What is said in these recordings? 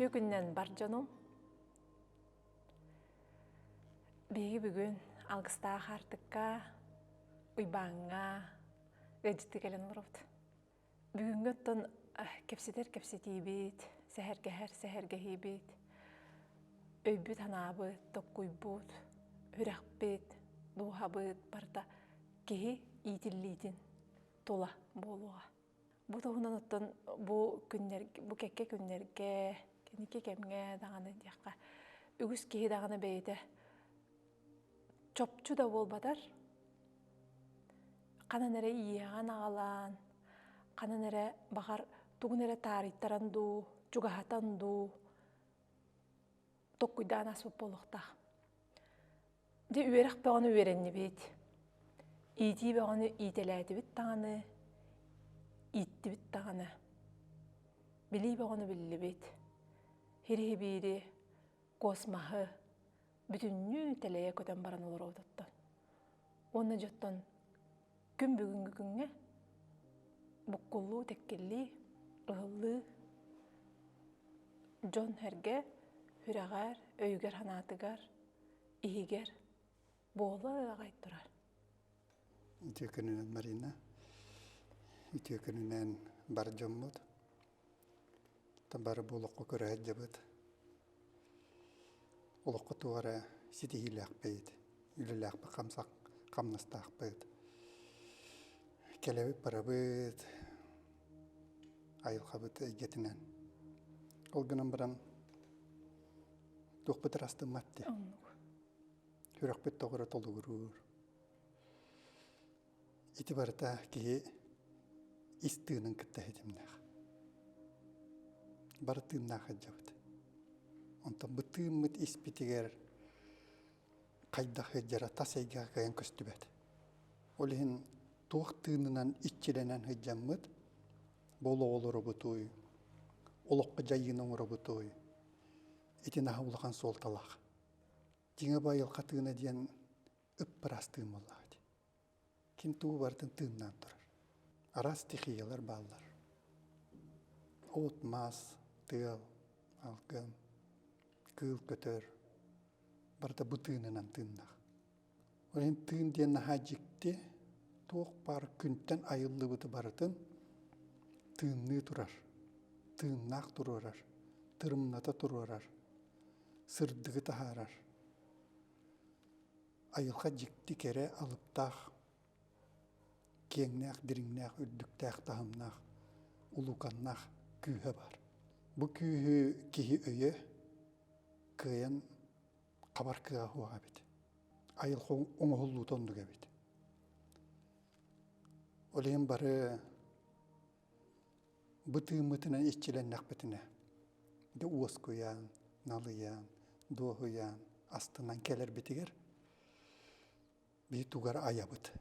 Үтүө күнүнэн бар дьонум. Биһиги бүгүн алгыстаах аартыкка, Уйбааҥҥа ыалдьыттыы кэлэн олоробут. Бүгүҥҥү оттон кэпсэтэр кэпсэтиибит, сэһэргэһэр сэһэргэһиибит, өйбүт-санаабыт, токкуйбут, үрэхпит, дууһабыт барыта киһи иитиллиитин тула буолуоҕа. Бу туһунан оттон бу күннэргэ, бу кэккэ күннэргэ, кэнники кэмҥэ даҕаны диэххэ, үгүс киһи даҕаны бэйэтэ чопчу да буолбатар, ханан эрэ иэҕэн аҕалан, ханан эрэ баҕар тугун эрэ таарыйтаран дуу, чугаһатан дуу, токкуйдаан ааспыт буолуохтаах. Дьэ үөрэх бөҕөнү үөрэннибит, иитии бөҕөнү иитэлээтибит даҕаны, ииттибит даҕаны, билии бөҕөнү биллибит, хириһибиири, космоһы бүтүннүү тэлэйэ көтөн баран олоробут оттон. Уонна дьоттон күн бүгүҥҥү күҥҥэ буккуллуу, тэккиллии, ыһыллыы дьон-сэргэ сүрэҕэр, өйүгэр-санаатыгар, иһигэр буола аҕай турар. Үтүө күнүнэн Марина, үтүө күнүнэн бар дьоммут. Бары бу олоххо көрө сылдьабыт. Олоххо туох эрэ ситиһиилээхпит, үлэлээхпит, хамсах, хамнастаахпыт. Кэлэбит барабыт, айылҕабыт эйгэтинэн. Ол гынан баран туохпут ырастыммат дии. Сүрэхпит тоҕо эрэ толугуруур. Ити барыта киһи ис тыынын кытта ситимнээх. Бары тыыннаах сылдьабыт. Онтон бу тыыммыт испитигэр хайдах сылдьара тас эйгэҕэ кыайан көстүбэт. Ол иһин туох тыынынан иччилэнэн сылдьаммыт, бу олоҕу олоробутуй, олоххо дьайыыны оҥоробутуй, ити наһаа улахан суолталаах. Дьиҥэ бу айылҕа тыына диэн ып-ыраас тыын буоллаҕа дии. Ким тугу барытын тыыннаан турар. Араас стихиялар бааллар. От-мас, тыал, алгын, кыыл көтөр барыта бу тыынынан тыыннаах. Ол иһин тыын диэн наһаа дьикти, туох баар күнтэн айыллыбыты барытын тыынныы турар, тыыннаах туруорар, тырымната туруорар, сырдыгы таһаарар. Айылҕа дьикти кэрэ алыптаах, киэҥнээх, дириҥнээх, үрдүктээх таһымнаах, улууканнаах күүһэ баар. Бу күүһү киһи өйө кыайан хабар кыаҕа суох эбит. Айылҕа оҥоһуллуута оннук эбит. Ол иһин бары бу тыыммытынан иччилэннэхпитинэ, дьэ уоскуйан, налыйан, дуоһуйан, астынан кэлэрбитигэр биһи тугу эрэ айабыт.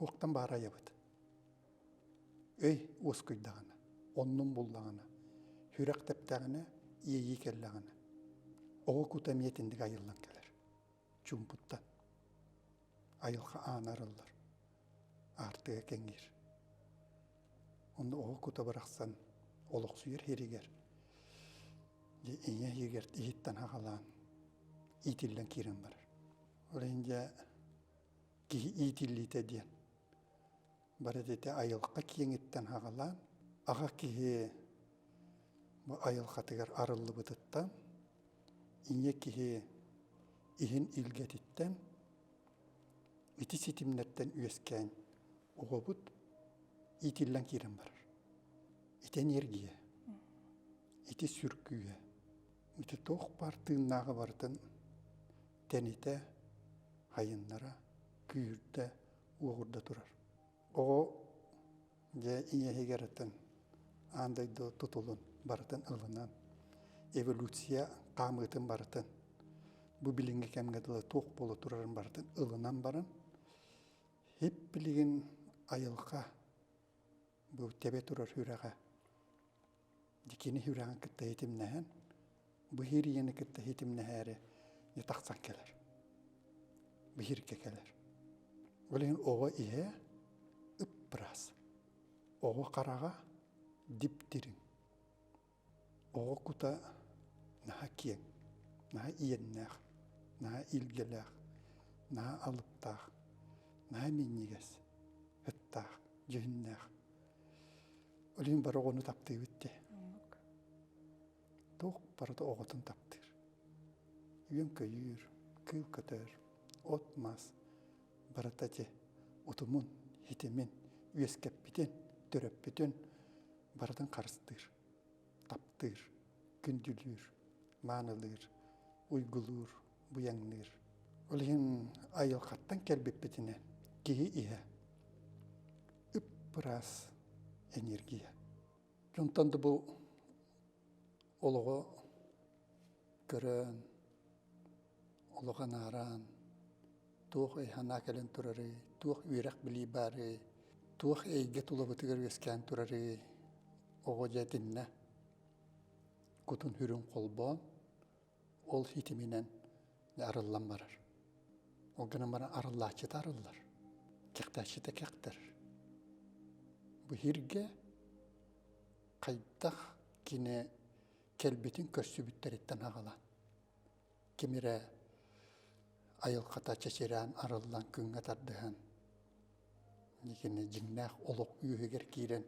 Уохтан баара айабыт. Өй уоскуйдаҕына, оннун буллаҕына, сүрэх тэптэҕинэ, иэйии кэллэҕинэ, оҕо кута эмиэ итинник айыллан кэлэр. Чуумпуттан. Айылҕа аана арыллар, аартыга кэҥиир. Онно оҕо кута барахсан олохсуйар иһигэр, ийэ иһигэр иһиттэн аҕалаан иитиллэн киирэн барар. Ол иһин дьэ киһи иитиллиитэ диэн бары ити айылҕа киэҥиттэн аҕалаан аҕа киһи бу айылҕатыгар арыллыбытыттан ийэ киһи иһин илгэтиттэн ити ситимнэртэн үөскээн оҕобут иитиллэн киирэн барар. Ити энергия, ити сүр күүһэ, ити туох баар тыыннааҕы барытын тэнитэ, хайыннара, күүһүрдэ, уоҕурда турар. Оҕо дьэ ийэ иһигэр атын аан дойду тутулун барытын ылынан, эволюция хаамыытын барытын бу билиҥҥи кэмҥэ дылы туох буола турарын барытын ылынан баран, хип билигин айылҕа бу тэбэ турар үрэҕэ дикини үрэҕин кытта ситимнэһэн, бу иһириини кытта ситимнэһээри тахсан кэлэр. Биһиргэ кэлэр. Ол иһин оҕо иһэ ып-ыраас. Оҕо хараҕа дип-дириҥ. Оҕо кута наһаа киэҥ, наһаа иэннээх, наһаа илгэлээх, наһаа алыптаах, наһаа минньигэс, ыттаах, дьүһүннээх. Ол иһин бары оҕону таптыыбыт дии. Туох барыта оҕотун таптыыр. Үөн-көйүүр, кыыл көтөр, от-мас барыта ити утумун, хитимин, үөскэппитин, төрөппүтүн барытын харыстыыр, таптыыр, күндүлүүр, маанылыыр, уйгулуур, быйаҥныыр. Ол иһин айылҕаттан кэлбиппитинэн киһи иһэ ып-ыраас энергия. Онтон да бу олоҕу көрөн, олоҕу анааран, туох өй-санаа кэлэн турарый, туох үөрэх-билии баарый, туох эйгэ тулабытыгар үөскээн турарый, оҕо дьэ итиннэ кутун-сүрүн холбоон, ол ситиминэн арыллан барар. Ол гынан баран арыллааччыта арыллар, кэхтээччитэ кэхтэр. Бу сиргэ хайдах кини кэлбитин көрсүбүттэриттэн аҕалан, ким эрэ айылҕата чэчирээн арыллан күҥҥэ тардыһан, кини дьиҥнээх олох үөһүгэр киирэн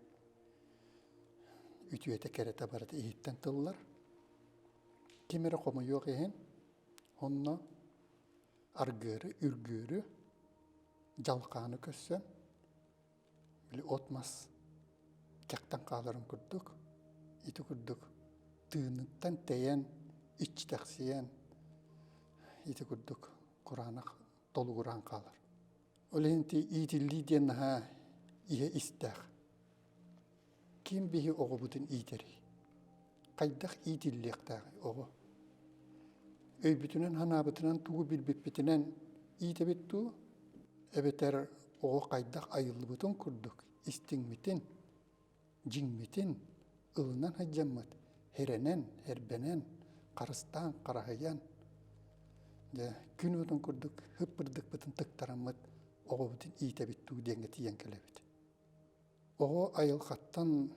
үтүөтэ кэрэтэ барыта иһиттэн тыллар. Ким эрэ хомойуох иһин, онно аргыары, үргүөрү, дьалхааны көрсөн, били от-мас кэхтэн хааларын курдук, ити курдук тыыныттан тэйэн, иччитэхсийэн, ити курдук кураанах толугураан хаалар. Ол иһин иитиллии диэн наһаа иһэ истээх. Ким биһи оҕобутун иитэрий? Хайдах иитиллиэхтээҕий оҕо? Өйбүтүнэн, санаабытынан тугу билбиппитинэн иитэбит дуу, эбэтэр оҕо хайдах айыллыбытын курдук истиҥмитин, дьиҥмитин ылынан сылдьаммыт, эрэнэн, эрбэнэн, харыстаан, хараһыйан, дьэ, күн уотун курдук һып-бырдыкпытын тыктараммыт оҕобутун иитэбит дуу диэҥҥэ тиийэн кэлэбит. Оҕо айылҕаттан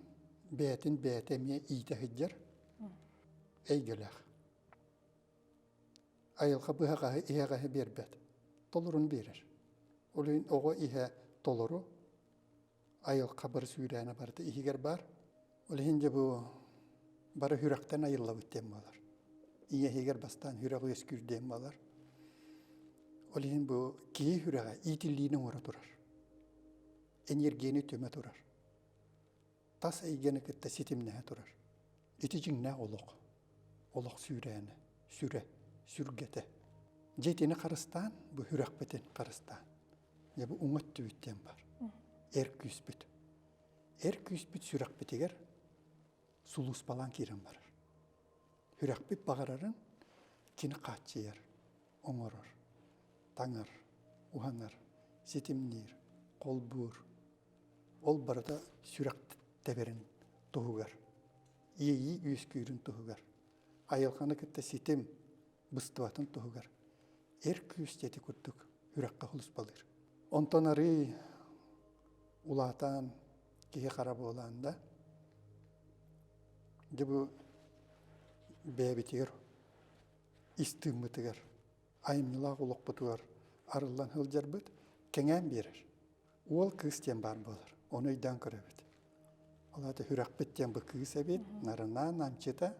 бэйэтин бэйэтэ эмиэ иитэ сылдьар эйгэлээх. Айылҕа быһаҕаһы иһэҕэһи биэрбэт, толорун биэрэр. Ол иһин оҕо иһэ толору, айылҕа бары сүүрээнэ барыта иһигэр баар. Ол иһин дьэ бу бары сүрэхтэн айыллабыт диэн буолар. Ийэ иһигэр бастаан сүрэх үөскүүр диэн буолар. Ол иһин бу киһи сүрэҕэ иитиллиини оҥоро турар. Энергияны түмэ турар. Тас эйгэни кытта ситимнэһэ турар. Ити дьиҥнээх олох. Олох сүүрээнэ, сүрэ, сүргэтэ. Дьэ итини харыстаан, бу сүрэхпитин харыстаан. Дьэ бу уҥа өттүбүт диэн бар. Эр күүспүт. Эр күүспүт сүрэхпитигэр сулууспалаан киирэн барар. Сүрэхпит баҕарарын кини хааччыйар, оҥорор, таҥар, уһанар, ситимниир, холбуур. Ол барыта сүрэх тэбэрин туһугар, иэйии үөскүүрүн туһугар, айылҕаны кытта ситим быстыбатын туһугар эр күүс ити курдук үрэххэ сулуспалыыр. Онтон арыый улаатан киһи хара буолан да, дьэ бу бэйэбитигэр ис тыыммытыгар, айымньылаах олохпутугар арыллан сылдьарбыт кэҥээн биэрэр. Уол кыыс диэн баар буолар, ону өйдөөн көрөбүт. Ол аата сүрэхпит диэн бу кыыс эбит, нарына, намчыта,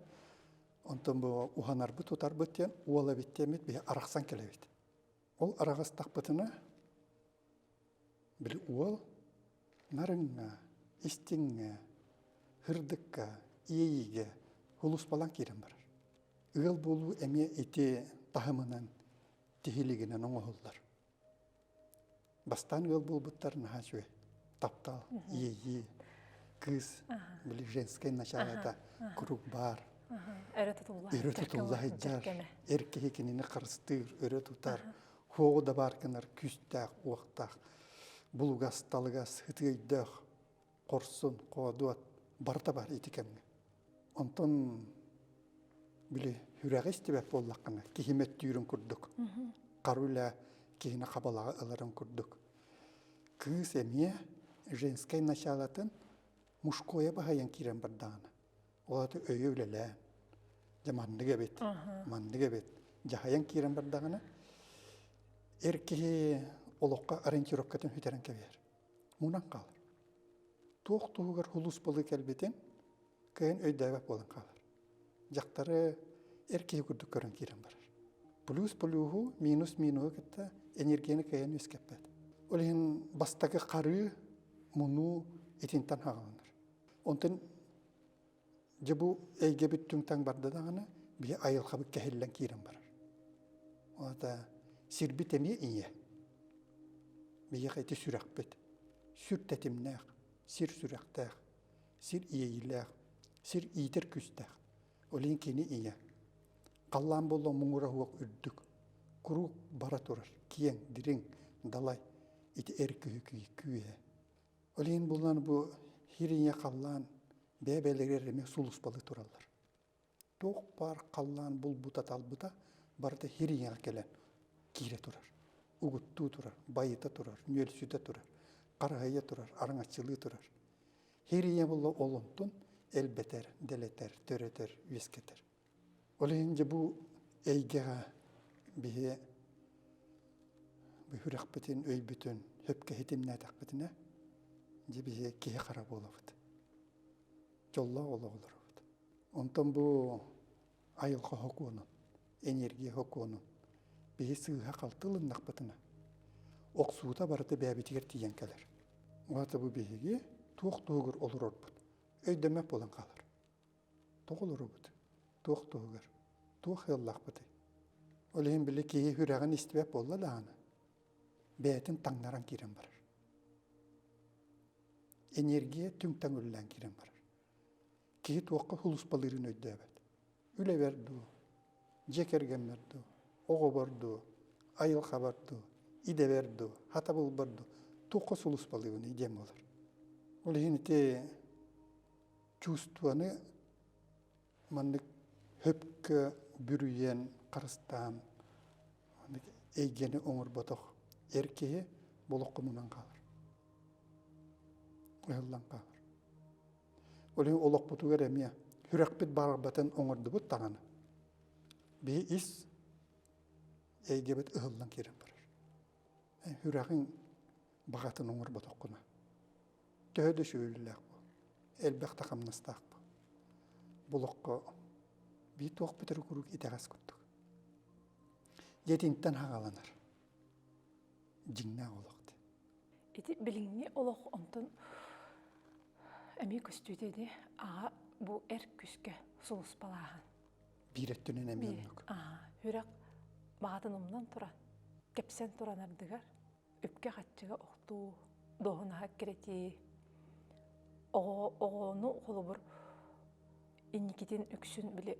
онтон бу уһанарбыт, тутарбыт диэн уол эбит диэммит биһи арахсан кэлэбит. Ол араҕастахпытына, били уол нарыҥҥа, истиҥҥэ, һырдыкка, иэйиигэ сулууспалаан киирэн барар. Ыал буолуу эмиэ ити таһымынан, тиһилигинэн оҥоһуллар. Бастаан ыал буолбуттар наһаа үчүгэй. Таптал, иэйии, кыыс, били женское началота куруук баар. Өрө тутулла Өрө тутулла сылдьар. Эр киһи кинини харыстыыр, өрө тутар. Хуоҕу да баар гынар күүстээх, уохтаах, булугас, талыгас, ытыйдөөх, хорсун, хоодуот барыта бар ити кэмҥэ. Онтон били сүрэҕи истибэт буоллаххына, киһи мөттүүрүн курдук, хара үлэ киһини хабалаҕа ыларын курдук. Кыыс эмиэ женскай началатын мужское баһыйан киирэн бардаҕына. Ол аата өйө үлэлээн, дьэ маннык эбит, маннык эбит дьаһайан киирэн бардаҕына, эр киһи олоххо ориентировкатын сүтэрэн кэбиһэр. Мунан хаалар. Туох туһугар сулууспалыы кэлбитин кыайан өйдөөбөт буолан хаалар. Дьахтары эр киһи курдук көрөн киирэн барар. Плюс плюһу, минус минуһу кытта энергияны кыайан үөскэппэт. Ол иһин бастакы харыы, мунуу итинтэн хаҕаланар. Онтон дьэ бу эйгэбит түҥ-таҥ барда даҕаны биһи айылҕабыт кэһиллэн киирэн барар. Ол аата сирбит эмиэ ийэ. Биһиэхэ ити сүрэхпит. Сүр тэтимнээх, сир сүрэхтээх, сир иэйиилээх, сир иитэр күүстээх. Ол иһин кини ийэ. Халлаан буолла муҥура суох үрдүк. Куруук бара турар, киэҥ, дириҥ, далай ити эр киһи күүһэ. Ол иһин булан бу хириҥэ халлаан бэйэ-бэйэлэригэр эмиэ сулууспалыы тураллар. Туох баар халлаан булбута-талбыта барыта хириҥэҕэ кэлэн киирэ турар. Угуттуу турар, байыта турар, нүөлсүтэ турар, хараһыйа турар, араҥаччылыы турар. Хириҥэ буолла ол онтун элбэтэр, дэлэтэр, төрөтөр, үөскэтэр. Ол иһин дьэ бу эйгэҕэ биһи сүрэхпитин, өйбүтүн сөпкө ситимнээтэхпитинэ, дьэ биһи киһи хара буолабыт. Дьоллоох олох олоробут. Онтон бу айылҕа сокуонун, энергия сокуонун биһи сыыһа-халты ылыннахпытына, охсуута барыта бэйэбитигэр тиийэн кэлэр. Ол аата бу биһиги туох туһугар олорорбут өйдөммөт буолан хаалар. Тоҕо олоробут? Туох туһугар? Туох ыаллаахпытый? Ол иһин били киһи сүрэҕин истибэт буолла даҕаны, бэйэтин таҥнаран киирэн барар. Энергия түҥ-таҥ үлэлээн киирэн барар. Киһи туохха сулууспалыырын өйдөөбөт. Үлэбэр дуу, дьиэ кэргэммэр дуу, оҕобор дуу, айылҕабар дуу, идэбэр дуу, хатабылбар дуу туохха сулууспалыыбыный диэн буолар. Ол иһин ити чувствоны маннык хөпкө бүрүйэн, харыстаан маннык эйгэни оҥорботох эр киһи болоххо мунан хаалар. Ыһыллан хаалар. Ол иһин олохпутугар эмиэ сүрэхпит баҕарбатын оҥордубут даҕаны биһи ис эйгэбит ыһыллан киирэн барар. Сүрэҕиҥ баҕатын оҥорботоххуна Төһө да сүөһүлээх буол, элбэх да хамнастаах буол. Бу олоххо биир туох бүтэр куруук итэҕэс курдук. Дьиэтинтэн хаҕаланар дьиҥнээх олох дии. Ити билиҥҥи олох онтон эмиэ көстүүтэ ини аҕа бу эр күүскэ сулууспалааһын. Биир өттүнэн эмиэ оннук. Сүрэх баҕатын умнан туран, кэпсэн туран ардыгар үпкэ-харчыга охтуу, дуоһунаһа эккирэтии, оҕону холобур инникитин үксүн били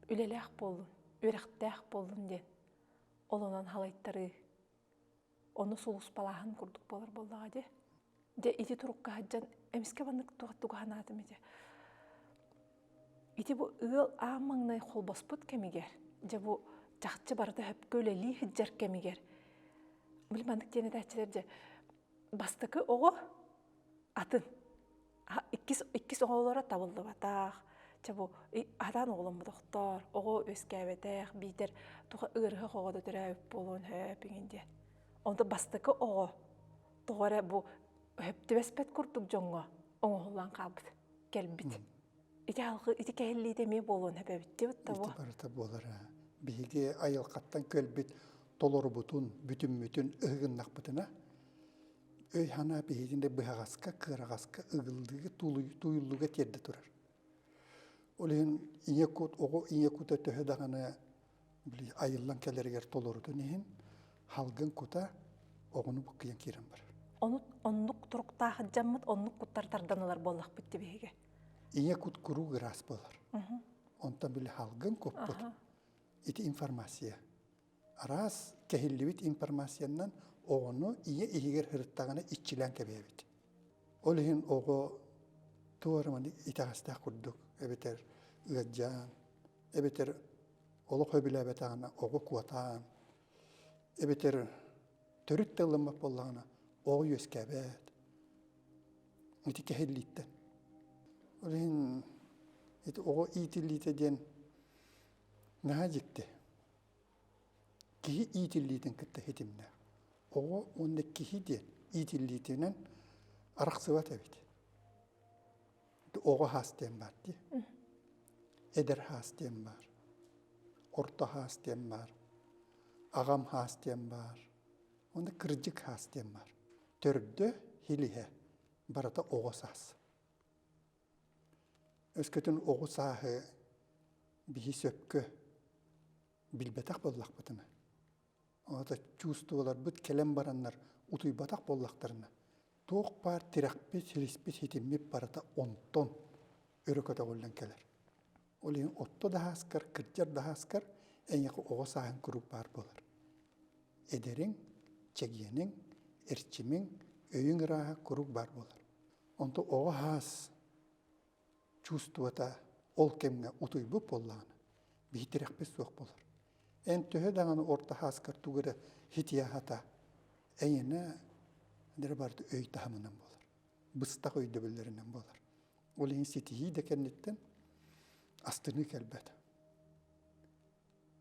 үлэлээх буоллун, үөрэхтээх буоллун диэн ол онон халайтарыы, ону сулууспалааһын курдук буолар буоллаҕа дии. Дьэ ити турукка сылдьан эмискэ маннык туга санаатым ити. Ити бу ыал аан маҥнай холбоспут кэмигэр, дьэ бу чахчы барыта сөпкө үлэлии сылдьар кэмигэр, били маннык диэн этээччилэр дьэ бастакы оҕо атын, иккис, иккис оҕолоро табыллыбатах, чэ бу атаан оҕоломмотохтор, оҕо үөскээбэтэх, биитэр туха ыарыһах оҕо да төрөөбүт буолуон сөп иҥин диэн. Онто бастакы оҕо тоҕо эрэ бу сөп түбэспэт курдук дьоҥҥо оҥоһуллан хаалбыт, кэлбит. Ити алгы ити кэһиллиитэ эмиэ буолуон сөп эбит диэбит да Ити барыта буолара. Биһиги айылҕаттан кэлбит толорубутун, бүтүммүтүн ыһыгыннахпытына, өй-санаа биһигини быһаҕаска, кыараҕаска ыгыллыыга, тууйуллууга тиэрдэ турар. Ол иһин ийэ кут, оҕо ийэ кута төһө даҕаны били айыллан кэлэригэр толорутун иһин халгын кута оҕону буккуйан киирэн барар. Ону оннук туруктаах дьаммыт оннук куттар тардан ылар буоллахпыт дии биһиги. Ийэ кут куруук ыраас буолар. Онтон били халгын куппут ити информация. Араас кэһиллибит информациянан оҕону ийэ иһигэр сырыттаҕына иччилээн кэбиһэбит. Ол иһин оҕо туох эрэ маннык итэҕэстээх курдук эбэтэр ыалдьан, эбэтэр олох сөбүлээбэтэҕинэ оҕо куотаан, эбэтэр төрүт да ылыммат буоллаҕына оҕо үөскээбэт. Ити кэһиллииттэн. Ол иһин. Ити оҕо иитиллиитэ диэн наһаа дьикти. Киһи иитиллиитин кытта ситимнээх. Оҕо уонна киһи диэн иитиллиитинэн арахсыбат эбит. Оҕо хаас диэн баар дии. Эдэр хаас диэн баар. Орто хаас диэн баар. Аҕам хаас диэн баар. Уонна кырдьык хаас диэн баар. Төрдө, хилиһэ барыта оҕо саас. Өскөтүн оҕо сааһы биһи сөпкө билбэтэх буоллахпытына, ота чувстволарбыт кэлэн бараннар утуйбатах буоллахтарына, туох баар тирэхпит, силиспит, ситиммит барыта онтон өрө көтөҕүллэн кэлэр. Ол иһин отто да ааскар, кырдьар да ааскар эйиэхэ оҕо сааһын куруук баар буолар. Эдэриҥ, чэгиэниҥ, эрчимиҥ, өйүҥ ырааһа куруук баар буолар. Онтон оҕо саас чувствота ол кэмҥэ утуйбут буоллаҕына, биһи тирэхпит суох буолар. Эн төһө даҕаны орто сааскар тугу эрэ хитиаһата, эйиэнэ эрэ барыта өй таһымынан буолар, быстах өйдөбүллэринэн буолар. Ол иһин ситиһии да кэнниттэн астыныы кэлбэт.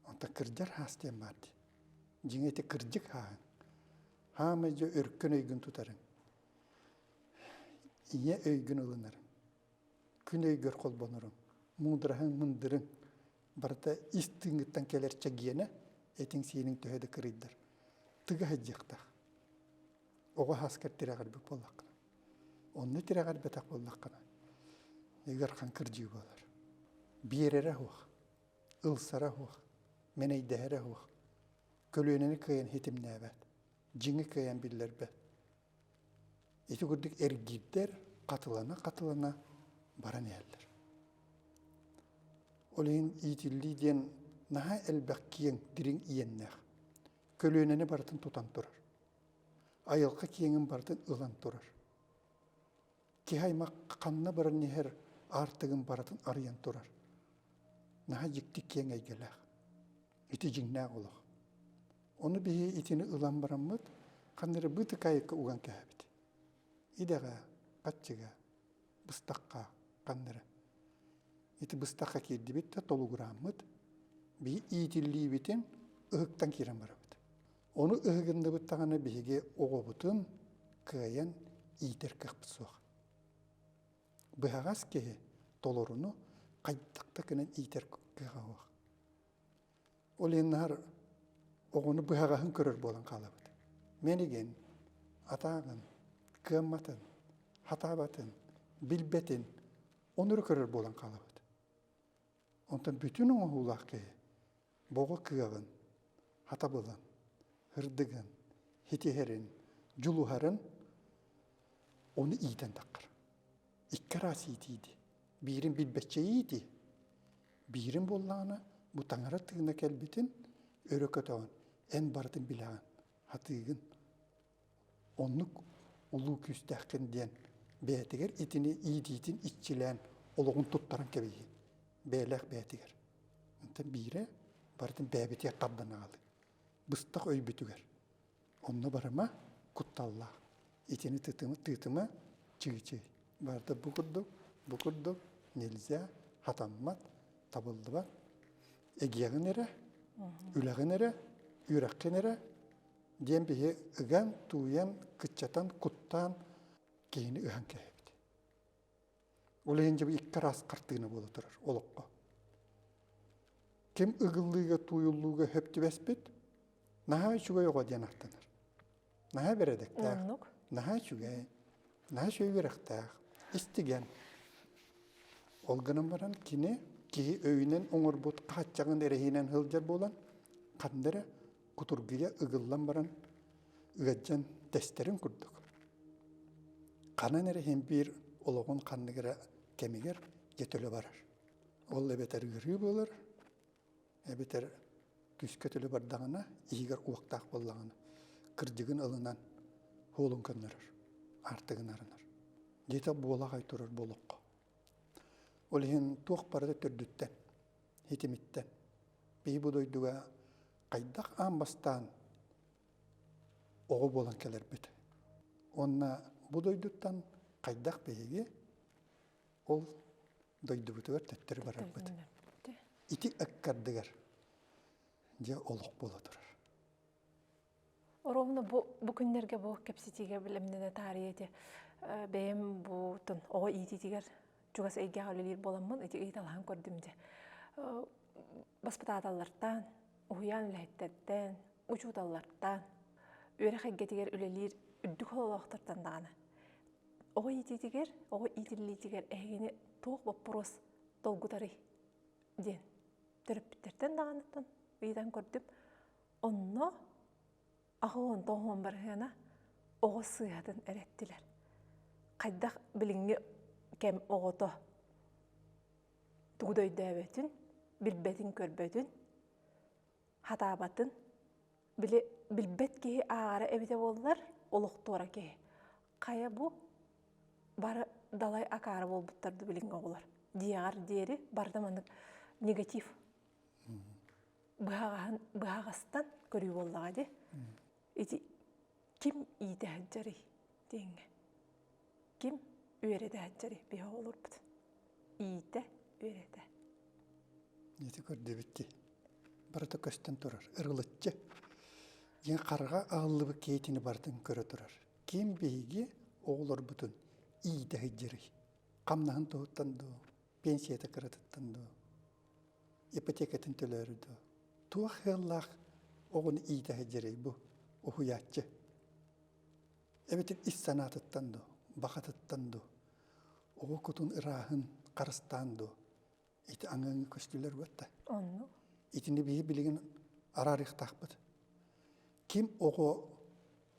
Онтон кырдьар саас диэн баар дии. Дьиҥэ ити кырдьык сааһыҥ. Хаамай дьэ өркөн өйгүн тутарыҥ. Ийэ өйгүн ылынарыҥ. Күн өйгөр холбоноруҥ. Муудараһыҥ, мындырыҥ. Барыта ис тыыҥҥыттан кэлэр чэгиэнэ, этиҥ-сииниҥ төһө да кырыйдар. Тыга сылдьыахтаах. Оҕо сааскар тирэҕирбит буоллаххына. Онно тирэҕирбэтэх буоллаххына, ыарахан кырдьыы буолар. Биэрэрэ суох. Ылсара суох, мэнэйдэһэрэ суох, көлүөнэни кыайан ситимнээбэт, дьиҥи кыайан биллэрбэт. Ити курдук эргиирдэр хатылана-хатылана баран иһэллэр. Ол иһин иитиллии диэн наһаа элбэх киэҥ, дириҥ иэннээх. Көлүөнэни барытын тутан турар. Айылҕа киэҥин барытын ылан турар. Киһи аймах ханна баран иһэр аартыгын барытын арыйан турар. Наһаа дьикти киэҥ эйгэлээх. Ити дьиҥнээх олох. Ону биһи итини ылан бараммыт, ханна эрэ быытыкаайыкка уган кээһэбит. Идэҕэ, хаччыга, быстахха, ханна эрэ. Ити быстахха киирдибит да толугурааммыт, биһи иитиллиибитин ыһыктан киирэн барабыт. Ону ыһыгынныбыт даҕаны биһиги оҕобутун кыайан иитэр кыахпыт суох. Быһаҕас киһи толоруну хайдах да гынан иитэр кыаҕа суох. Ол иһин наһар оҕону быһаҕаһын көрөр буолан хаалабыт. Мэнигин, атааҕын, кыамматын, хатаабатын, билбэтин ону эрэ көрөр буолан хаалабыт. Онтон бүтүн оҥоһуулаах киһи боҕо кыаҕын, хатабылын, ырдыгын, хитиһэрин, дьулуһарын ону иитэн таххар. Икки араас иитииди. Биирин билбэччэ иитии, биирин буоллаҕына бу таҥара тыына кэлбитин өрө көтөҕөн, эн барытын билэҕин, хатыыгын. Оннук улуу күүстээххин диэн бэйэтигэр итини иитиитин иччилээн олоҕун туттаран кэбиһии. Бэйэлээх бэйэтигэр. Онтон биирэ барытын бэйэбитигэр тардан аҕалыы. Быстах өйбүтүгэр. Онно барыма кутталлаах. Итини тытыма, тыытыма чыычый. Барыта бу курдук, бу курдук нельзя, хатаммат, табыллыбат. Эгиэҕин эрэ, үлэҕин эрэ, үөрэххин эрэ диэн биһи ыган, тууйан, кыччатан, куттаан киһини ыһан кээһэбит. Ол иһин дьэ икки араас хартыына буола турар олоххо. Ким ыгыллыыга, тууйуллууга сөп түбэспит, наһаа үчүгэй оҕо диэн ааттанар. Наһаа бэрэдэктээх, наһаа үчүгэй, наһаа үчүгэй үөрэхтээх, истигэн. Ол гынан баран кини киһи өйүнэн оҥорбут хааччаҕын эрэһиинэн сылдьар буолан, ханна эрэ кутургуйа ыгыллан баран ыалдьан тэстэрин курдук. Ханан эрэ иһин биир олоҕун ханнык эрэ кэмигэр дьэ төлө барар. Ол эбэтэр ыарыы буолар, эбэтэр күүскэ төлө бардаҕына, иһигэр уохтаах буоллаҕына, кырдьыгын ылынан суолун көннөрөр, аартыгын арынар. Дьиэтэ буола аҕай турар бу олоххо. Ол иһин туох барыта төрдүттэн, хитимиттэн. Биһи бу дойдуга хайдах аан бастаан оҕо буолан кэлэрбит. Уонна бу дойдуттан хайдах биһиги ол Дойдубутугар төттөрү барарбыт. Ити ыккардыгар дьэ олох буола турар. Ровно бу, бу күннэргэ бу кэпсэтиигэ билэмнэнэ таарыйа ити бэйэм бу тон оҕо иитиитигэр чугас эйгэҕэ үлэлиир буоламмын ити ыйыталаһан көрдүм дьэ. Баспытааталлартан, уһуйаан үлэһиттэртэн, учууталлартан, үөрэх эйгэтигэр үлэлиир үрдүк олохтортон даҕаны оҕо иитиитигэр, оҕо иитиллиитигэр эһигини туох боппуруос долгутарый диэн төрөппүттэртэн даҕаныттан ыйытан көрдүм. Онно аҕыон тоҕуон барыһыана оҕо сыыһатын эрэттилэр. Хайдах билиҥҥи кэм оҕото тугу да өйдөөбөтүн, билбэтин-көрбөтүн, хатаабатын, били билбэт киһи ааҕара эбитэ буоллар, олохтуора киһи. Хайа бу бары далай акаары буолбуттар ду билиҥҥи оҕолор. Диэҕэр диэри барыта маннык негатив быһаҕаһын быһаҕастан көрүү буоллаҕа дии. Ити ким иитэ сылдьарый диэҥҥэ. Ким үөрэтэ сылдьарый биһи оҕолорбут. Иитэ, үөрэтэ. Ити көрдүбүт дии. Барыта көстөн турар. Ырылыччы. Диэн хараҕа аһыллыбыт киһитини барытын көрө турар. Ким биһиги оҕолорбутун иитэ сылдьарый? Хамнаһын туһуттан дуу, пенсията кыратыттан дуу, ипотекатын төлөөрү дуу? Туох сыаллаах оҕону иитэ сылдьарый бу уһуйааччы? Эбэтэр ис санаатыттан дуу, баҕатыттан дуу, оҕо кутун ырааһын харыстаан дуу, ити аҥыҥы көстүлэр буотта. Оннук. Итини биһи билигин араарыахтаахпыт. Ким оҕо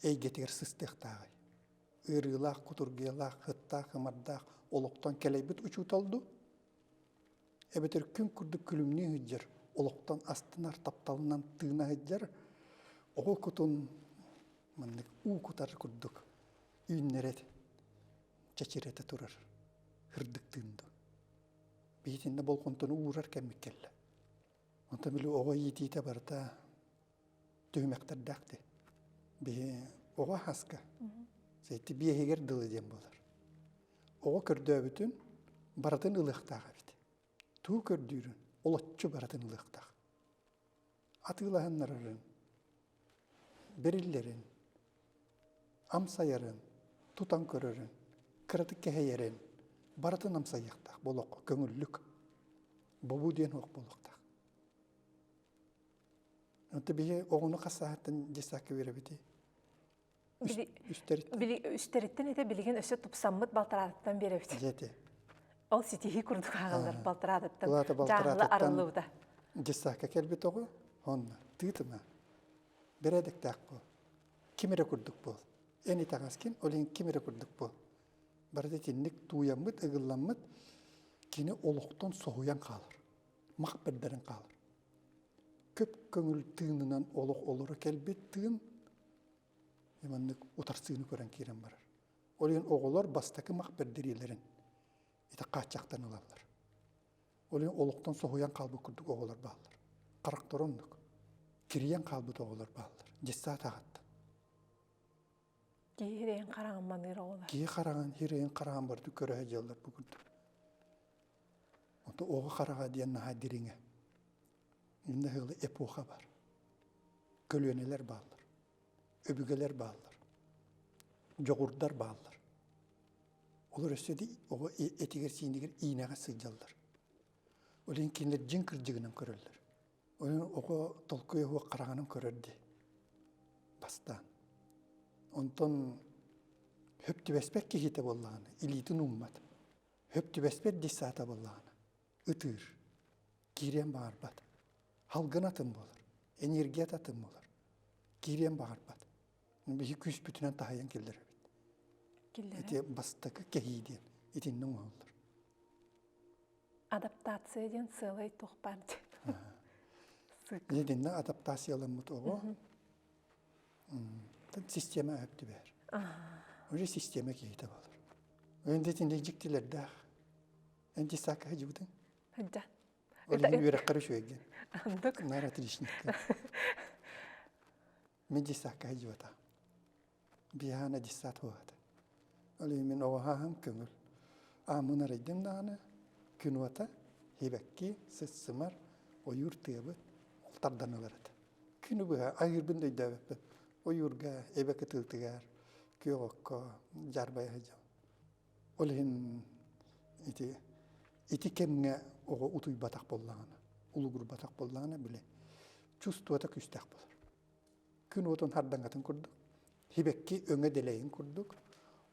эйгэтигэр сыстыахтааҕый? Ыарыылаах, кутургуйалаах, сыттаах, ымардаах олохтон кэлэйбит учуутал дуу? Эбэтэр күн курдук күлүмнүү сылдьар, олохтон астынар, тапталынан тыына сылдьар оҕо кутун маннык уу кутар курдук үүннэрэ чэчирэтэ турар сырдык тыын дуу? Биһитиннэ болҕомтону уурар кэммит кэллэ. Онтон били оҕо иитиитэ барыта түһүмэхтэрдээх дии. Биһи оҕо хаска сэти биэһигэр дылы диэн буолар. Оҕо көрдөөбүтүн барытын ылыахтаах эбит. Туу көрдүүрүн олоччу барытын ылыахтаах. Атыылаһыннарарын, бэриллэрин, амсайарын, тутан көрөрүн, кыратык кэһэйэрин барытын амсайыахтаах буолуохха көҥүллүк. Бобуу диэн суох буолуохтаах. Онто биһи оҕону хас сааһыттан дьиссаакка үөрэбитий? Үстэриттэн. Били үстэриттэн этэ билигин өссө тупсаммыт балтараатыттан биэрэбит. Дьэти. Ол ситиһии курдук ааҕыллар балтараатыттан. Дьааһыла арыллыбыта. Дьиссаакка кэлбит оҕо онно тыытыма бэрээдэктээх буол. Ким эрэ курдук буол. Эн итэҕэскин, ол иһин ким эрэ курдук буол. Барыта итинник тууйаммыт, ыгылламмыт кини олохтон соһуйан хаалар. Мах бэрдэрэн хаалар. Көп көҥүл тыынынан олох олоро кэлбит тыын маннык утарсыыны көрөн киирэн барар. Ол иһин оҕолор бастакы мах бэрдэриилэрин ити хааччахтан ылаллар. Ол иһин олохтон соһуйан хаалбыт курдук оҕолор бааллар. Харахтара оннук. Кирийэн хаалбыт оҕолор бааллар. Дьыссаат аҕаттан. Киһи хирэйин хараҕын маныыр оҕолор. Киһи хараҕын, хирэйин хараҕын барыты көрө сылдьаллар бу курдук. Онто оҕо хараҕа диэн наһаа дириҥэ. Иннэ ыалы эпоха бар. Көлүөнэлэр бааллар. Өбүгэлэр бааллар. Дьоҕурдар бааллар. Олор өссө да оҕо этигэр-сиинигэр иинэҕэ сылдьаллар. Ол иһин кинилэр дьиҥ кырдьыгынан көрөллөр. Ол иһин оҕо толкуйа суох хараҕынан көрөр дии. Бастаан. Онтон хөп түбэспэт киһитэ буоллаҕына, илиитин ууммат. Хөп түбэспэт дии саата буоллаҕына, ытыыр. Киириэн баҕарбат. Халгын атын буолар, энергията атын буолар. Киириэн баҕарбат. Биһи күүспүтүнэн таһыйан киллэрэбит. Ити бастакы кэһии диэн итиннэ оҥоһуллар. Адаптация диэн сыалай туох баар диэн. Итиннэ адаптацияламмыт оҕо система өп түбэһэр. Уже система киһитэ буолар. Өнде итинник дьиктилэрдээх. Эн дьиссаакка сылдьыбытыҥ? Сылдьан. Ол иһин үөрэххэр үчүгэйгин. Андык. Наар отличниккын. Мин дьиссаакка сылдьыбатаҕым. Биһаана дьиссаат буолбата. Ол иһин мин оҕо сааһым көҥүл. Ааммын арыйдым даҕаны. Күн уота, сибэкки, сыт-сымар, ойуур тыабыт ол тардан ылар этэ. Күнү быһа аһыырбын да өйдөөбөппүн. Ойуурга, эбэ кытыытыгар, күөх окко дьаарбайа сылдьабын. Ол иһин ити ити кэмҥэ оҕо утуйбатах буоллаҕына, улугурбатах буоллаҕына, били чувствота күүстээх буолар. Күн уотун хардаҥатын курдук, сибэкки өҥө дэлэйин курдук,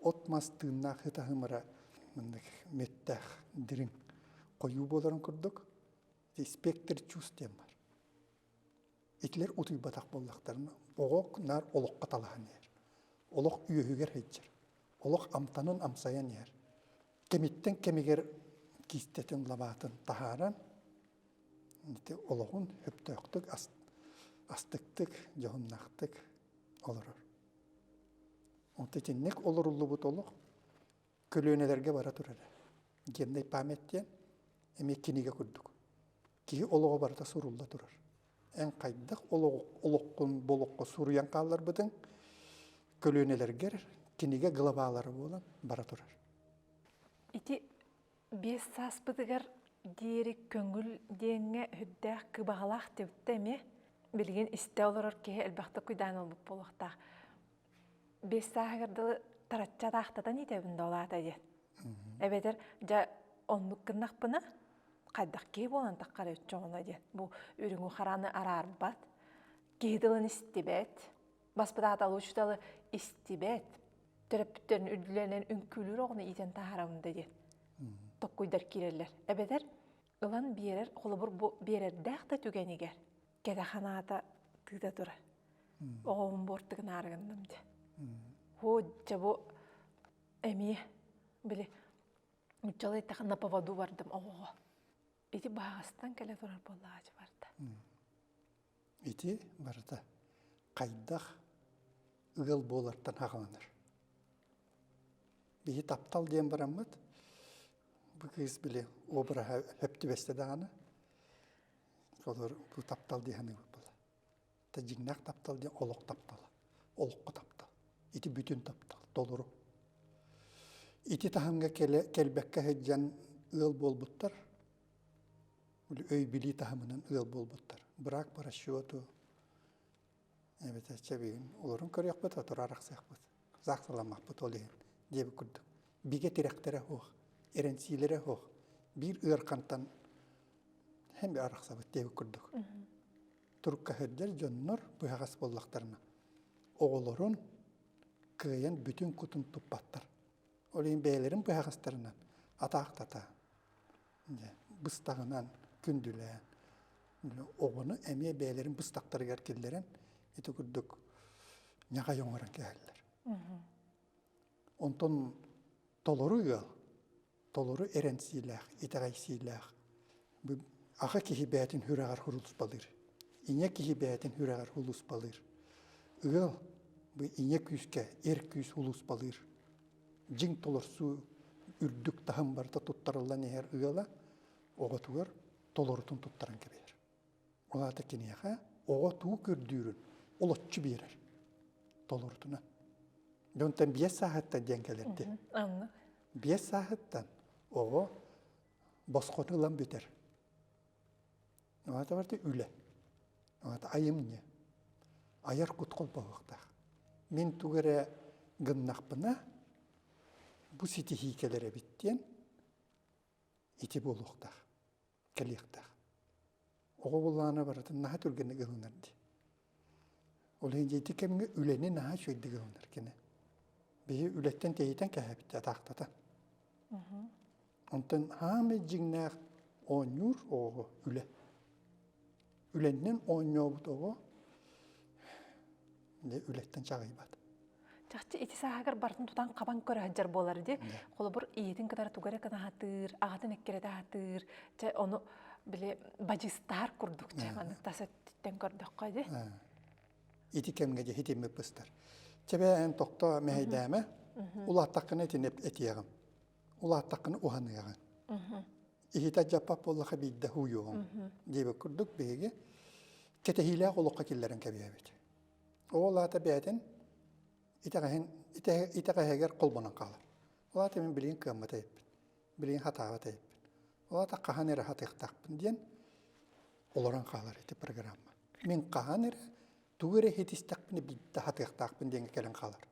от-мас тыыннаах ытаһымыра маннык мүттээх дириҥ хойуу буоларын курдук, ити спектр чувств диэн бар. Итилэр утуйбатах буоллахтарына, оҕо наар олоххо талаһан иһэр. Олох үөһүгэр сылдьар. Олох амтанын амсайан иһэр. Кэмиттэн кэмигэр киистэтин лабаатын таһааран, ити олоҕун сөптөөхтүк, астыктык, дьоһуннаахтык олорор. Онто итинник олоруллубут олох көлүөнэлэргэ бара турара. Геннай память диэн эмиэ кинигэ курдук. Киһи олоҕо барыта сурулла турар. Эн хайдах олоххун болоххо суруйан хаалларбытыҥ көлүөнэлэргэр кинигэ главалара буолан бара турар. Ити 5 сааспытыгар диэри көҥүл диэҥҥэ сүрдээх кыбаҕалаах түбүттэ эмиэ. Билигин истэ олорор киһи элбэхтик куйдаан ылбыт буолуохтаах. 5 сааһыгар дылы тарачча атаахтатан иитэбин да ол аата диэн. Эбэтэр дьэ оннук гыннахпына хайдах киһи буолан таххара өччөҕүнэ диэн. Бу үрүҥү хараны араарбат, киһи тылын истибэт, баспытаатал учууталы истибэт, төрөппүттэрин үрдүлэринэн үҥкүүлүүр оҕону иитэн таһаарабын да диэн токкуйдар киирэллэр. Эбэтэр ылан биэрэр, холобур бу биэрэрдээх да түгэнигэр кэтэх санаата тыыта турар. Оҕобун буортугун аарыгынным дьэ. Һуу, дьэ бу эмиэ били нуччалыы эттэххэ на поводу бардым оҕоҕо. Ити баһаҕастан кэлэ турар буоллаҕа барда. Ити барыта хайдах ыал буолартан хаҕаланар. Биһи таптал диэн бараммыт, бу кыыс били обраһа сөп түбэстэ даҕаны, олор бу таптал дии саныыбыт буолла. Та дьиҥнээх таптал диэн олох таптала, олоххо таптал. Ити бүтүн таптал, толору. Ити таһымҥа кэлбэккэ сылдьан ыал буолбуттар, өй-билии таһымынан ыал буолбуттар. Брак по расчету, эбэтэр чэбигин олорун көрүөхпүт, отура арахсыахпыт, заахсаламмаппыт ол иһин диэбит курдук. Бигэ тирэхтэрэ суох, эрэнсиилэрэ суох, биир ыархантан һэм арахсабыт диэбит курдук. Турукка сылдьар дьоннор быһаҕас буоллахтарына, оҕолорун кыайан бүтүн кутун туппаттар. Ол иһин бэйэлэрин быһаҕастарынан атаахтата, быстаҕынан күндүлээн, оҕону эмиэ бэйэлэрин быстахтарыгар киллэрэн ити курдук ньаҕай оҥорон кэһэллэр. Онтон толору ыал, толору эрэнсиилээх, итэҕэйсиилээх аҕа киһи бэйэтин сүрэҕэр хурулуспалыыр, ийэ киһи бэйэтин сүрэҕэр хулуспалыыр. Ыал бу ийэ күүскэ эр күүс хулуспалыыр. Дьиҥ толорсуу үрдүк таһым барыта туттарыллан иһэр ыала оҕотугар толорутун туттаран кэбиһэр. Ол аата киниэхэ оҕо тугу көрдүүрүн олоччу биэрэр толорутунан. Дьонтон 5 сааһыттан диэн кэлэр дии. 5 сааһыттан оҕо босхону ылан бүтэр. Ол аата барыта үлэ. Ол аата айымньы. Айар кут холбоһуохтаах. Мин тугу эрэ гыннахпына бу ситиһии кэлэр эбит диэн ити буолуохтаах, кэлиэхтээх. Оҕо буоллаҕына барытын наһаа түргэнник ылынар дии. Ол иһин дьэ ити кэмҥэ үлэни наһаа үчүгэйдик ылынар кини. Биһи үлэттэн тэйитэн кэһэбит атаахтата. Онтон хаамай дьиҥнээх оонньуур оҕо үлэ. Үлэннэн оонньообут оҕо үлэттэн чаҕыйбат. Чахчы ити сааһыгар барытын тутан хабан көрө сылдьар буолар дии. Холобур, ийэтин кытары тугу эрэ гына сатыыр, аҕатын эккирэтэ сатыыр. Чэ, ону били бадьыыстаһар курдук чэ, маннык тас өттүттэн көрдөххө дии. Ити кэмҥэ дьэ хитиммит быстар. Чэбээ эн тохтоо мэһэйдээмэ, улааттаххына итини этиэҕим. Улааттаххына уһаныаҕыҥ. Иһитэ дьаппат буоллаха биирдэ һууйуоҕуҥ диэбит курдук биһиги кэтэһиилээх олоххо киллэрэн кэбиһэбит. Ол аата бэйэтин итэҕэһин итэҕэһигэр холбонон хаалар. Ол аата мин билигин кыаммат эбиппин, билигин хатаабат эбиппин. Ол аата хаһан эрэ хатыахтаахпын диэн олорон хаалар ити программа. Мин хаһан эрэ тугу эрэ иһитистэхпинэ биирдэ хатыахтаахпын диэҥҥэ кэлэн хаалар.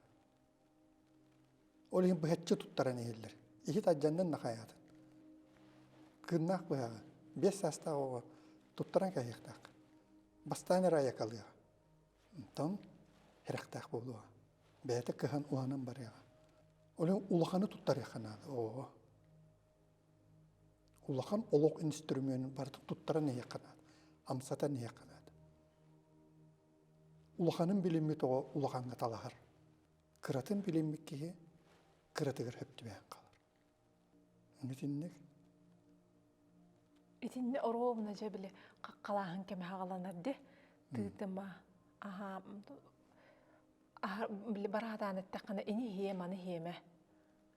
Ол иһин быһаччы туттаран иһиллэр. Иһит алдьаннын нахайаатын. Кыыннаах быһаҕы 5 саастаах оҕо туттаран кэһиэхтээх. Бастаан эрэ айакалыаҕа. Онтон сэрэхтээх буолуоҕа. Бэйэтэ кыһан уһанан барыаҕа. Ол иһин улаханы туттарыахха наада оҕоҕо. Улахан олох инструментын барытын туттаран иһиэххэ наада. Амсатан иһиэххэ наада. Улаханын билиммит оҕо улахаҥҥа талаһар. Кыратын билиммит киһи кыратыгар сөп түбэһэн хаалар. Итинник. Итиннэ оруобуна дьэ били хаххалааһын кэмэ хаҕаланар ди тыытыма аһаа били бараатаан эттэххинэ ини иһиэ маны иһиэмэ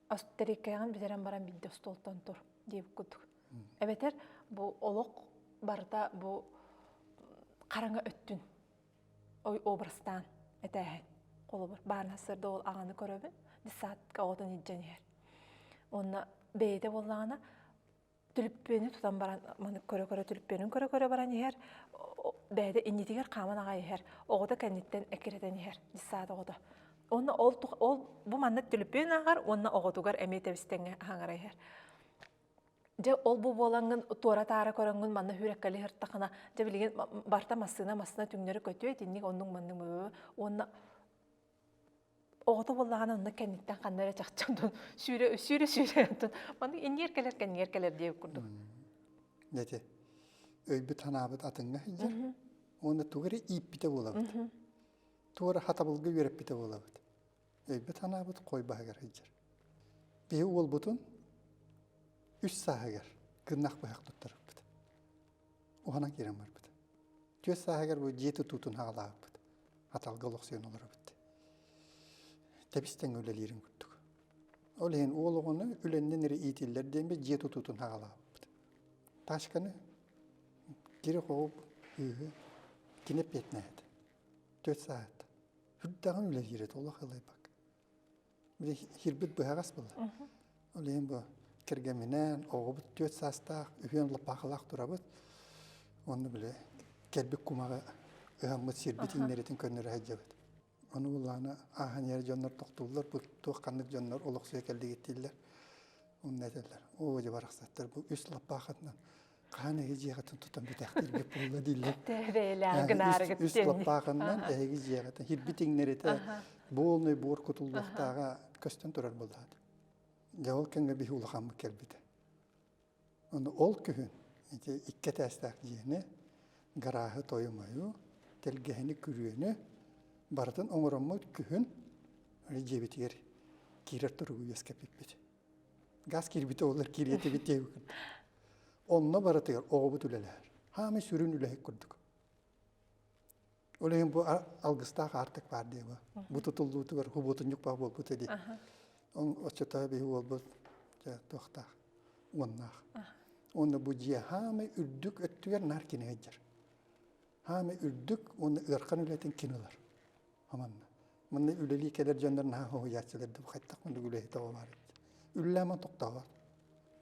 Остериккэҕин бүтэрэн баран биирдэ остуолтан тур диэбит курдук. Эбэтэр бу олох барыта бу хараҥа өттүн ой образтаан этээһин. Холобур, баарына сырда ол аҕаны көрөбүн, десантка оҕотун илдьэн иһэр. Уонна бэйэтэ буоллаҕына түлүппүөнү тутан баран маны көрө-көрө түлүппүөнүн көрө-көрө баран иһэр бэйэтэ иннитигэр хааман аҕай иһэр оҕото кэнниттэн эккирэтэн иһэр дьыссаат оҕото уонна ол ол бу маннык түлүппүөн ааҕар уонна оҕотугар эмиэ тэбис-тэҥҥэ аһаҥара иһэр дьэ ол бу буолаҥҥын туора-таара көрөҥҥүн манна хүүрэккэли сыртахына дьэ билигин барта массыына массыына түҥнэри көтүө итинник оннук маннык уонна Оҕото буоллаҕына онно кэнниттэн ханна эрэ чахчы онтон сүүрэ сүүрэ сүүрэ онтон маннык инниэр кэлэр кэннигэр кэлэр диэбит курдук. Ити өйбүт санаабыт атыҥҥа сылдьар уонна тугу эрэ ииппитэ буолабыт. Тугу эрэ хатабылга үөрэппитэ буолабыт. Өйбүт санаабыт хой баһыгар сылдьар. Биһи уолбутун үс сааһыгар кыннах быһах туттарбыт. Уһанан киирэн барбыт. Түөрт сааһыгар бу дьиэ тутуутун хаалаабыппыт. Аталга олохсуйан олоробут. Тэбис-тэҥҥэ үлэлиирин курдук. Ол иһин уол оҕону үлэннэн эрэ иитиллэр диэн дьиэ тутуутун хаалаабыппыт. Тачканы кири-хоҕу ыыһы кини эппиэтинэһэ этэ. Түөрт сааһыттан. Үрдэҕин үлэлиир этэ, олох ылайбакка. Били хирбит быһаҕас буолла. Ол иһин бу кэргэмминээн оҕобут түөрт саастаах, үһүөн лаппаахылаах турабыт. Уонна били кэлбит кумаҕы ыһаммыт сирбит иҥнэритин көннөрө сылдьабыт. Ону буллаҕына ааһан иһэр дьоннор тохтууллар, бу туох ханнык дьоннор олохсуйа кэллигит дииллэр. Онно этэллэр, оо дьэ барахсаттар бу үс лаппаахытынан хаһан эһиги дьиэҕитин тутан бүтэхтиирбит буолла дииллэр. Бэйэлээх гынаарыгыт Үс лаппаахыннан эһиги дьиэҕитин хирбит иҥнэритэ буолнай буор кутуллуохтааҕа көстөн турар буоллаат. Дьэ ол кэмҥэ биһи улахаммыт кэлбитэ. Ону ол күһүн ити икки этээстээх дьиэни, гарааһы тойу-мойу, тэлгэһэни күрүөнү барытын оҥороммут күһүн дьиэбитигэр киирэр туругу үөскэппиппит. Газ киирбитэ олор киириэтибит диэбит Онно барытыгар оҕобут үлэлэһэр. Хаамай сүрүн үлэһит курдук. Ол иһин бу алгыстаах аартык баар дии бу. Бу тутуллуутугар хубуотунньук баа буолбут дии. Он оччотоо биһи уолбут туохтаах уоннаах. Уонна бу дьиэ хаамай үрдүк өттүгэр наар кини сылдьар. Хаамай үрдүк уонна ыархан үлэтин кини ылар. Аманна. Манна үлэлии кэлэр дьоннор наһаа хоһуйааччылар да хайтах маннык үлэһит оҕо баар эбит. Үллээмэ тохтообот.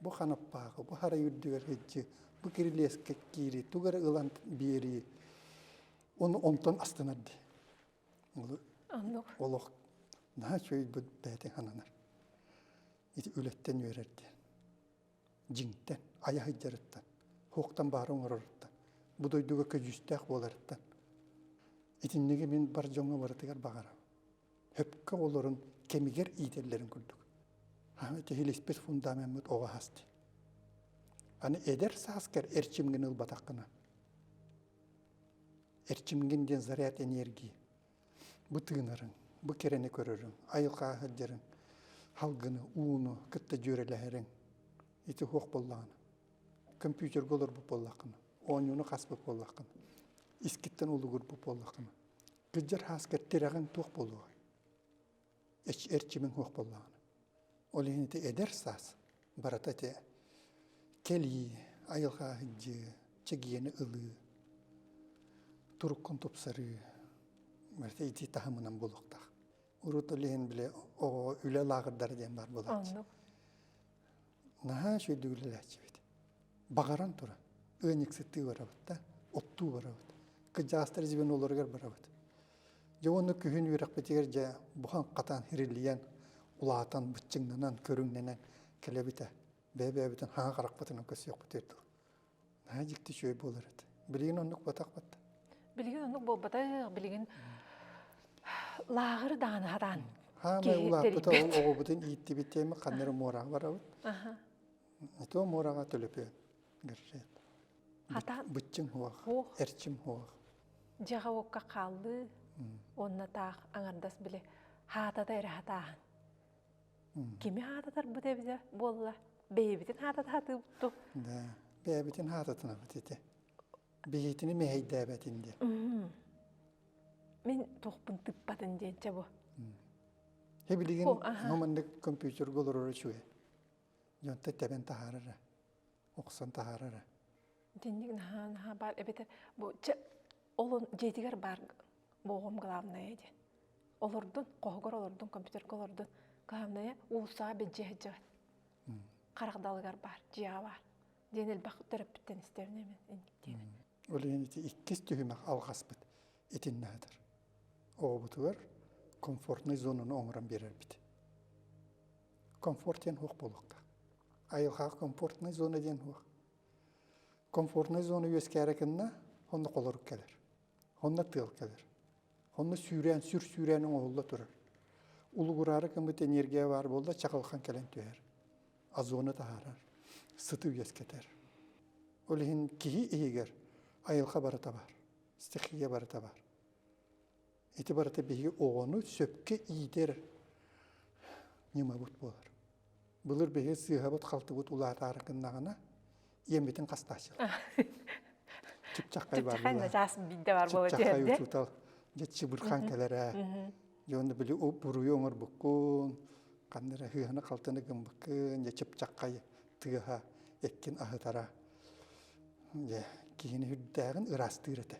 Бу ханаппааҕы, бу харай үрдүгэр сылдьыы, бу кирилиэскэ киирии, тугу эрэ ылан биэрии, ону онтон астынар дии. Олох наһаа үчүгэй бэйэтин сананар. Ити үлэттэн үөрэр диэн. Дьиҥтэн, айа сылдьарыттан, суохтан баары оҥороруттан, бу дойдуга көдьүүстээх буоларыттан. Итинниги мин бар дьоҥҥо барытыгар баҕарабын. Сөпкө олорун кэмигэр иитэллэрин курдук. Тиһилиспит фундамеммыт оҕо аһас дии. Аны эдэр сааскар эрчимҥин ылбатаххына, эрчимҥин диэн заряд энергии. Бу тыынарыҥ, бу кэрэни көрөрүҥ, айылҕаҕа сылдьарыҥ, салгыны, ууну кытта дьүөрэлэһэриҥ ити суох буоллаҕына, компьютерга олорбут буоллаххына, оонньууну хаспыт буоллаххына, искиттэн улугурбут буоллаххына, кырдьар сааскар тирэҕиҥ туох буолуоҕай? Эрчимиҥ суох буоллаҕына. Ол иһин ити эдэр саас барыта ити кэлии, айылҕа сылдьыы, чэгиэни ылыы, туруккун тупсарыы барыта ити таһымынан буолуохтаах. Урут ол иһин били оҕоҕо үлэ лааҕырдара диэн баар буолааччы. Наһаа үчүгэйдик үлэлээччибит. Баҕаран туран ыанньыксыттыы барабыт да, оттуу барабыт. Кырдьаҕастар звеноларыгар барабыт. Дьэ уонна күһүн үөрэхпитигэр дьэ буһан-хатан, хириллийэн, улаатан, быччыҥнанан, көрүҥнэнэн кэлэбит ээ. Бэйэ-бэйэбитин хаҥа харахпытынан көрсүөхпүтүгэр дылы. Наһаа дьикти үчүгэй буолар этэ. Билигин оннук буотах батта. Билигин оннук буолбатах. Билигин лааҕыр даҕаны хатаан Хаамай киһи улааппыта ол тэрийбэт. оҕобутун ииттибит диэмэ ханна эрэ муораҕа барабыт. Аха. То муораҕа төлөпүөн гэржет. Хатаан Быччыҥ хуох, Хуох. эрчим хуох. Дьиэҕэ-уокка хааллыы уонна таах аҥардас били хаатата эрэ хатааһын. Кими хаататарбыт эбитэ буолла? Бэйэбитин хаатата сатыыбыт Да, бэйэбитин хаататынабыт ити. Биһитини мэһэйдээбэтин диэн. Мин туохпун тыппатын диэн чэ бу. Хе билигин маннык компьютерга олорор үчүгэй. Дьонто тэбэн таһаарара, охсон таһаарара. Динник наһаа наһаа баар эбэтэр бу чэ ол дьиэтигэр баар буоҕум главное диэн. Олордун, хоһугар олордун, компьютерга олордун. Главное уулуссаҕа бэдьиэ сылдьыбат. Харах далыгар баар, дьиэҕэ баар. Диэн элбэх төрөппүттэн истэбин эмин инник диэбин. Ол иһин ити иккис түһүмэх алҕаспыт итиннэ сытар. Оҕобутугар комфортнай зонаны оҥорон биэрэрбит. Комфорт диэн суох буолуохтаах. Айылҕаҕа комфортнай зона диэн суох. Комфортнай зона үөскээрэ гынна, онно холорук кэлэр. Онно тыал кэлэр. Онно сүүрээн, сүр сүүрээн оҥоһулла турар. Улугураары гыммыт энергия баар буолла, чаҕылхан кэлэн түһэр. Озону таһаарар, сыты үөскэтэр. Ол иһин киһи иһигэр айылҕа барыта баар, стихия барыта баар. Ити барыта биһиги оҕону сөпкө иитэр ньымабыт буолар. Былыр биһиги сыыһабыт-халтыбыт улаатаары гыннаҕына, иэммитин хастааччылар. Чыпчаххай бар Чыпчахай начаас биирдэ бар буола Чыпчаххай түһэрдэ. учуутал дьэ чыбырхан кэлэрэ. Дьэ онно били буруйу оҥорбуккун, ханна эрэ сыыһаны-халтыны гыммыккын, дьэ чыпчаххай тыаһа эккин аһытара. Дьэ киһини үрдээҕин ыраастыыр этэ.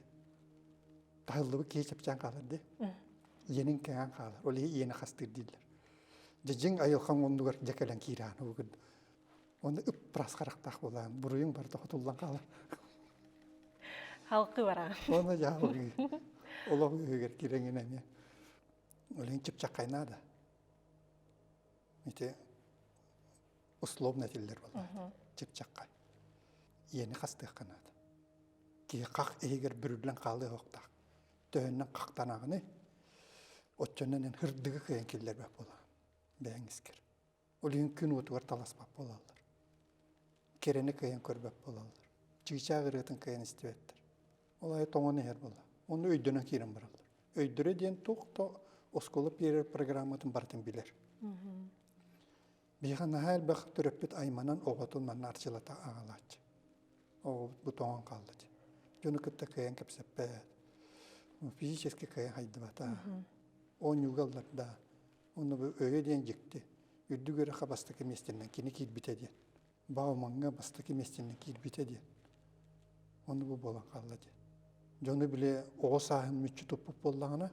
Таһыллыбыт киһи чэпчээн хаалар дии. Иэнин кэҥээн хаалар. Ол иһин иэни хастыыр дииллэр. Дьэ дьиҥ айылҕаҥ оннугар дьэ кэлэн киирээн угун. Онно ып-ыраас харахтаах буолаан, буруйуҥ барыта хотуллан хаалар. Халкы бараҕын. Онно дьаалгыы. Олох үһүгэр кирэҥин эмиэ. Ол иһин чыпчаххай наада. Ити условно этиллэр буоллаҕа. Чыпчаххай. Иэни хастыахха наада. Киһи хах иһигэр бүрүллэн хаалыа суохтаах. Төһөннөн хахтанаҕыный, оччонон эн һырдыгы кыайан киллэрбэт буолаҕын бэйэҥ искэр. Ол иһин күн уотугар таласпат буолаллар. Кэрэни кыайан көрбөт буолаллар. Чыычаах ырыатын кыайан истибэттэр. Ол аайы тоҥон иһэр буолла. Онно өйдөнөн киирэн бараллар. Өйдөрө диэн туох да оскуола биэрэр программатын барытын билэр. Биһиэхэ наһаа элбэх төрөппүт айманан оҕотун манна арчылата аҕалааччы. Оҕобут бу тоҥон хаалла дии. Дьону кытта кыайан кэпсэппэт. Физически кыайан хайдыбата. Оонньууга ылларда. Онно бу өйө диэн дьикти. Үрдүк үөрэххэ бастакы миэстэнэн кини киирбитэ диэн. Баумаҥҥа бастакы миэстэнэн киирбитэ диэн. Онно бу буолан хаалла диэн. Дьону били оҕо сааһын мүччү туппут буоллаҕына,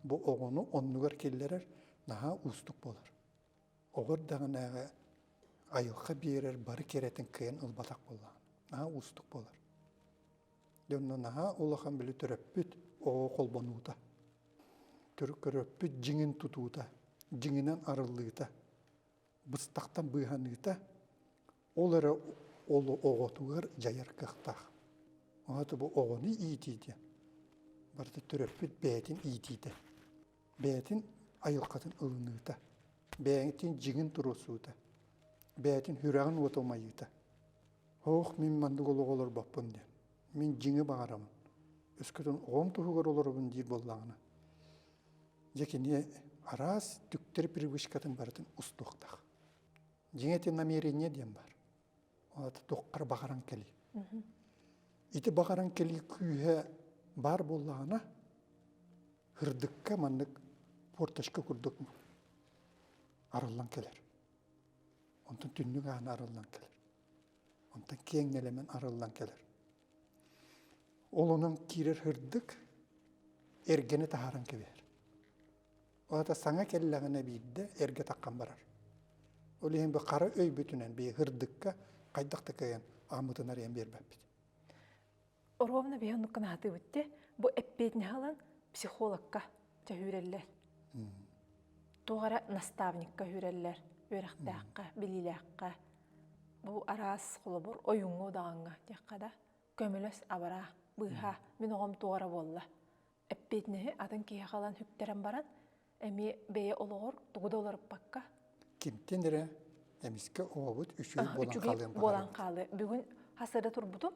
бу оҕону оннугар киллэрэр наһаа уустук буолар. Оҕо эрдэҕинээҕи айылҕа биэрэр бары кэрэтин кыайан ылбатах буоллаҕына, наһаа уустук буолар. Дьэ онно наһаа улахан били төрөппүт оҕо холбонуута, төрөппүт дьиҥин тутуута, дьиҥинэн арыллыыта, быстахтан быыһаныыта ол эрэ ол оҕотугар дьайар кыахтаах. Оҕото бу оҕону иитии диэн барыта төрөппүт бэйэтин иитиитэ. Бэйэтин айылҕатын ылыныыта, бэйэтин дьиҥин туруорсуута, бэйэтин сүрэҕин уота умайыыта. Ох, мин маннык олоҕу олорбоппун диэн. Мин дьиҥи баҕарабын. Өскөтүн оҕом туһугар олоробун диир буоллаҕына, дьэ кини араас түктэри привычкатын барытын устуохтаах. Дьиҥэ ити намерение диэн баар. Ол аата туоххар баҕаран кэлии. Ити баҕаран кэлии күүһэ баар буоллаҕына, һырдыкка маннык форточка курдук арыллан кэлэр. Онтон түннүк аана арыллан кэлэр. Онтон киэҥ нэлэмэн арыллан кэлэр. Ол онон киирэр һырдык эргэни таһааран кэбиһэр. Ол аата саҥа кэллэҕинэ биирдэ эргэ таххан барар. Ол иһин бу хара өйбүтүнэн бии һырдыкка хайдах да кыайан Ааммытын арыйан биэрбэппит. Оруобуна биһи оннук гына сатыыбыт дии. Бу эппиэтинэһи ылан психологка чөһүүрэллэр. Туох эрэ наставникка үүрэллэр, үөрэхтээххэ, билиилээххэ. Бу араас холобур ойууҥҥа удаҕаҥҥа диэххэ да, көмөлөс абараа, быыһаа, мин оҕом туох эрэ буолла. Эппиэтинэһи атын киһиэхэ ылан сүктэрэн баран, эмиэ бэйэ олоҕор тугу да уларыппакка Кимтэн эрэ эмискэ оҕобут үчүгэй буолан үчүгэй хаалыан буолан баҕарабыт. хаалыа. Бүгүн хас эрэ турбутум,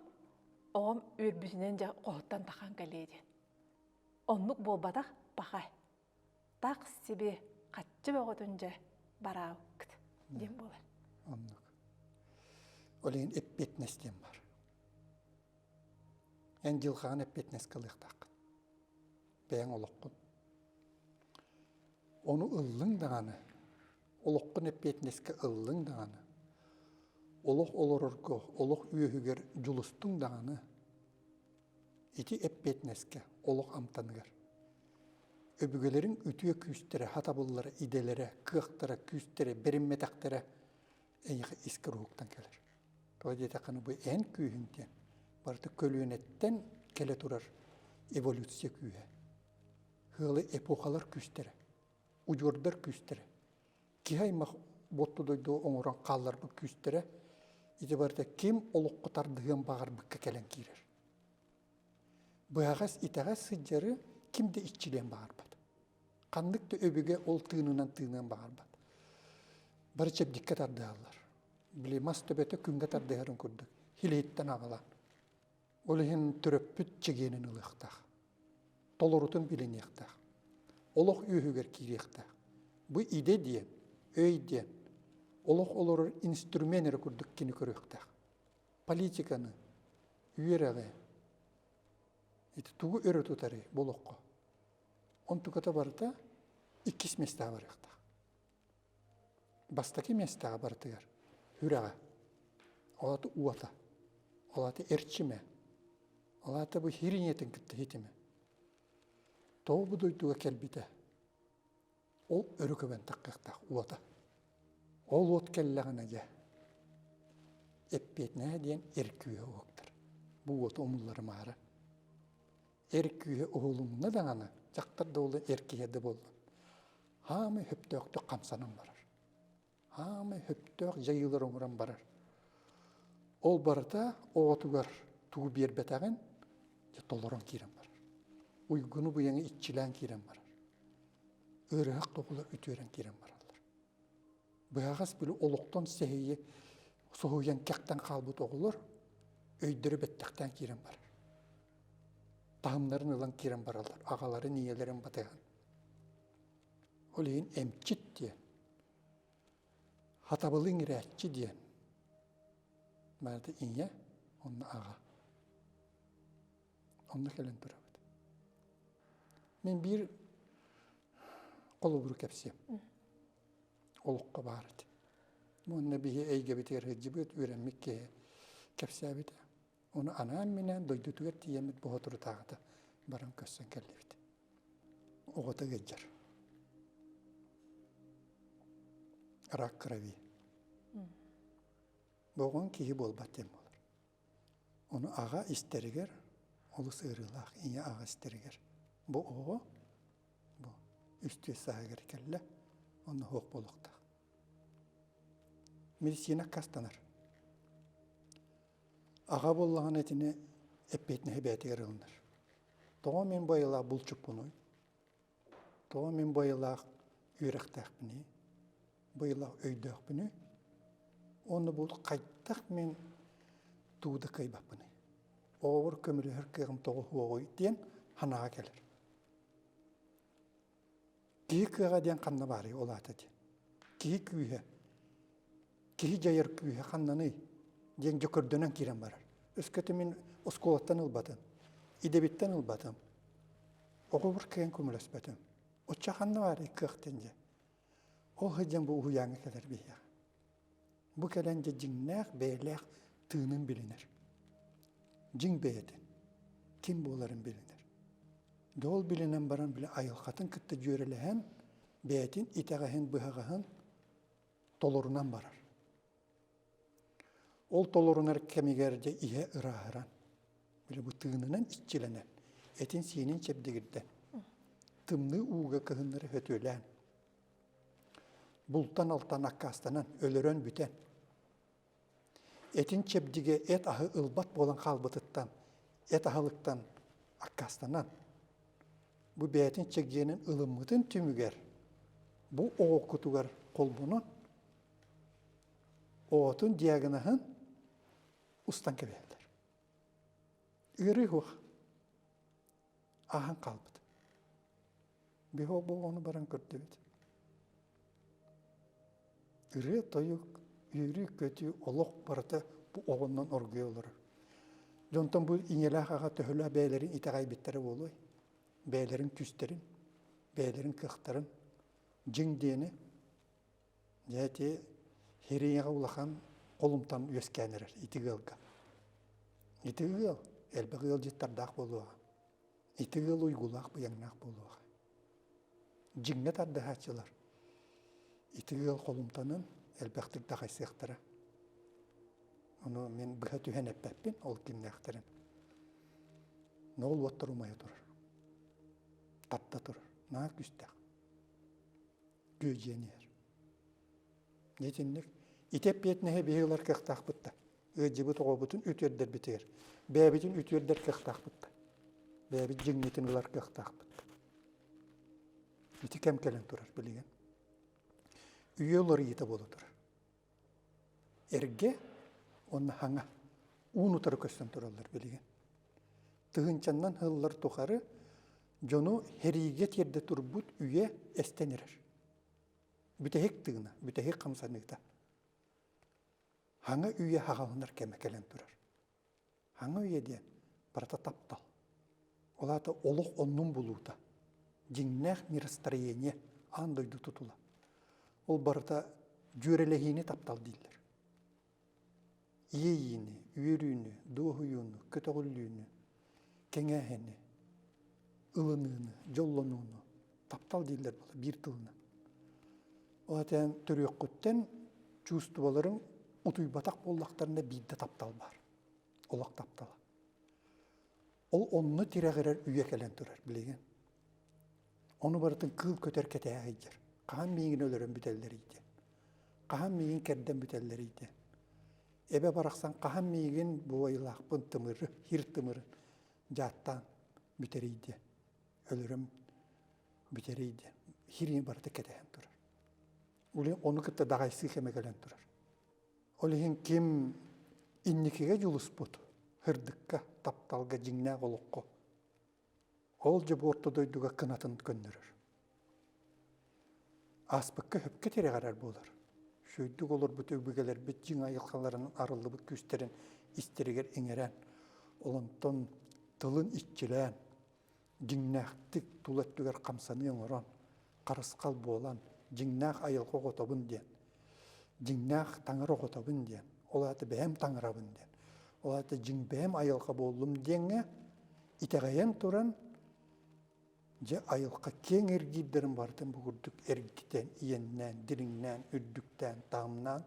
оҕом үөрбүтүнэн дьэ хоһуттан тахан кэлиэ диэн. Оннук буолбатах пахай. Так себе хаччы бөҕөтүн дьэ бараабыккыт диэн буолар. Оннук. Ол иһин эппиэтинэс диэн бар. Эн дьылҕаҕын эппиэтинэскэ ылыахтааххын. Бэйэҥ олоххун. Ону ыллыҥ даҕаны, олоххун эппиэтинэскэ ыллыҥ даҕаны, олох олорорго, олох үөһүгэр дьулустуҥ даҕаны, ити эппиэтинэскэ олох амтаныгар. Өбүгэлэриҥ үтүө күүстэрэ, хатабыллара, идэлэрэ, кыахтара, күүстэрэ, бэриммэтэхтэрэ эйиэхэ искэр уһуктан кэлэр. Тоҕо диэтэххинэ бу эн күүһүҥ диэн барыта көлүөнэттэн кэлэ турар эволюция күүһэ. Ыалы эпохалар күүстэрэ, удьуордар күүстэрэ, киһи аймах буотту дойду оҥорон хаалларбыт күүстэрэ ити барыта ким олоххо тардыһыан баҕарбыкка кэлэн киирэр. Быһаҕас итэҕэс сылдьары ким да иччилиэн баҕарбат. Ханнык да өбүгэ ол тыынынан тыыныан баҕарбат. Бары чэбдиккэ тардыһаллар. Били мас төбөтө күҥҥэ тардыһарын курдук хилиһиттэн аҕалан. Ол иһин төрөппүт чэгиэнин ылыахтаах. Толорутун билиниэхтээх. Олох үөһүгэр киириэхтээх. Бу идэ диэн, өй диэн, олох олорор инструмент эрэ курдук кини көрүөхтээх. Политиканы, үөрэҕи, ити тугу өрө тутарый бу олоххо? Онтуката барыта иккис миэстэҕэ барыахтаах. Бастакы миэстэҕэ барытыгар үрэҕэ, ол аата уота, ол аата эрчимэ, ол аата бу сир ийэтин кытта ситимэ. Тоҕо бу дойдуга кэлбитэ, ол өрө көбөн таххыахтаах уота. Ол уот кэллэҕинэ дьэ, эппиэтинэһэ диэн эр күүһэ уһуктар. Бу уоту умулларымаары. Эр күүһэ уһулунна даҕаны, дьахтар да буоллун, эр киһи да буоллун, хаамай сөптөөхтүк хамсанан барар. Хаамай сөптөөх дьайыылар оҥорон барар. Ол барыта оҕотугар тугу биэрбэтэҕин дьэ толорон киирэн барар. Уйгуну быйаҥы иччилээн киирэн барар. Ыарыһах тоҕулар үтүөрэн киирэн бараллар. Быһаҕас били олохтон сэһийи соһуйан кэхтэн хаалбыт оҕолор өйдөрө бэттэхтээн киирэн барар. Таһымнарын ылан киирэн бараллар, аҕаларын, ийэлэрин батыһан. Ол иһин эмчит диэн, хатабылы иҥирээччи диэн, барыта ийэ уонна аҕа. Онно кэлэн турабыт. Мин биир холобуру кэпсиэм. Олоххо баар этэ. Уонна биһи эйгэбитигэр сылдьыбыт, үөрэммит киһи кэпсээбитэ. Ону анаан-минээн дойдутугар тиийэммит боһотурутааҕыта баран көрсөн кэллибит. Оҕото ыалдьар. Рак крови. Боҕон киһи буолбат диэн буолар. Ону аҕа истэригэр олус ыарыылаах ийэ аҕа истэригэр бу оҕо бу үстүөс сааһыгар кэллэ онно суох буолуохтаах. Медицина аккаастанар. Аҕа буоллаҕына итини эппиэтинэһи бэйэтигэр ылынар. Тоҕо мин бу айылаах булчуппунуй? Тоҕо мин бу айылаах үөрэхтээхпиний? Бу айылаах өйдөөхпүнүй? Уонна бу хайдах мин тугу да кыайбаппыный? Оҕобор көмөлөһөр кыаҕым тоҕо суоҕуй диэн санааҕа кэлэр. Киһи кыаҕа диэн ханна баарый ол аата диэн. Киһи күүһэ, киһи дьайар күүһэ ханнаный диэн дьэ көрдөнөн киирэн барар. Өскөтө мин оскуолаттан ылбатым, идэбиттэн ылбатым, оҕобор кыайан көмөлөспөтүм. Оччо ханна баарый кыах диэн дьэ. Ол сылдьан бу уһуйааҥҥа кэлэр биһиэхэ. Бу кэлэн дьэ дьиҥнээх бэйэлээх тыынын билинэр. Дьиҥ бэйэтин, ким буоларын билинэр. Дьэ ол билинэн баран били айылҕатын кытта дьүөрэлэһэн, бэйэтин итэҕэһин, быһаҕаһын толорунан барар. Ол толорунар кэмигэр дьэ иһэ ырааһыран, били бу тыынынан иччилэнэн, этин-сиинин чэбдигирдэн, тымныы ууга кыһыннары хөтүөлээн, бултан-алтан аккаастанан, өлөрөн бүтэн, этин чэбдигэ эт аһы ылбат буолан хаалбытыттан, эт аһылыктан аккаастанан, бу бэйэтин чэгиэнин ылыммытын түмүгэр бу оҕо кутугар холбонон, оҕотун диагноһын устан кэбиһэллэр. Ыарыы суох. Ааһан хаалбыт. Биһи ол оҕону баран көрдүбүт. Ырыа-тойук, үөрүү-көтүү, олох барыта бу оҕоннон оргуйа олорор. Дьонтон бу ийэлээх аҕа төһөлөөх бэйэлэрин итэҕэйбиттэрэ буолуой? Бэйэлэрин күүстэрин, бэйэлэрин кыахтарын, дьиҥ диэни Дьэ ити хириҥэҕэ улахан холумтан үөскээн эрэр ити ыалга. Ити ыал элбэх ыалдьыттардаах буолуоҕа. Ити ыал уйгулаах быйаҥнаах буолуоҕа. Дьиҥҥэ тардыһааччылар ити ыал холумтанын элбэхтик дахайсыахтара. Ону мин быһа түһэн эппэппин ол кимнээхтэрин. Но ол уоттар умайа турар. Тарда турар. Наһаа күүстээх. Күөдьүйэн иһэр. Итинник ити эппиэтинэһи биһиги ылар кыахтаахпыт да. Ыалдьыбыт оҕобутун үтүөрдэрбитигэр, бэйэбитин үтүөрдэр кыахтаахпыт да. Бэйэбит дьиҥмитин ылар кыахтаахпыт да. Ити кэм кэлэн турар билигин. Үйэ уларыйыыта буола турар. Эргэ уонна хаҥа уун утары көстөн тураллар билигин. Тыһыынчаннан сыллар тухары дьону сэриигэ тиэрдэ турбут үйэ эстэн эрэр. Бүтэһик тыына, бүтэһик хамсаныыта. Хаҥа үйэ хаҕаланар кэмэ кэлэн турар. Хаҥа үйэ диэн барыта таптал. Ол аата олох оннун булуута. Дьиҥнээх миростроение аан дойду тутула. Ол барыта дьүөрэлэһиини таптал дииллэр. Иэйиини, үөрүүнү, дуоһуйууну, көтөҕүллүүнү, кэҥээһини, ылыныыны, дьоллонууну таптал дииллэр буолар биир тылынан. Ол этэн төрүөххүттэн чувстволарыҥ утуйбатах буоллахтарына биирдэ таптал баар. Олох таптала. Ол онно тирэҕирэр үйэ кэлэн турар билигин. Ону барытын кыыл көтөр кэтэһэ сылдьар. Хаһан миигин өлөрөн бүтэллэрий диэн. Хаһан миигин кэрдэн бүтэллэрий диэн. Эбэ барахсан хаһан миигин буойулаахпын тымыры, хир тымырын дьааттаан бүтэрий диэн. Өлөрөм бүтэрий диэн. Хириин барыта кэтэһэн турар. Ону кытта даҕайсыы кэмэ кэлэн турар. Ол иһин ким инникигэ дьулуспут, сырдыкка, тапталга, дьиҥнээх олоххо, ол дьэ бу орто дойдуга кынатын көннөрөр. Ааспыкка сөпкө тирэҕирэр буолар. Үчүгэйдик олорбут өбүгэлэрбит дьиҥ айылҕаларын арыллыбыт күүстэрин истэригэр иҥэрэн, олонтон тылын иччилээн, дьиҥнээхтик тула өттүгэр хамсаныы оҥорон, харысхал буолан, дьиҥнээх айылҕа оҕотобун диэн, дьиҥнээх таҥара оҕотобун диэн, ол аата бэйэм таҥарабын диэн, ол аата дьиҥ бэйэм айылҕа буоллум диэҥҥэ итэҕэйэн туран, дьэ айылҕа киэҥ эргиирдэрин барытын бу курдук эргитэн, иэннээн, дириҥнээн, үрдүктээн, таһымнаан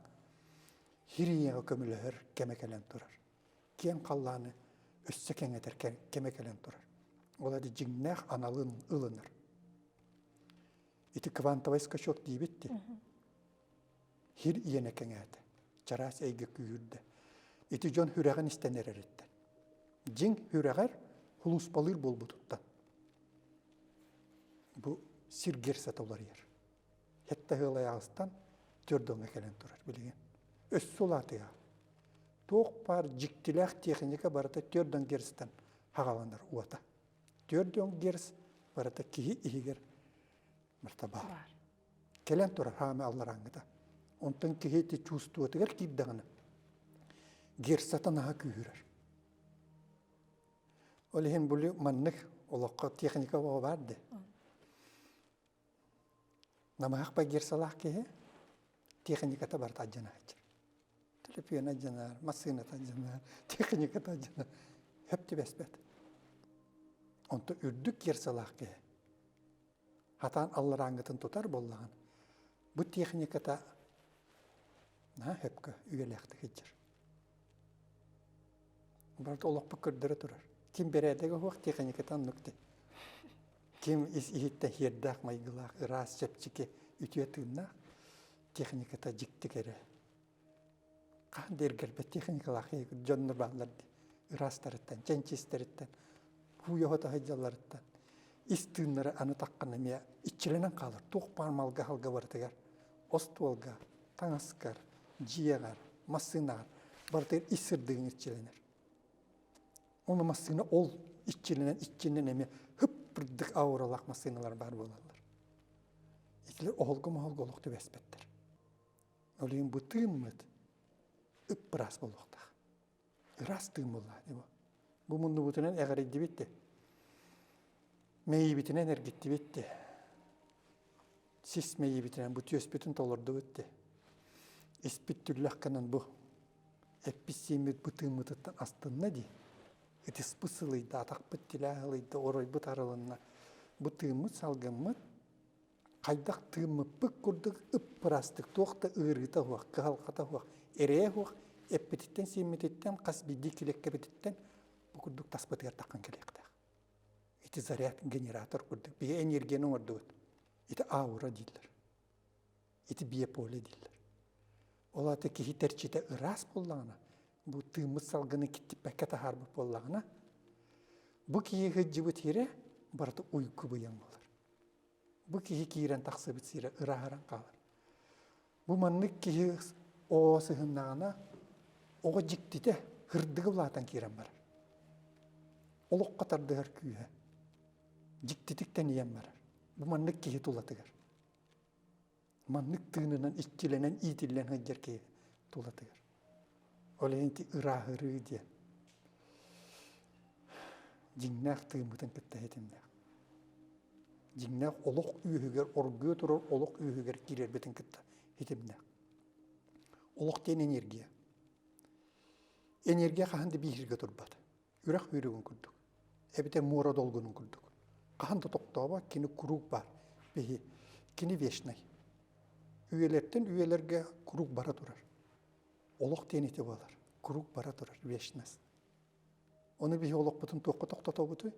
сир ийэҕэ көмөлөһөр кэмэ кэлэн турар. Киэҥ халлааны өссө кэҥэтэр кэмэ кэлэн турар. Ол аата дьиҥнээх аналын ылынар. Ити квантовай скачок диибит дии. Хир иэнэ кэҥээтэ, чараас эйгэ күүһүрдэ. Ити дьон сүрэҕин истэн эрэриттэн. Дьиҥ сүрэҕэр хулууспалыыр буолбутуттан. Бу сир герсата уларыйар. Хетта ыалайаҕыстан төрдөҥҥө кэлэн турар билигин. Өссө улаатыаҕа. Туох баар дьиктилээх техника барыта төрдөн герстэн хаҕаланар уота. Төрдөн герс барыта киһи иһигэр барыта баар. Кэлэн турар хаамы алларааҥҥыта. Онтон киһи ити чувствуотугар киирдэҕинэ герсата наһаа күүһүрэр. Ол иһин бу маннык олоххо техника оҕо баар дии. Намыһах герсалаах киһи техниката барыта алдьанааччы. Төлөпүөнэ алдьанар, массыыната алдьанар, техниката алдьанар. Хөп түбэспэт. Онто үрдүк герсалаах киһи хатаан алларааҥҥытын тутар буоллаҕына, бу техниката наһаа сөпкө үйэлээхтик сылдьар. Барыта олохпут көрдөрө турар. Ким бэрээдэгэ суох тиэхиньикэтэ оннук дии. Ким ис иһиттэн сиэрдээх майгылаах, ыраас, чэпчэки, үтүө тыыннаах техниката дьикти кэрэ. Хаһан да эргэрбэт техникалаах дьоннор бааллар дии. Ыраастарыттан, чэнчистэриттэн, кууйа-хото сылдьалларыттан. Ис тыыннара аны таххан эмиэ иччилэнэн хаалар. Туох баар малга-халга барытыгар, остуолга, таҥаскар, дьиэҕэр, массыынаҕар барытыгар ис сырдыгыҥ иччилэнэр. Ону массыына ол иччилэнэн иччинэн эмиэ хып-бырдык ауралаах массыыналар баар буолаллар. Итилэр оһолго-моһолго олох түбэспэттэр. Ол иһин бу тыыммыт ып-ыраас буолуохтаах. Ыраас тыын буоллаҕа дии бу. Бу муннубутунан эҕэрийдибит де. Мэйиибитинэн эргиттибит де. Сис мэйиибитинэн бу түөспүтүн толордубут де. Испит түллэх гынан бу эппит-сииммит бу тыыммытыттан астынна дии. Ытыспыт сылыйда, атахпыт тилээх ылыйда, оройбут арылынна. Бу тыыммыт, салгыммыт хайдах тыыммыппыт курдук ып-ыраастык туох да ыарыыта суох, кыһалҕата суох, эрэйэ суох эппититтэн-сииммититтэн хас биирдии килиэккэбититтэн бу курдук таспытыгар таххан кэлиэхтээх. Ити заряд генератор курдук биһи энергияны оҥордубут. Ити аура дииллэр. Ити биополе дииллэр. Ол аата киһи тэрчитэ ыраас буоллаҕына, бу тыыммыт салгыны киттиппэккэ таһаарбыт буоллаҕына, бу киһи сылдьыбыт сирэ барыта уйгу быйаҥ буолар. Бу киһи киирэн тахсыбыт сирэ ырааһыран хаалар. Бу маннык киһи оо сыһыннаҕына, оҕо дьиктитэ һырдыгы улаатан киирэн барар. Олоххо тардыһар күүһэ дьиктитик тэнийэн барар. Бу маннык киһи тулатыгар. Маннык тыынынан иччилэнэн иитиллэн сылдьар киһи тулатыгар. Ол иһин ити ырааһырыы диэн дьиҥнээх тыыммытын кытта ситимнээх. Дьиҥнээх олох үөһүгэр оргуйа турар олох үөһүгэр киирэрбитин кытта ситимнээх. Олох диэн энергия. Энергия хаһан да бииргэ турбат. Үрэх сүүрүгүн курдук. Эбэтэр муора долгунун курдук. Хаһан да тохтообот, кини куруук баар. Биһи кини вечнай. Үйэлэртэн үйэлэргэ куруук бара турар. Олох диэн ити буолар. Куруук бара турар вечность. Ону биһи олохпутун туохха тохтотобутуй?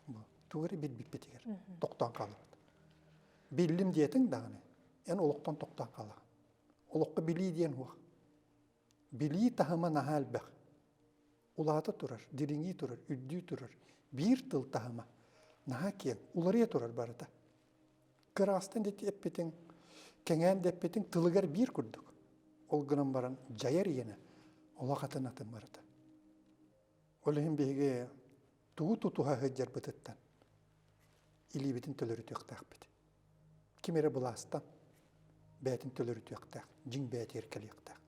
Бу тугу эрэ билбиппитигэр тохтоон хаалабыт. Биллим диэтиҥ даҕаны, эн олохтон тохтоон хаалаҕын. Олоххо билии диэн суох. Билии таһыма наһаа элбэх. Улаата турар, дириҥии турар, үрдүү турар. Биир тыл таһыма наһаа киэҥ, уларыйа турар барыта. Кыраастан ити эппитиҥ, кэҥээн да эппитиҥ тылыгар биир курдук. Ол гынан баран дьайар иэнэ олох атын атын барыта. Ол иһин биһиги тугу тутуһа сылдьарбытыттан илиибитин төлөрүтүөхтээхпит. Ким эрэ былаастан бэйэтин төлөрүтүөхтээх, дьиҥ бэйэтигэр кэлиэхтээх.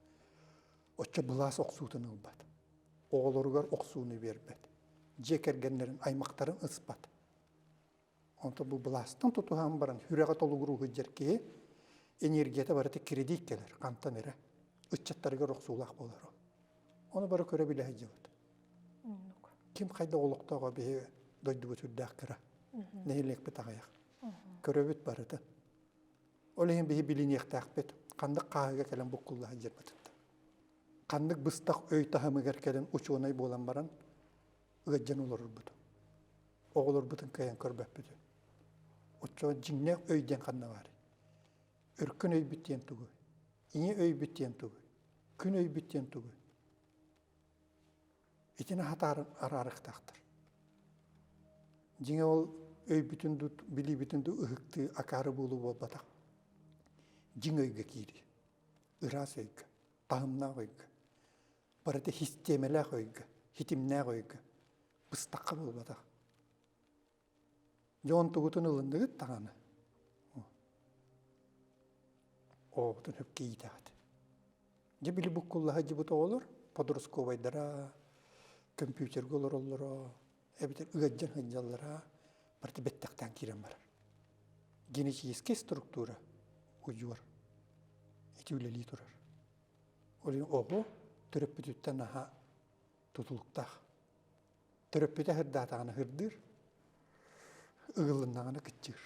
Оччо былаас охсуутун ылбат. Оҕолоругар охсууну биэрбэт. Дьиэ кэргэннэрин, аймахтарын ыспат. Онтон бу былаастан тутуһан баран сүрэҕэ толугуруу сылдьар киһи энергията барыта кредит кэлэр хантан эрэ ыччаттарыгар охсуулаах буолар ол. Ону бары көрө билэ сылдьабыт. Ким хайдах олохтооҕо биһи дойдубут сүрдээх кыра. Нэһилиэкпит аҕыйах. Көрөбүт барыта. Ол иһин биһи билиниэхтээхпит. Ханнык хааһыга кэлэн буккулла сылдьарбытыттан. Ханнык быстах өй таһымыгар кэлэн учуонай буолан баран ыалдьан олорорбут. Оҕолорбутун кыайан көрбөппүт. Оччоҕо дьиҥнээх өй диэн ханна баарый? Өркөн өйбүт диэн тугуй? Ийэ өйбүт диэн тугуй? Күн өйбүт диэн тугуй? Итини хатаарын араарыахтаахтар. Дьиҥэ ол өйбүтүн дуу, билиибитин дуу ыһыктыы акаары буолуу буолбатах. Дьиҥ өйгө киирии. Ыраас өйгө, таһымнаах өйгө. Барыта систиэмэлээх өйгө, ситимнээх өйгө. Быстахха буолбатах. Дьэ онтугутун ылынныгыт даҕаны. Оҕобутун сөпкө иитэҕит. Дьэ били буккуллаһа дьыбыт оҕолор подростковайдара, компьютерга олороллоро, эбэтэр ыалдьан сылдьаллара барыта бэттэхтээн киирэн барар. Генетическэй структура удьуор ити үлэлии турар. Ол иһин оҕо төрөппүтүттэн наһаа тутулуктаах. Төрөппүтэ һырдаатаҕына һырдыыр, ыгыллыннаҕына кыччыыр.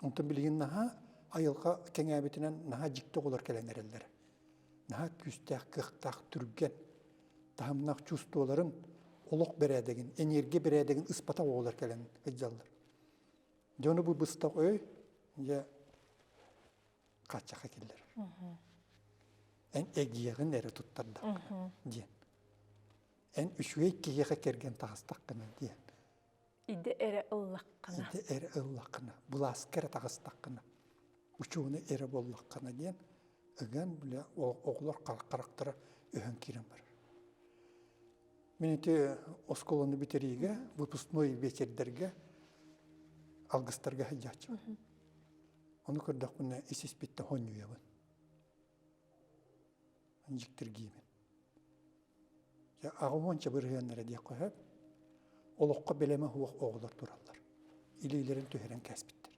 Онтон билигин наһаа айылҕа кэҥээбитинэн наһаа дьикти оҕолор кэлэн эрэллэр. Наһаа күүстээх, кыахтаах, түргэн. таһымнаах чувстволарын олох бэрээдэгин, энергия бэрээдэгин ыспатах оҕолор кэлэн сылдьаллар. Дьону бу быстах өй дьэ хааччахха киллэрэр. Эн эгиэҕин эрэ туттардаххына диэн. Эн үчүгэй киһиэхэ кэргэн таҕыстаххына диэн. Идэ эрэ ыллаххына. Идэ эрэ ыллаххына, былааска эрэ таҕыстаххына, учуонай эрэ буоллаххына диэн ыган бile оҕолор харахтара өһөн киирэн барар. Мин ити оскуоланы бүтэриигэ, выпускной вечердэргэ алгыстарга сылдьааччыбын. Ону көрдөхпүнэ ис-испиттэн хонньуйабын. Дьиктиргиибин. Аҕа уонча бырыһыаннара диэххэ сөп. Олоххо бэлэмэ суох оҕолор тураллар. Илиилэрин түһэрэн кээспиттэр.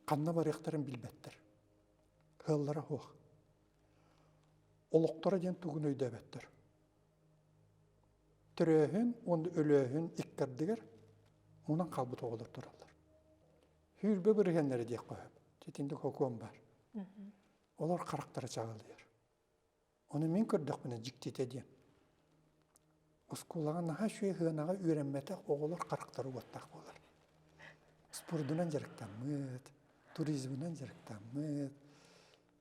Ханна барыахтарын билбэттэр. Ыаллара суох. Олохторо диэн тугун өйдөөбөттөр. Төрөөһүн уонна өлөөһүн икки ардыгар мунан хаалбыт оҕолор тураллар. 20 бырыһыаннара диэххэ сөп. Итинник сокуон баар. Олор харахтара чаҕылыйар. Ону мин көрдөхпүнэ дьиктитэ диэн. Оскуолаҕа наһаа үчүгэй сыанаҕа үөрэммэтэх оҕолор харахтара уоттаах буолар. Спордунан дьарыктаммыт, туризмынан дьарыктаммыт,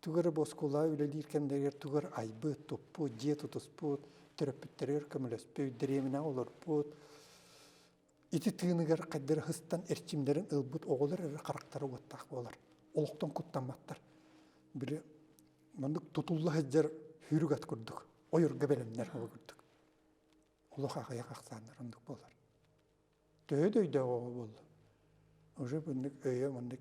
тугу эрэ бу оскуолаҕа үлэлиир кэмнэригэр тугу эрэ айбыт, туппут, дьиэ тутуспут, төрөппүттэригэр көмөлөспүт, дэриэбинэҕэ олорбут. Ити тыыныгар хайдары сыстан эрчимнэрин ылбыт оҕолор эрэ харахтара уоттаах буолар. Олохтон куттамматтар. Били маннык тутулла сылдьар сүүрүк ат курдук, ойорго бэлэмнэр ол курдук. Олох аҕыйах ахсааннар оннук буолар. Төһө да өйдөөх оҕо буолла, уже маннык өйө маннык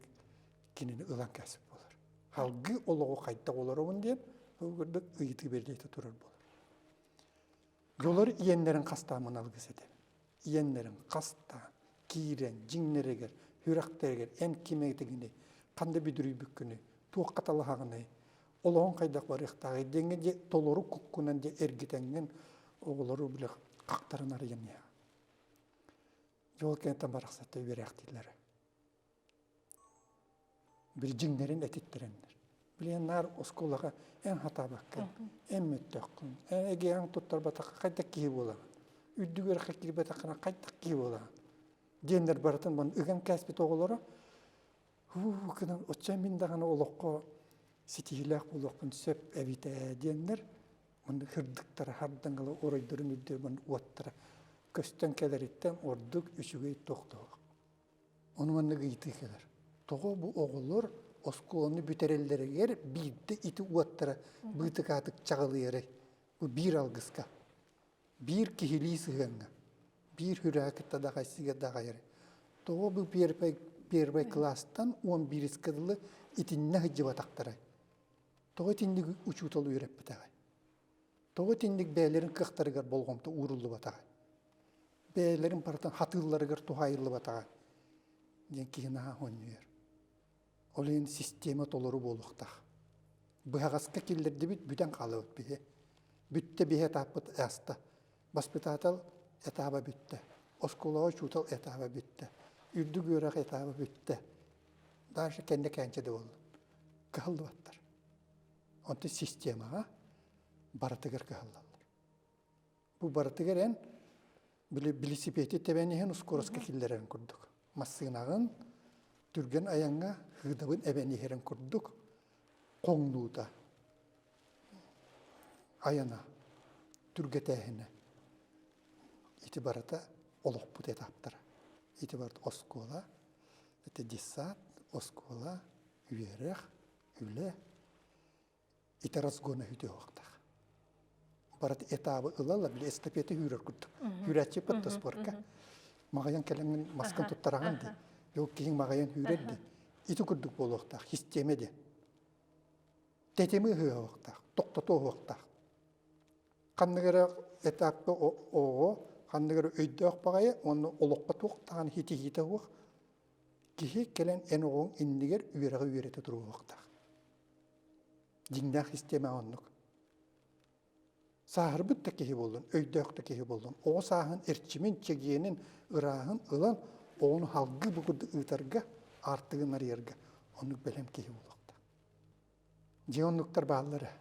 кинини ылан кээспит буолар. Салгыы олоҕу хайдах олоробун диэн ол курдук ыйытыы бэлиэтэ турар буолар. Дьолор иэннэрин хастаамын алгыс этэ. Иэннэрин хастаан, киирэн, дьиҥнэригэр, сүрэхтэригэр эн ким этигиний, ханна бүдүрүйбүккүнүй, туохха талаһаҕыный, олоҕуҥ хайдах барыахтааҕый диэҥҥэ дьэ толору куккунан дьэ эргитэҥҥин оҕолору били хахтарын арыйан иһэҕин. Дьол кэнниттэн барахсатта үөрээхтииллэрэ. Били дьиҥнэрин этиттэрэннэр. Билигин наар оскуолаҕа эн хатаабаккын, эн мөттөххүн, эн эгиэҕин туттарбатахха хайдах киһи буолаҕын, үрдүк үөрэххэ киирбэтэххинэ хайдах киһи буолаҕын диэннэр барытын маны ыган кээспит оҕолоро һуу гынан оччо мин даҕаны олоххо ситиһиилээх буолуохпун сөп эбит ээ диэннэр маннык сырдыктара хардаҥала оройдорун үрдүгэр маннык уоттара көстөн кэлэриттэн ордук үчүгэй туох да суох. Ону маннык ыйытыы кэлэр. Тоҕо бу оҕолор оскуоланы бүтэрэллэригэр биирдэ ити уоттара быытыкаатык чаҕылыйарый? Бу биир алгыска, биир киһилии сыһыаҥҥа, биир сүрэҕи кытта даҕайсыыга даҕайарый? Тоҕо бу первый, первый кылаастан 11-ка дылы итиннэ сылдьыбатахтарай? Тоҕо итинник учуутал үөрэппэтэҕэй? Тоҕо итинник бэйэлэрин кыахтарыгар болҕомто ууруллубатаҕай? Бэйэлэрин барытын хатыылларыгар туһаайыллыбатаҕа диэн киһи наһаа хонньуйар. Ол иһин система толору буолуохтаах. Быһаҕаска киллэрдибит, бүтэн хаалабыт биһи. Бүттэ биһи этаппыт ааста. Баспытаатал этаба бүттэ. Оскуолаҕа учуутал этаба бүттэ. Үрдүк үөрэх этаба бүттэ. Дальше кэннэ кээнчэ да буоллун. Кыһаллыбаттар. Онтон системаҕа барытыгар кыһаллаллар. Бу барытыгар эн били билисипиэти тэбэн иһэн ускуораска киллэрэрин курдук. Массыынаҕын түргэн айаҥҥа һыыдабын эбэн иһэрин курдук хоҥнуута, айана, түргэтээһинэ. Ити барыта олохпут этаптара. Ити барыта оскуола, это детсад, оскуола, үөрэх, үлэ, ити разгона үтүө Барыт этабы ылалар, били эстафета үүрэр курдук. Үүрээччи пытта спорка. Маҕайан кэлэҥҥин маскын туттараҕын дии. Ол киһиҥ маҕайан үүрэр дии. Ити курдук буолуохтаах, систиэмэ диэн. Тэтими ыһыахтаах, тохтотуохтаах. Ханнык эрэ этапка оҕо, ханнык эрэ өйдөөх баҕайы уонна олоххо туох даҕаны ситиһиитэ суох киһи кэлэн эн оҕоҥ иннигэр үөрэҕи үөрэтэ туруохтаах. Дьиҥнээх систиэмэ оннук. Сааһырбыт да киһи буоллун, өйдөөх да киһи буоллун, оҕо сааһын эрчимин, чэгиэнин, ырааһын ылан оҕону салгыы бу курдук ыытарга, аартыгын арыйарга оннук бэлэм киһи буолуохтаах. Дьиэ оннуктар бааллар ээ.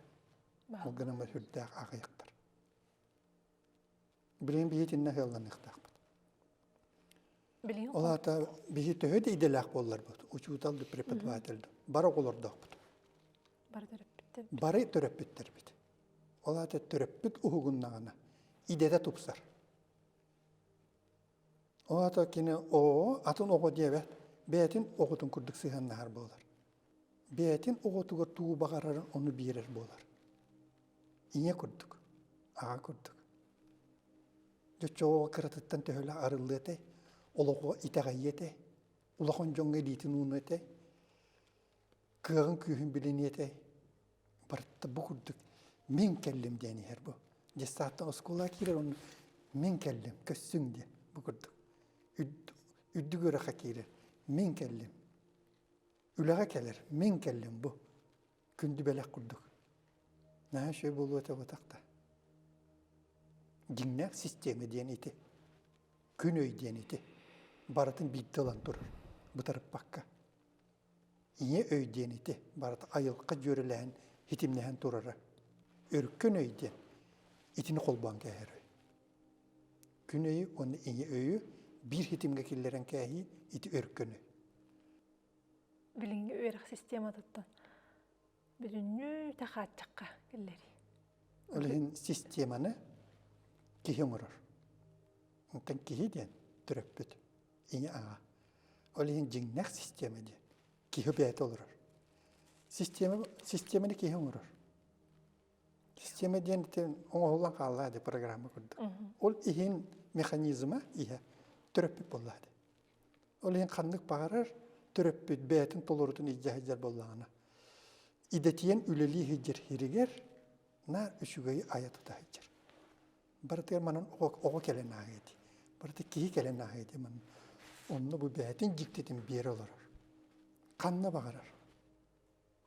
Ол гынан сүрдээх аҕыйахтар. Билигин биһи итиннэ ыалланыахтаахпыт. Билигин Ол аата биһи төһө да идэлээх буолларбыт, учуутал да, преподаватель да, бары оҕолордоохпут. Бары төрөппүттэр. Бары төрөппүттэрбит. Ол аата төрөппүт уһугуннаҕына идэтэ тупсар. Ол аата кини оҕо атын оҕо диэбэт, бэйэтин оҕотун курдук сыһыаннаһар буолар. Бэйэтин оҕотугар тугу баҕарарын ону биэрэр буолар. Ийэ курдук, аҕа курдук. Дьэ оҕо кыратыттан төһөлөөх арыллыа этэй, олоҕо итэҕэйиэ этэй, улахан дьоҥҥо илиитин уунуо этэй, кыаҕын күүһүн билиниэ этэй. Барыта бу курдук мин кэллим диэн иһэр бу. Детсадтан оскуолаҕа киирэр онно мин кэллим, көссүҥ диэн бу курдук. Үрдүк үөрэххэ киирэр мин кэллим. Үлэҕэ кэлэр мин кэллим бу. Күндү бэлэх курдук. Наһаа үчүгэй буолуо этэ буотах да. Дьиҥнээх систиэмэ диэн ити. Күн өй диэн ити. Барытын биирдэ ылан турар, бытарыппакка. Ийэ өй диэн ити барыта айылҕа дьүөрэлэһэн, хитимнэһэн турара. Өркөн өй диэн итини холбоон кээһэр өй. Күн өйү уонна ийэ өйү биир хитимҥэ киллэрэн кээһии ити өркөн өй. Билиҥҥи үөрэх систематыттан бүтүннүү хааччахха киллэрии. Ол иһин системаны киһи оҥорор. Онтон киһи диэн төрөппүт, ийэ аҕа. Ол иһин дьиҥнээх система диэн киһи бэйэтэ олорор. Система, системаны киһи оҥорор. Система диэн оҥоһуллан хаалла дии программа курдук. Ол иһин механизма иһэ төрөппүт буолла дии. Ол иһин ханнык баҕарар төрөппүт бэйэтин толорутун илдьэ сылдьар буоллаҕына, идэтийэн үлэлии сылдьар сиригэр наар үчүгэйи айа тута сылдьар. Барытыгар манан оҕо кэлэн ааһыа дии. Барыта киһи кэлэн ааһыа дии манна. Онно бу бэйэтин дьиктитин биэрэ олорор. Ханна баҕарар.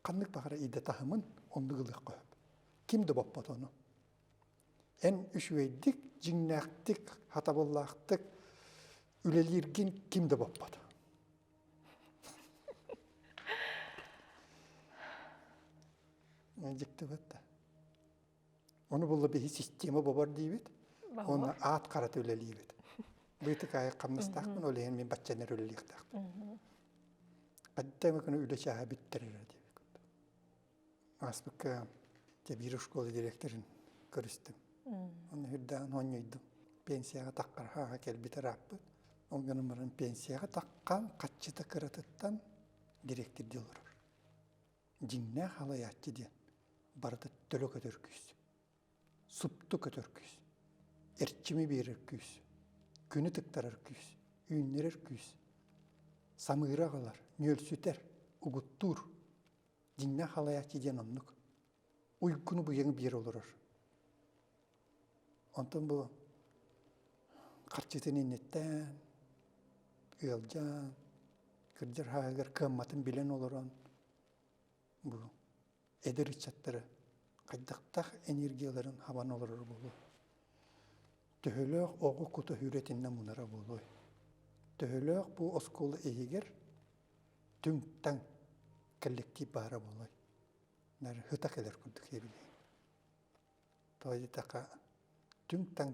Ханнык баҕарар идэ таһымын оннук ылыахха сөп. Ким да боппот ону. Эн үчүгэйдик, дьиҥнээхтик, хатабыллаахтык үлэлииргин ким да боппот. Дьиктибэт да. Ону булла биһи система бобор диибит. Уонна аат харата үлэлиибит. Быытык аайы хамнастаахпын, ол иһин мин баччанар үлэлиэхтээхпин. Хадда эмэ күнү үлэ чааһа бүттэр эрэ диэбит. Ааспыкка дьэ биир школа директорын көрүстүм. Онно үрдээн оонньуйдум. Пенсияҕа таххар кэлбит ырааппыт. Ол гынан баран пенсияҕа таххан хаччыта кыратыттан директордии олорор. Дьиҥнээх халайааччы диэн барыта төлө көтөр күүс. Супту көтөр күүс. Эрчими биэрэр күүс. Күнү тыктарар күүс. Үүннэрэр күүс. Самыыра аҕалар, нүөлсүтэр, угуттуур. Дьиҥнээх халайааччы диэн оннук. Уйгуну быйаҥы биэрэ олорор. Онтон бу харчытын инниттэн ыалдьан, кырдьар сааһыгар кыамматын билэн олорон бу эдэр ыччаттары хайдахтаах энергияларын хабан олорор буолуо. Төһөлөөх оҕо кута сүүрэтиннэ мунара буолуой? Төһөлөөх бу оскуола иһигэр түҥ-таҥ коллектив баара буолуой? Нары ыта кэлэр курдук эбилиин. Тоҕо диэтэххэ, түҥ-таҥ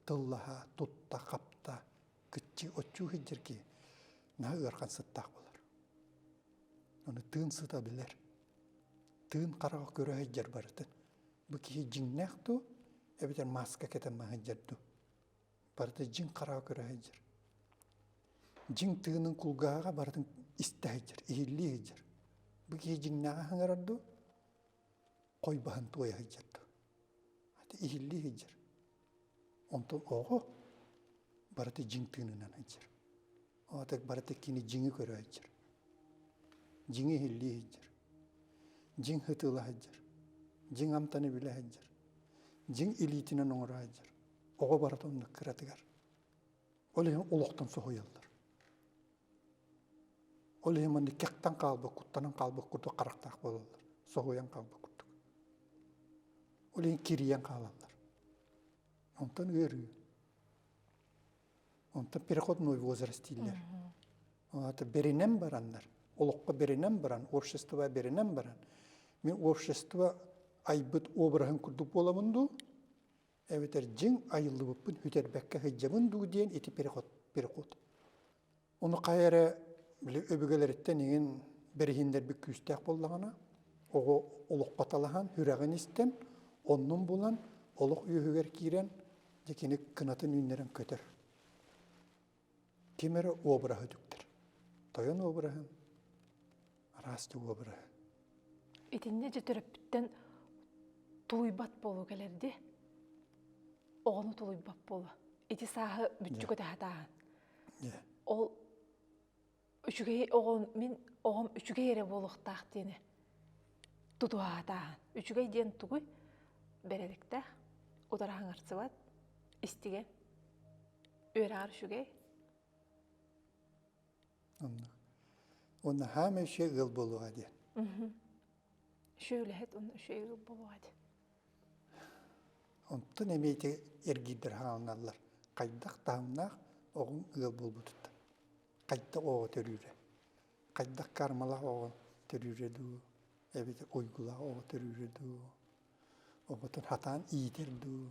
тыллаһа, тутта-хапта, кыччыы, оччуу сылдьар киһи наһаа ыарахан сыттаах буолар. Ону тыын сыта билэр. Тыын хараҕа көрө сылдьар барытын. Бу киһи дьиҥнээх дуу, эбэтэр мааска кэтэн сылдьар дуу? Барыта дьиҥ хараҕа көрө сылдьар. Дьиҥ тыынын кулгааҕа барытын истэ сылдьар, иһиллии сылдьар. Бу киһи дьиҥнээҕи саҥарар дуу, хой баһын туойа сылдьар дуу? Ати иһиллии сылдьар. Онтон оҕо барыта дьиҥ тыынынан сылдьар. Оҕо барыта кини дьиҥи көрө сылдьар. Дьиҥи иһиллии сылдьар. Дьиҥ сытыыла сылдьар. Дьиҥ амтаны билэ сылдьар. Дьиҥ илиитинэн оҥоро сылдьар. Оҕо барыта оннук кыратыгар. Ол иһин олохтон соһуйаллар. Ол иһин маннык кэхтэн хаалбыт, куттанан хаалбыт курдук харахтаах буолаллар. Соһуйан хаалбыт курдук. Ол иһин кирийэн хаалаллар. Онтон ыарыы. Онтон переходной возраст дииллэр. Ол бэринэн бараннар, олоххо бэринэн баран, общество бэринэн баран, мин общество айбыт обраһын курдук буоламын дуу? Эбэтэр дьиҥ айыллыбыппын сүтэрбэккэ сылдьабын дуу диэн ити переход переход. Ону хайа эрэ били өбүгэлэриттэн иҥин бэриһиннэрбит күүстээх буоллаҕына, оҕо олоххо талаһан, сүрэҕин истэн, оннун булан, олох үөһүгэр киирэн, дьэ кини кынатын үүннэрэн көтөр. Ким эрэ обраһы үтүктэр. Тойон обраһын, араас да обраһы. Итиннэ дьэ төрөппүттэн тулуйбат буолуу кэлэр дии. Оҕону тулуйбат буолуу. Ити сааһы бүччү көтөһө Ол үчүгэй оҕом мин оҕом үчүгэй эрэ буолуохтаах диэни тутуһаатааһын. Үчүгэй диэн тугуй? Бэрээдэктээх, утары хаҥарсыбат, истигэн, үөрэҕэр үчүгэй. Оннук. Уонна хаамай үчүгэй ыал буолуоҕа диэн. Үчүгэй үлэһит уонна үчүгэй ыал буолуоҕа диэн. Онтон эмиэ ити эргиирдэр хаалыналлар. Хайдах таһымнаах оҕоҥ ыал буолбутуттан. Хайдах оҕо төрүүрэ. Хайдах кармалаах оҕо төрүүрэ дуу, эбэтэр уйгулаах оҕо төрүүрэ дуу, оҕотун хатаан иитэр дуу.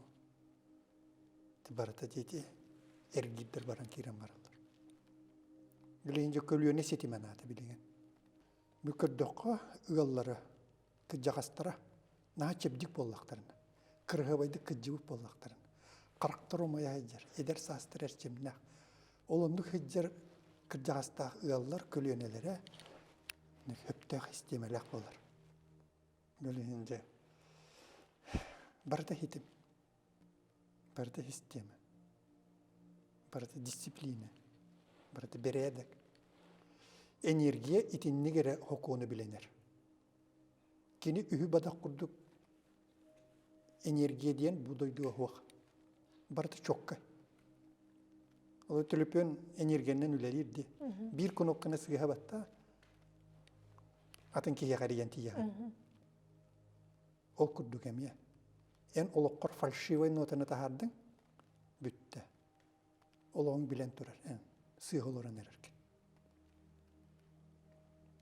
Барыта ити эргиирдэр баран киирэн бараллар. Билигин дьэ көлүөнэ ситимэ наада билигин. Бу көрдөххө ыаллары кырдьаҕастара наһаа чэбдик буоллахтарына, кыраһыабайдык кырдьыбыт буоллахтарына, харахтара умайа сылдьар, эдэр саастара эрчимнээх. Ол оннук сылдьар кырдьаҕастаах ыаллар көлүөнэлэрэ сөптөөх систиэмэлээх буолар. Билигин дьэ барыта хитим, барыта систиэмэ, барыта дисциплина, барыта бэрээдэк. Энергия итинник эрэ сокуону билинэр. Кини үһү бадах курдук энергия диэн бу дойдуга суох. Барыта чокка. Ол төлөпүөн энергиянан үлэлиир дии. Биир кнопканы сыыһа батта атын киһиэхэ эрийэн тиийэҕин. Ол курдук эмиэ. Эн олоххор фальшивай нотаны таһаардыҥ, бүттэ. Олоҕуҥ билэн турар эн сыыһа олорон эрэргин.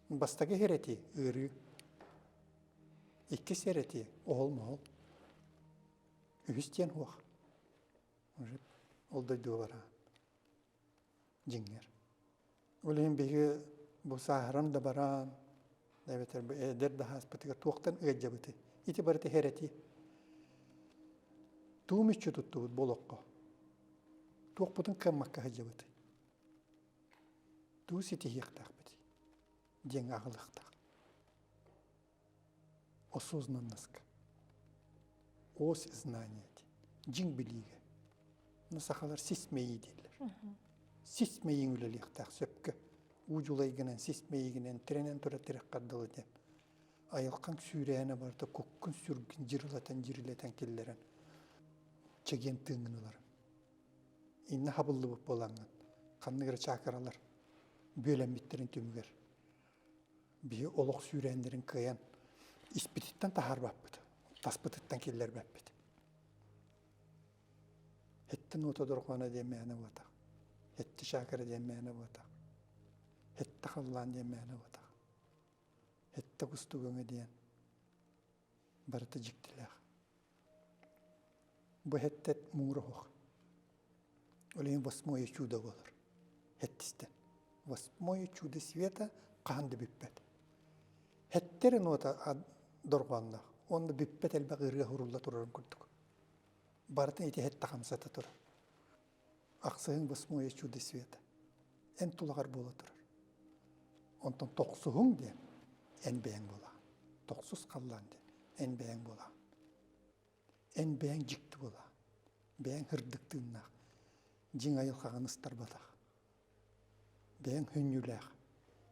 Бастакы эрэтии ыарыы. Иккис эрэтии оһол-моһол. Үһүс диэн суох. Уже ол дойдуга бараҕын. Дьиҥҥэр. Ол иһин биһиги бу сааһыран да баран, эбэтэр бу эдэр да ааспытыгар туохтан ыалдьабытый? Ити барыта эрэтии. Туу мүччү туттубут бу олоххо. Туохпутун кыаммакка сылдьабытый? Туу ситиһиэхтээхпитий? диэн аҕылыахтаах. Осознанностка. Ось знания диэн. Дьиҥ билиигэ. Ну, сахалар сис мэйии дииллэр. Сис мэйииҥ үлэлиэхтээх сөпкө. Уу дьулайгынан, сис мэйиигинэн тирэнэн турар тирэххэр дылы диэн. Айылҕаҥ сүүрээнэ барыта куккун сүргүн дьырылатан-дьирилэтэн киллэрэн чэгиэн тыыҥҥын ыларыҥ. Иннэ хабыллыбыт буолаҥҥын ханнык эрэ чаакыралар бүөлэммиттэрин түмүгэр биһи олох сүүрээннэрин кыайан испититтэн таһаарбаппыт, таспытыттан киллэрбэппит. Эттэн уота дорҕооно диэн мээнэ буотах. Этти чаакыра диэн мээнэ буотах. Этте халлаан диэн мээнэ буотах. Этте кустук өҥө диэн барыта дьиктилээх. Бу эттет муура суох. Ол иһин восьмое чудо буолар. Эттистэн. Восьмое чудо света хаһан да бүппэт. Эттэрин уота дорҕоонноох. Уонна бүппэт элбэх ырыа сурулла турарын курдук. Барытын ити эт хамсата турар. Ахсыһыҥ восьмое чудо света. Эн тулаҕар буола турар. Онтон тохсуһуҥ диэн эн бэйэҥ буолаҕын. Тохсус халлаан диэн эн бэйэҥ буолаҕын. Эн бэйэҥ дьикти буолаҕын. Бэйэҥ һырдык тыыннаах, дьиҥ айылҕаҕын ыстарбатах. Бэйэҥ хүнньүлээх,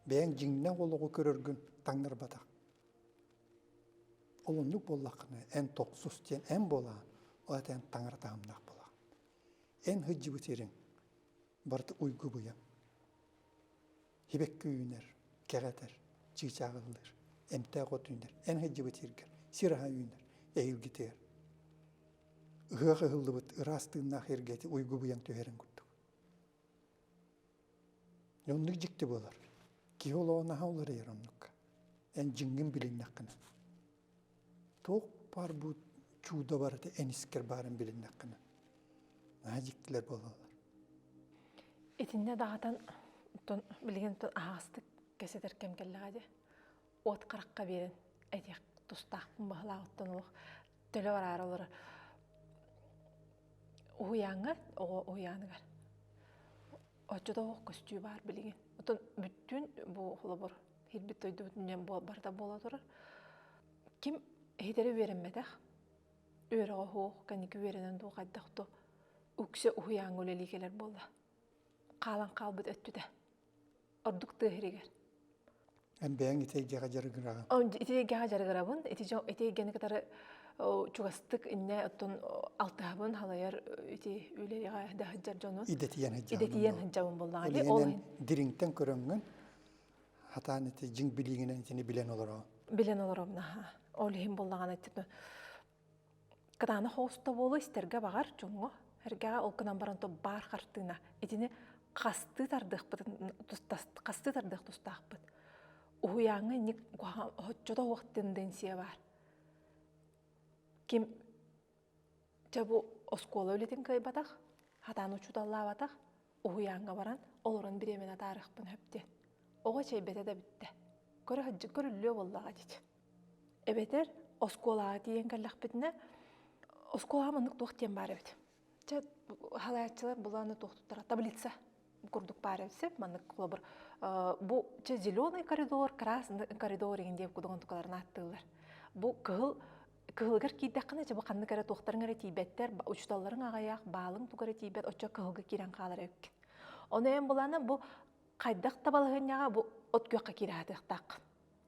бэйэҥ дьиҥнээх олоҕу көрөргүн таҥнарбатах. Ол оннук буоллаххына, эн тохсус диэн эн буолаҕын, ол аата эн таҥара таһымнаах буолаҕын. Эн сылдьыбыт сириҥ барыта уйгу быйаҥ. Сибэкки үүнэр, кэҕэтэр, чыычаах ыллыыр, эмтээх от үүнэр. Эн сылдьыбыт сиргэр сир аһа үүнэр, эһиилгитигэр. Ыһыах ыһыллыбыт ыраас тыыннаах эргэти уйгу быйаҥ түһэрин курдук. Оннук дьикти буолар. Киһи олоҕо наһаа уларыйар оннукка. Эн дьиҥҥин билиннэххинэ. Туох баар бу чудо барыта эн искэр баарын билиннэххинэ наһаа дьиктилэр буолаллар. Итиннэ даҕатан оттон билигин оттон аһаҕастык кэсэтэр кэм кэллэҕэ дии. Уот харахха биэрэн этиэх тустаахпын баһылаах оттон олох төлө бараары олорор. Уһуйааҥҥа, оҕо уһуйааныгар оччотооҕу көстүү баар билигин. Оттон бүттүүн бу холобур киирбит дойдубут диэн барыта буола турар. Ким иһитэри үөрэммэтэх, үөрэҕэ суох, кэнники үөрэнэн дуу хайдах дуу үксэ уһуйааҥҥа үлэлии кэлэр буолла. Хаалан хаалбыт өттүтэ. Ордук тыа сиригэр. Эн бэйэҥ ити эйгэҕэ дьарыгыраҕын? Ити эйгэҕэ дьарыгырабын. Ити дьон ити эйгэни кытары чугастык иннэ оттон алтыһабын халайар ити үлэҕэ да сылдьар дьонун. Идэтийэн сылдьабын. Идэтийэн сылдьабын буоллаҕа. Ол дириҥтэн көрөҥҥүн хатаан ити дьиҥ билиигинэн итини билэн олороҕун. Билэн олоробун аха. Ол иһин буоллаҕына кытаанах оҕуста буолуо истэргэ баҕар дьоҥҥо эргэҕэ ол гынан баран то баар хартыына итини хастыы тардыахпытын хастыы тардыах тустаахпыт уһуйааҥҥа инник оччото уох тенденция баар ким дьэ бу оскуола үлэтин кыайбатах хатаан учууталлаабатах уһуйааҥҥа баран олорон бириэмэни атаарыахпын сөп диэн оҕо эчэйбэтэ да бүттэ көрө көрүллүө буоллаҕа дии Эбэтэр оскуолаҕа тиийэн кэллэхпитинэ, оскуолаҕа маннык туох диэн баар эбит. Чэ, халааччылар булааны туох туттара таблица курдук баар эбит сөп. Маннык холобур бу чэ зеленый коридор, красный коридор игин диэн кудугун тукаларын ааттыыллар. Бу кыһыл кыһылыгар киирдэххинэ чэ бу ханнык эрэ туохтарыҥ эрэ тиийбэттэр, учууталларыҥ аҕыйах, баалыҥ туга эрэ тиийбэт, оччо кыһылга киирэн хаалар эбиккин. Ону эн булаана бу хайдах да балаһыанньаҕа бу от күөххэ киирэ сатыахтааххын.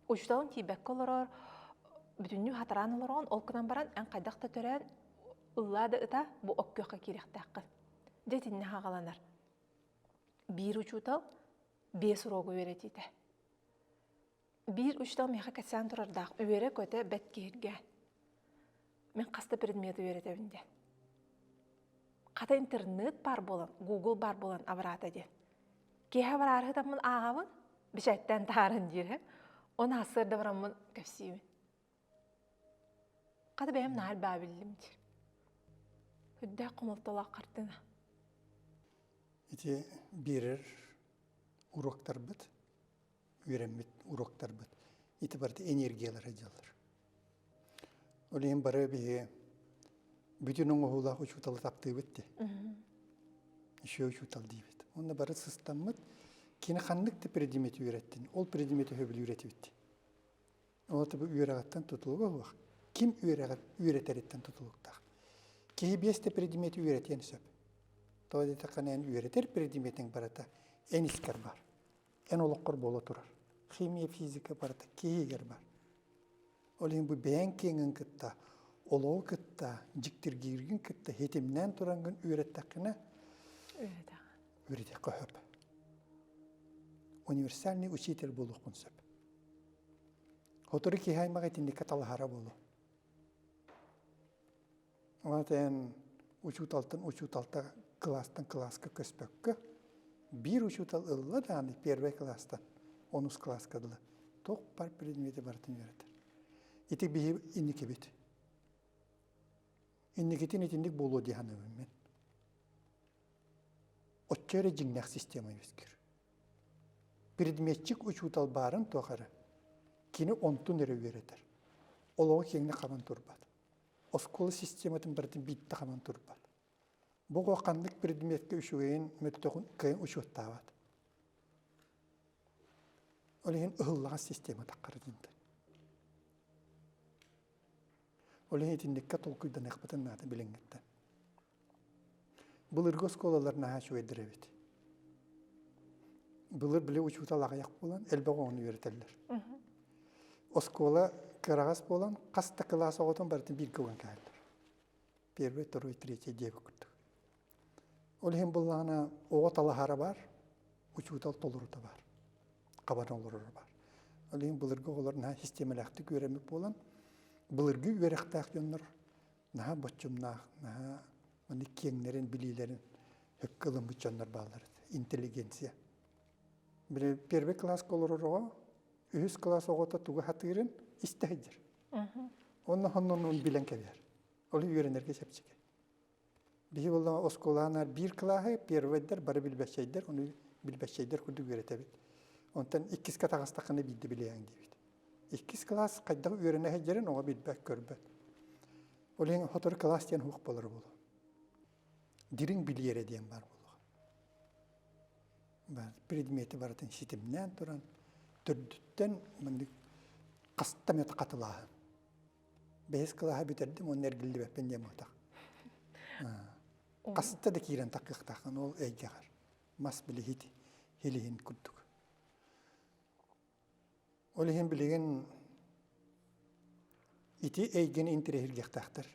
Учууталыҥ тиийбэккэ олорор, бүтүннүү хатараан олороҕун, ол гынан баран эн хайдах да төрөөн ыллаа да ыта бу ок күөххэ киириэхтээххин. Дьэ итиннэ хаҕаланар. Биир учуутал биэс уруогу үөрэтиитэ. Биир учуутал миэхэ кэпсээн турардаах үөрэ-көтө бэт киһиргээн. Мин хас да предмети үөрэтэбин диэн. Хата интернет баар буолан, Google баар буолан абыраата диэн. Киэһэ бараары сытаммын ааҕабын, бичээттээн таһааран диир Оны сарсыарда бараммын кэпсиибин. Хата бэйэм наһаа элбэҕи биллим диир. Үрдээх хомолтолоох хартыына. Ити биэрэр уроктарбыт, үөрэммит уроктарбыт ити барыта энергиялара дьаллар. Ол иһин бары биһи бүтүн оҥоһуулаах учууталы таптыыбыт дии. Еще учуутал диибит. Онно бары сыстаммыт, кини ханнык да предмети үөрэттин, ол предмети сөбүлүүр этибит. Ол бу үөрэҕиттэн тутулуга суох. Ким үөрэҕэр үөрэтэриттэн тутулуктаах. Киһи биэс да предмети үөрэтиэн сөп. Тоҕо диэтэххинэ эн үөрэтэр предметиҥ барыта эн искэр бар. Эн олоххор буола турар. Химия, физика барыта киһигэр бар. Ол иһин бу бэйэҥ киэҥин кытта, олоҕу кытта, дьиктиргииргин кытта хитимнээн тураҥҥын үөрэттэххинэ, үөрэтиэххэ сөп. Универсальный учитель буолуоххун сөп. Сотору киһи аймах итинниккэ талаһара буолуо. Ону эн учууталтан учууталта кылаастан кылааска көспөккө, биир учуутал ылла даҕаны первый кылаастан онус кылааска дылы туох бар предмети барытын үөрэтэр. Ити биһи инникибит. Инникитин итинник буолуо дии саныыбын мин. Оччо эрэ дьиҥнээх система үөскүүр. Предметчик учуутал баарын туох эрэ, кини онтун эрэ үөрэтэр. Олоҕу киэҥник хабан турбат. Оскуола систематын барытын биирдэ хабан турбат. Бу оҕо ханнык предметкэ үчүгэйин, мөлтөҕүн кыайан учуоттаабат. Ол иһин ыһыллаҕас система таххара диэнтэн. Ол иһин итинниккэ толкуйданыахпытын наада билиҥҥиттэн. Былыргы оскуолалар наһаа үчүгэйдэр эбит. Былыр били учуутал аҕыйах буолан элбэх оҕону үөрэтэллэр. Оскуола кыараҕас буолан хас да кылаас оҕотун барытын бииргэ уган кэһэллэр. Первый, второй, третий диэбит курдук. Ол иһин буллаҕына оҕо талаһара баар, учуутал толорута баар, хабан олороро баар. Ол иһин былыргы оҕолор наһаа систиэмэлээхтик үөрэммит буолан, былыргы үөрэхтээх дьоннор наһаа боччумнаах, наһаа маннык киэҥнэрин, билиилэрин сөпкө ылыммыт дьоннор бааллар этэ. Интеллигенция. Били первый класска олорор оҕо үһүс класс оҕото тугу сатыырын истэ сылдьар. Онно хоннонун билэн кэбиһэр. Ол үөрэнэргэ чэпчэки. Биһи буоллаҕа оскуолаҕа биир кылааһы первойдар бары билбэччэйдэр, ону билбэччэйдэр курдук үөрэтэбит. Онтон иккискэ таҕыстаххына биирдэ билиэҥ диибит. Иккис кылаас хайдах үөрэнэ сылдьарын оҕо билбэт, көрбөт. Ол иһин сотору кылаас диэн суох буолар буолуо. Дириҥ билиэрэ диэн баар буолуо. Предмети барытын ситимнээн туран, төрдүттэн маннык хаста эмэ хатылааһын. Бэһис кылааһы бүтэрдим уонна эргиллибэппин диэн буолтах. Хаста да киирэн такыахтааххын ол эйгэҕэр. Мас билиһит хилиһин курдук. Ол иһин билигин ити эйгэни интэриэһиргиэхтээхтэр.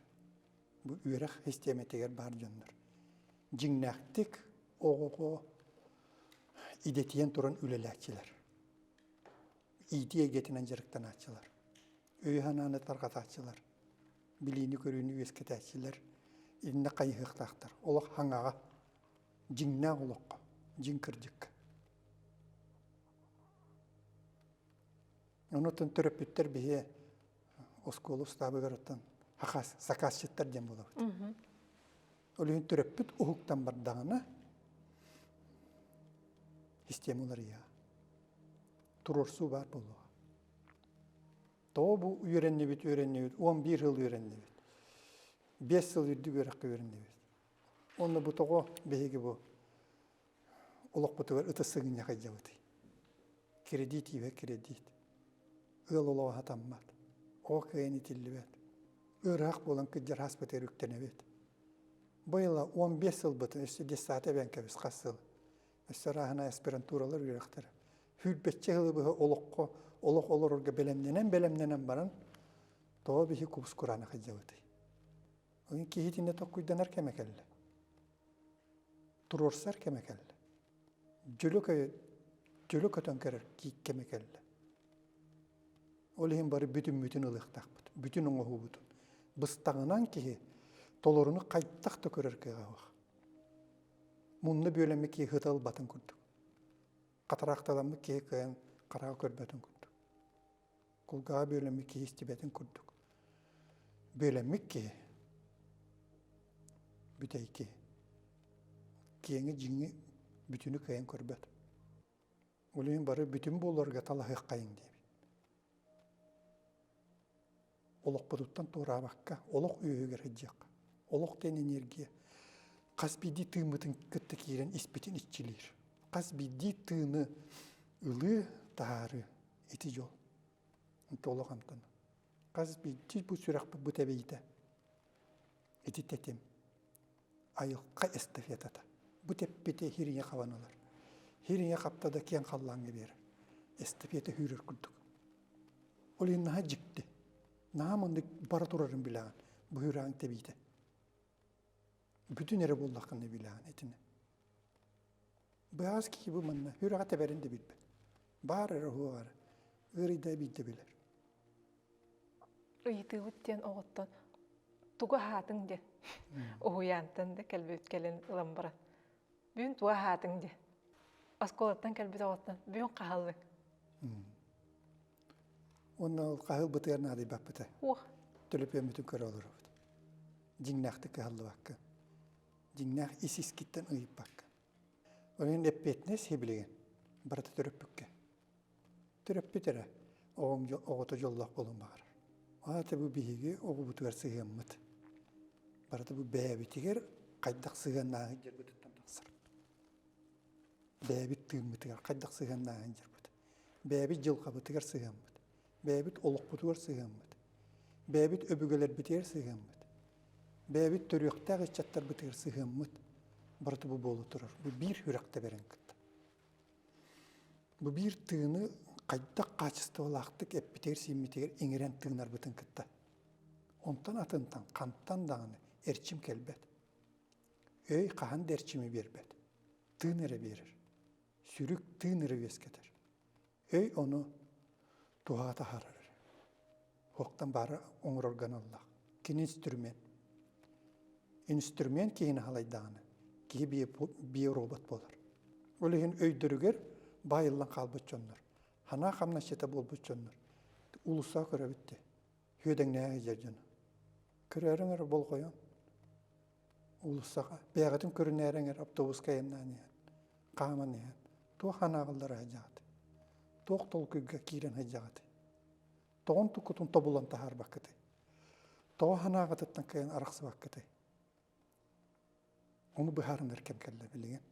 Бу үөрэх систиэмэтигэр баар дьоннор. Дьиҥнээхтик оҕоҕо идэтийэн туран үлэлээччилэр. Иитии эйгэтинэн дьарыктанааччылар. Өйү-санааны тарҕатааччылар. Билиини-көрүүнү үөскэтээччилэр иннэ хайыһыахтаахтар. Олох хаҥаҕа, дьиҥнээх олоххо, дьиҥ кырдьыкка. Онутун төрөппүттэр биһи оскуола устаабыгар оттон хахас сакаасчыттар диэн буолабыт. Ол иһин төрөппүт уһуктан бардаҕына система уларыйыаҕа. Туруорсуу баар буолуоҕа. Тоҕо бу үөрэннибит, үөрэннибит, 11 сыл үөрэннибит. 5 сыл үрдүк үөрэххэ үөрэннибит. Онно бу тоҕо биһиги бу олохпутугар ытыс сыгынньах илдьэбитий? Кредит иибэ кредит. Ыал олоҕо сатаммат. Оҕо кыайан итиллибэт. Ыарыһах буолан кырдьар ааспытыгар үктэнэбит. Быйыл 15 сылбытын өссө детсад эбэн кэбис хас сыл. Өссө арааһынай аспирантуралар үөрэхтэрэ. Сүүрбэччэ сылы быһа олоххо олох олорорго бэлэмнэнэн бэлэмнэнэн баран тоҕо биһи кубус кураанах илдьэбитий? Ол киһи итиннэ токкуйданар кэмэ кэллэ. Туруорсар кэмэ кэллэ. Дьөлө дьөлө көтөн көрөр кэмэ кэллэ. Ол иһин бары бүтүммүтүн ылыахтаахпыт, бүтүн оҥоһуубутун. Быстаҕынан киһи толоруну хайдах да көрөр кыаҕа суох. Мунна бүөлэммит киһи ыта ылбатын курдук. Хатараахталаммыт киһи кыайан хараҕа көрбөтүн курдук. Кулгааҕа бүөлэммит киһи истибэтин курдук. Бүөлэммит киһи бүтэй киһи. Киэҥи дьиҥи бүтүнү кыайан көрбөт. Ол иһин бары бүтүн буоларга талаһыаххайыҥ диэбит. Олохпутуттан туораабакка, олох үөһүгэр сылдьыахха. Олох диэн энергия хас биирдии тыыммытын кытта киирэн испитин иччилиир. Хас биирдии тыыны ылыы, таһаарыы ити дьол. Ити олох амтана. Хас биирдии бу сүрэхпит бу тэбиитэ. Ити тэтим. Айылҕа эстафетата. Бу тэппити хириҥэ хабан ылар. Хириҥэ хапта да киэҥ халлааҥҥа биэрэр. Эстафета сүүрэр курдук. Ол иһин наһаа дьикти. Наһаа маннык бара турарын билэҕин. Бу сүрэҕиҥ тэбиитэ. Бүтүн эрэ буоллаххына билэҕин итини. Быһаас киһи бу манна сүрэҕэ тэбэрин да билбэт. Баар эрэ уһуох эрэ. Ыарыйда биирдэ билэр. Ыйытыыбыт диэн оҕоттон тугу аһаатыҥ диэн уһуйаантан да кэлбит кэлин ылан баран бүгүн тугу аһаатыҥ диэн оскуолаттан кэлбит оҕоттон бүгүн хаһаллыҥ Уонна ол хаһылбытыгар наадыйбаппыта. Уох. Төлөпүөммүтүн көрө олоробут. Дьиҥнээхтик кыһаллыбакка. Дьиҥнээх ис-искиттэн ыйыппакка. Ол иһин эппиэтинэс сибилигин барыта төрөппүккэ. Төрөппүт эрэ оҕоҥ оҕото дьоллоох буолуон баҕарар. Аата бу биһиги оҕобутугар сыһыаммыт. Барыта бу бэйэбитигэр хайдах сыһыаннааһын дьарбытыттан тахсар. Бэйэбит тыыммытыгар хайдах сыһыаннааһын дьарбыт. Бэйэбит дьылҕабытыгар сыһыаммыт. Бэйэбит олохпутугар сыһыаммыт. Бэйэбит өбүгэлэрбитигэр сыһыаммыт. Бэйэбит төрүөхтээх ыччаттарбытыгар сыһыаммыт. Барыта бу буола турар. Бу биир сүрэх тэбэрин кытта. Бу биир тыыны хайдах хаачыстыбалаахтык эппитигэр-сииммитигэр иҥэрэн тыынарбытын кытта. Онтон атынтан хантан даҕаны эрчим кэлбэт. Өй хаһан да эрчими биэрбэт. Тыын эрэ биэрэр. Сүрүк тыын эрэ үөскэтэр. Өй ону туһаҕа таһаарар эрэ. Уохтан баара оҥорорго аналлаах. Кини инструмент. Инструмент киһини халайдаҕына, киһи биоробот буолар. Ол иһин өйдөрүгэр баайыллан хаалбыт дьоннор, санаа хамначчыта буолбут дьоннор уулуссаҕа көрөбүт дии, үөдэҥнээх сылдьар дьону. Көрөөрүҥ эрэ болҕойон уулуссаҕа бэйэҕитин көрүнээриҥ эрэ автобуска айаннаан иһэн, хааман иһэн туох анааҕыллара сылдьаҕыт? Туох толкуйга киирэн сылдьаҕыт? Тоҕон туккутун тобулан таһаарбаккытый? Тоҕо санааҕытыттан кыайан арахсыбаккытый? Ону быһаарынар кэм кэллэ билигин.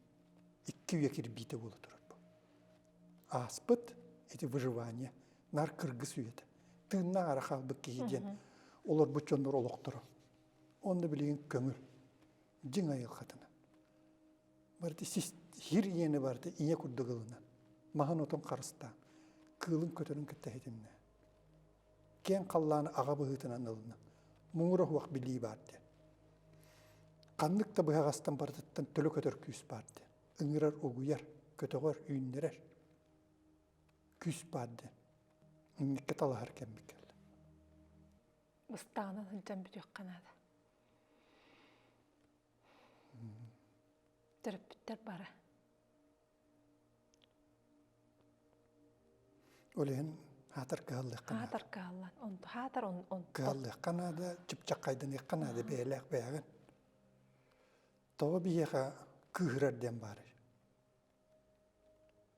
Икки үйэ кирбиитэ буола турар бу. Ааспыт ити выживание, наар кыргыс үйэтэ. Тыыннаах эрэ хаалбыт киһи диэн олорбут дьоннор олохторо. Онно билигин көҥүл, дьиҥ айылҕатынан. Барыта сир ийэни барыта ийэ курдук ылынан, маһын-отун харыстаан, кыылын көтөрүн кытта иһитиннэ. Киэҥ халлааны аҕа быһыытынан ылынан, муҥура суох билии баар диэн. Ханнык да быһаҕастан барытыттан төлө көтөр күүс баар диэн. Ыҥырар, угуйар, көтөҕөр, үүннэрэр күүс баар диэн. Инниккэ талаһар кэммит кэллэ. Ыстаанан сылдьан бүтүөххэ наада. Төрөппүттэр бара. Ол иһин хаатар кыһаллыахха наада. Хаатар кыһаллан. Онто хаатар он онто. Кыһаллыахха наада, чыпчаххайданыахха наада бэйэлээх бэйэҕин. Тоҕо биһиэхэ кыыһырар диэн баарый?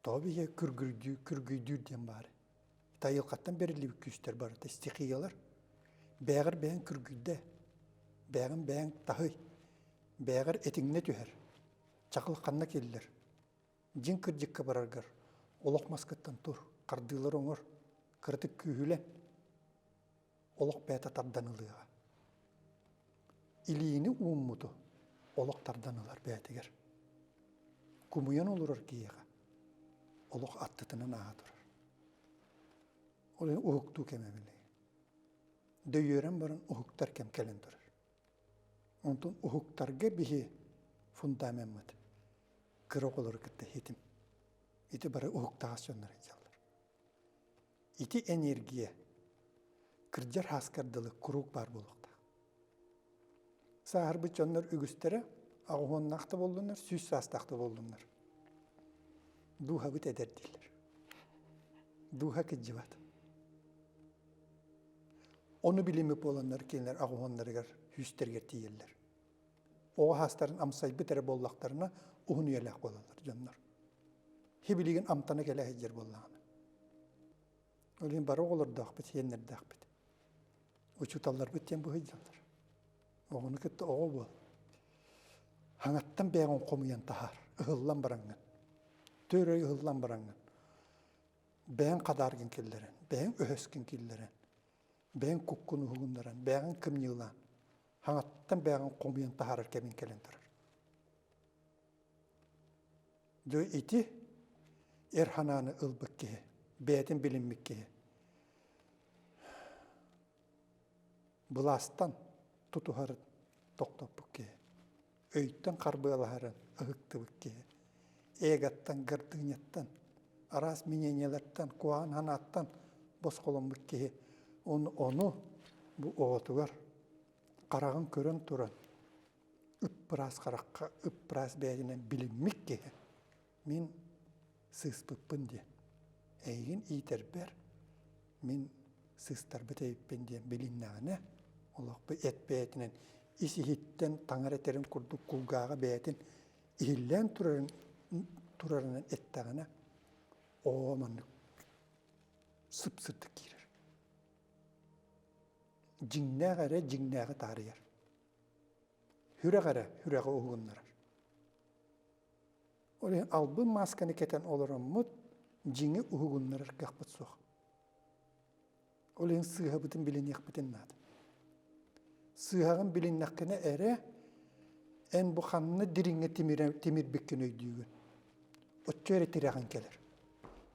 Тоҕо биһиэхэ күргүйдүү, күргүйдүүр диэн баарый? Тайылҕаттан бэриллибит күүстэр барыта стихиялар. Бэйэҕэр бэйэҥ күргүйдэ, бэйэҕин бэйэҥ таһый, бэйэҕэр этиҥнэ түһэр. Чаҕыл ханна киллэр? Дьиҥ кырдьыкка бараргар олох маскыттан тур, хардыылар оҥор, кыратык күүһүлэн, олох бэйэтэ тардан ылыаҕа. Илиини ууммуту олох тардан ылар бэйэтигэр. Кумуйан олорор киһиэхэ олох аттытынан ааһа турар. Ол иһин уһуктуу кэмэ билигин. Дөйүөрэн баран уһуктар кэм кэлэн турар. Онтон уһуктарга биһи фундамеммыт кыра оҕолору кытта иһитим. Ити бары уһуктаҕас дьоннор сылдьаллар. Ити энергия кырдьар һааскар дылы куруук баар буолуохтаах. Сааһырбыт дьоннор үгүстэрэ аҕыһуоннаах да буоллуннар, сүүс саастаах да буоллуннар. Дууһабыт эдэр дииллэр. Дууһа кыдьыбат. Ону билиммит буоланнар кинилэр аҕыһуоннарыгар сүүстэригэр тиийэллэр. Оҕо саастарын амсайбыт эрэ буоллахтарына уһун үйэлээх буолаллар дьоннор. Хибилигин амтана кэлэ сылдьар буоллаҕына. Ол иһин бары оҕолордоохпут, сиэннэрдээхпит. Учууталларбыт диэн бу сылдьаллар. Оҕону кытта оҕо буол. Хаҥаттан бэйэҕин хомуйан таһаар, ыһыллан бараҥҥын. Төрөй ыһыллан бараҥҥын. Бэйэҥ хадааргын киллэрэн, бэйэҥ өһөскүн киллэрэн, бэйэҥ куккун уһугуннаран, бэйэҕин кымньыылаан, хаҥаттан бэйэҕин хомуйан таһаарар кэмиҥ кэлэн турар. Дьэ ити эр санааны ылбыт киһи, бэйэтин билиммит киһи былаастан тутуһарын тохтоппут киһи, өйтөн харбыалаһарын ыһыктыбыт киһи, эготтан, гордыняттан, араас мнениелэртэн, куһаҕан санааттан босхоломмут киһи ону, ону бу оҕотугар хараҕын көрөн туран ып-ыраас харахха ып-ыраас бэйэтинэн билиммит киһи мин сыыспыппын диэн эйигин иитэрбэр мин сыыстарбыт эбиппин диэн билиннэҕинэ олохпу эт бэйэтинэн ис иһиттэн таҥара этэрин курдук кулгааҕа бэйэтин иһиллээн турарын турарынан эттэҕинэ оо маннык сып-сырдык киирэр дьиҥнээх эрэ дьиҥнээҕи таарыйар Сүрэх эрэ сүрэҕи уһугуннарар. Ол иһин албын маасканы кэтэн олороммут дьиҥи уһугуннарар кыахпыт суох. Ол иһин сыыһабытын билиниэхпитин наада. Сыыһаҕын билиннэххинэ эрэ эн бу ханна дириҥҥэ тимирбиккин өйдүүгүн. Оччо эрэ тирэҕин кэлэр.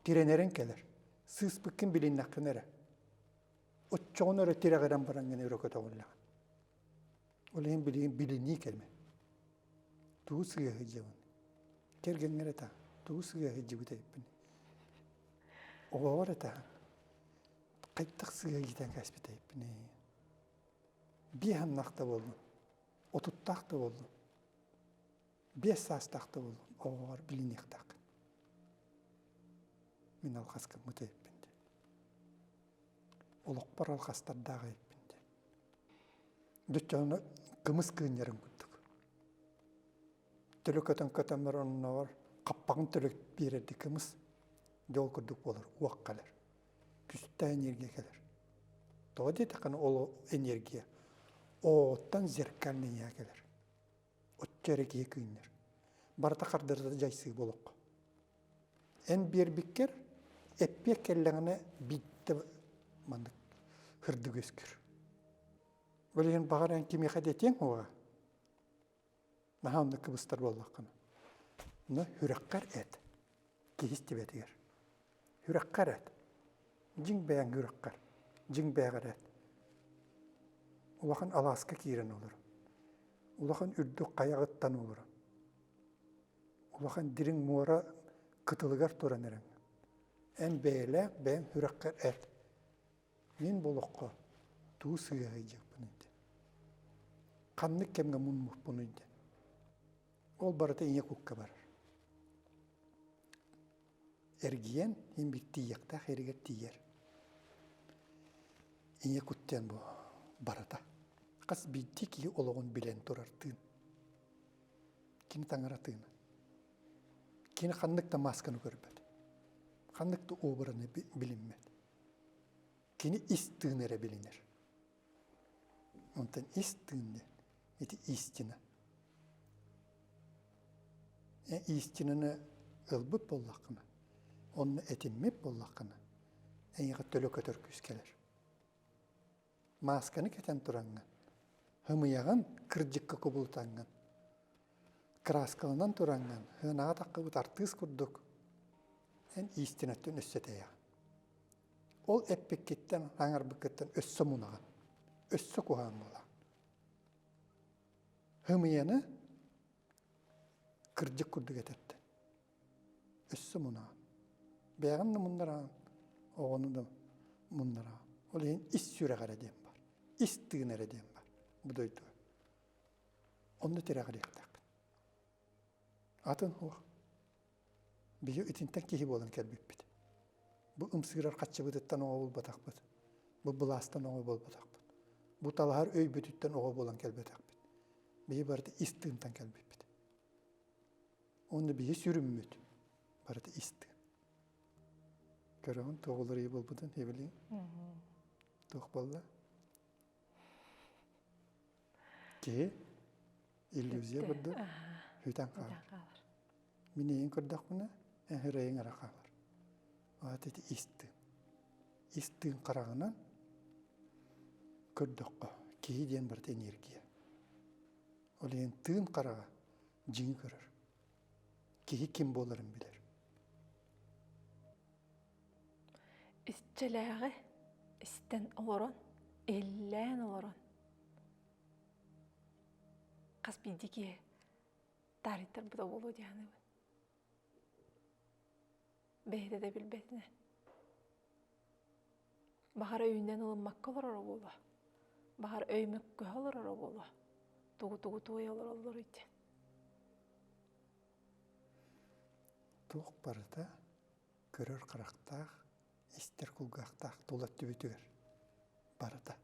Тирэнэрин кэлэр. Сыыспыккын билиннэххинэ эрэ. Оччоҕуна эрэ тирэҕирэн бараҥҥын өрө көтөҕүллэҕин. Ол иһин билигин билинии кэмэ. Тугу сыыһа сылдьабын? Кэргэҥҥэр этэ, тугу сыыһа сылдьыбыт эбиппин? Оҕоҕор этэ, хайдах сыыһа иитэн кээспит эбиппиний? Биэс аннаах да буоллун, отуттаах да буоллун, биэс саастаах да буоллун, оҕоҕор билиниэхтээххин. Мин алҕас гыммыт эбиппин диэн. Олохпор алҕастардаах эбиппин диэн. Дьоччону кымыс кыынньарын курдук. Төлө көтөн көтөн баран оннооҕор хаппаҕын төлө биэрэрди кымыс дьол курдук буолар, уох кэлэр. Күстээх энергия кэлэр. Тоҕо диэтэххинэ ол энергия оҕоттон зеркальный ийэ кэлэр. Оччо эрэ киһи кыынньар. Барыта хардырыта дьайсыы болоххо. Эн биэрбиккэр эппиэт кэллэҕинэ биирдэ маннык һырдык үөскүүр. Билигин баҕар эн кимиэхэ да этиэҥ уоҕа. Наһаа оннук кыбыстар буоллаххына. Но сүрэххэр эт. Киһи истибэтигэр. Сүрэххэр эт. Дьиҥ бэйэҥ сүрэххэр. Дьиҥ бэйэҕэр эт. Улахан алааска киирэн олор. Улахан үрдүк хайаҕыттан олорон. Улахан дириҥ муора кытылыгар туран эрэҥ. Эн бэйэлээх бэйэҥ сүрэххэр эт. Мин бу олоххо туу сыыһа сылдьыахпыный диэн. Ханнык кэмҥэ муннуохпунуй диэн. Ол барыта ийэ кукка барар. Эргийэн иин биир тиийиэхтээх эригэр тиийэр. Ийэ кут диэн бу барыта. Хас биирдии киһи олоҕун билэн турар тыын. Кини таҥара тыына. Кини ханнык да маасканы көрбөт. Ханнык да образны билиммэт. Кини ис тыын эрэ билинэр. Онтон ис тыын диэн ити истина. Истинаны ылбыт буоллаххына, онно этиммит буоллаххына, эйиэхэ төлө көтөр күүс кэлэр. Маасканы кэтэн тураҥҥын, һымыйаҕын кырдьыкка кубулутаҥҥын, кырааскаланан тураҥҥын, сыанаҕа таххыбыт артыыс курдук эн истинаттан өссө тэйэҕин. Ол эппиккиттэн, аҥарбыккыттан өссө мунаҕын, өссө куһаҕан буолаҕын. Һымыйаны кырдьык курдук этэттэн. Өссө мунаҕын. Бэйэҕин да муннараҕын, оҕону да муннараҕын. Ол иһин ис сүрэх эрэ диэн баар. Ис тыын эрэ диэн баар бу дойдуга. Онно тирэҕириэхтээххин. Атын суох. Биһи итинтэн киһи буолан кэлбиппит. Бу ымсыырар хаччыбытыттан оҕо буолбатахпыт. Бу былаастан оҕо буолбатахпыт. Бу талаһар өйбүтүттэн оҕо буолан кэлбэтэхпит. Биһи барыта ис тыынтан кэлбиппит. Уонна биһи сүрүммүт барыта ис тыын. Көрөҕүн туох уларыйыы буолбутун Евелин? Туох буолла? Киһи иллюзия курдук сүтэн хаалар. Мин эйин көрдөхпүнэ, эһирэйиҥ эрэ хаалар. Аата ити ис тыын. Ис тыын хараҕынан көрдөххө, киһи диэн барыта энергия. Ол иһин тыын хараҕа дьиҥи көрөр. Киһи ким буоларын билэр. Иччэлээҕи истэн олорон, иһиллээн олорон хас биирдии киһи таарыйтарбыта буолуо дии саныыбын. Бэйэтэ да билбэтинэн. Баҕар өйүнэн ылыммакка олороро буолуо. Баҕар өй мөккүһэ олороро буолуо. Тугу-тугу туойа олороллоруй диэн. Туох барыта көрөр харахтаах, истэр кулгаахтаах тула өттүбүтүгэр барыта.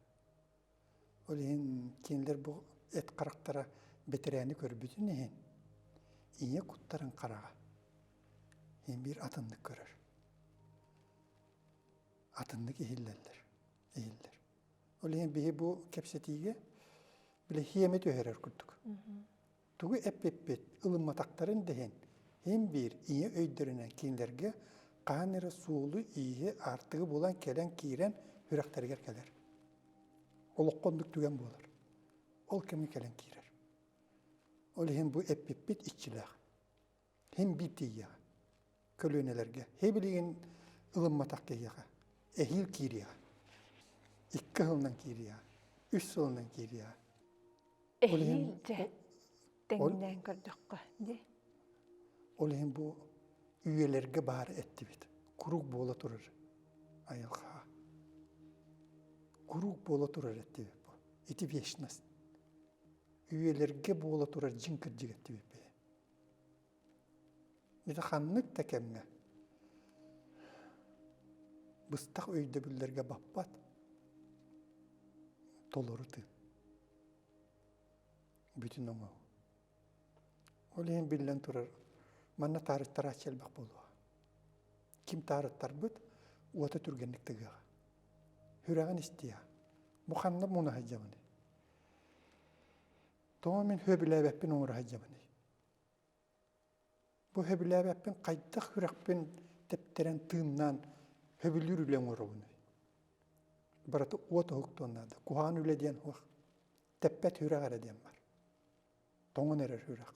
Ол иһин кинилэр бу эт харахтара бэтэрээни көрбүтүн иһин ийэ куттарын хараҕа иһин биир атыннык көрөр. Атыннык иһиллэллэр, иһиллэр. Ол иһин биһи бу кэпсэтиигэ били хиэми түһэрэр курдук. Тугу эппиппит ылымматахтарын да иһин, иһин биир ийэ өйдөрүнэн кинилэргэ хаһан эрэ суолу-ииһи, аартыгы булан кэлэн киирэн сүрэхтэригэр кэлэр. Олоххо оннук түгэн буолар. Ол кэмҥэ кэлэн киирэр. Ол иһин бу эппиппит иччилээх. Иһин биир тиийиэҕэ. Көлүөнэлэргэ. Һи билигин ылымматах киһиэхэ. Эһиил киириэҕэ. Икки сылынан киириэҕэ. Үс сылынан киириэҕэ. Эһиил дьэ тэҥнээн көрдөххө дии. Ол иһин бу үйэлэргэ баар эттибит. Куруук буола турар айылҕаҕа. Куруук буола турар эттибит бу. Ити вечность. Үйэлэргэ буола турар дьиҥ кырдьык эттибит бэйэ. Ити ханнык да кэмҥэ быстах өйдөбүллэргэ баппат толору тыын. Бүтүн оҥоһуу. Ол иһин биллэн турар, манна таарыттарааччы элбэх буолуоҕа. Ким таарыттарбыт, уота түргэнник тыгыаҕа. Сүрэҕин истиэҕэ. Бу ханна муна сылдьабыный? Тоҕо мин сөбүлээбэппин оҥоро сылдьабыный? Бу сөбүлээбэппин хайдах сүрэхпин тэптэрэн тыыннаан сөбүлүүр үлэ оҥоробунуй? Барыта уот уһуктуон наада. Куһаҕан үлэ диэн суох. Тэппэт сүрэх эрэ диэн бар. Тоҥон эрэр сүрэх.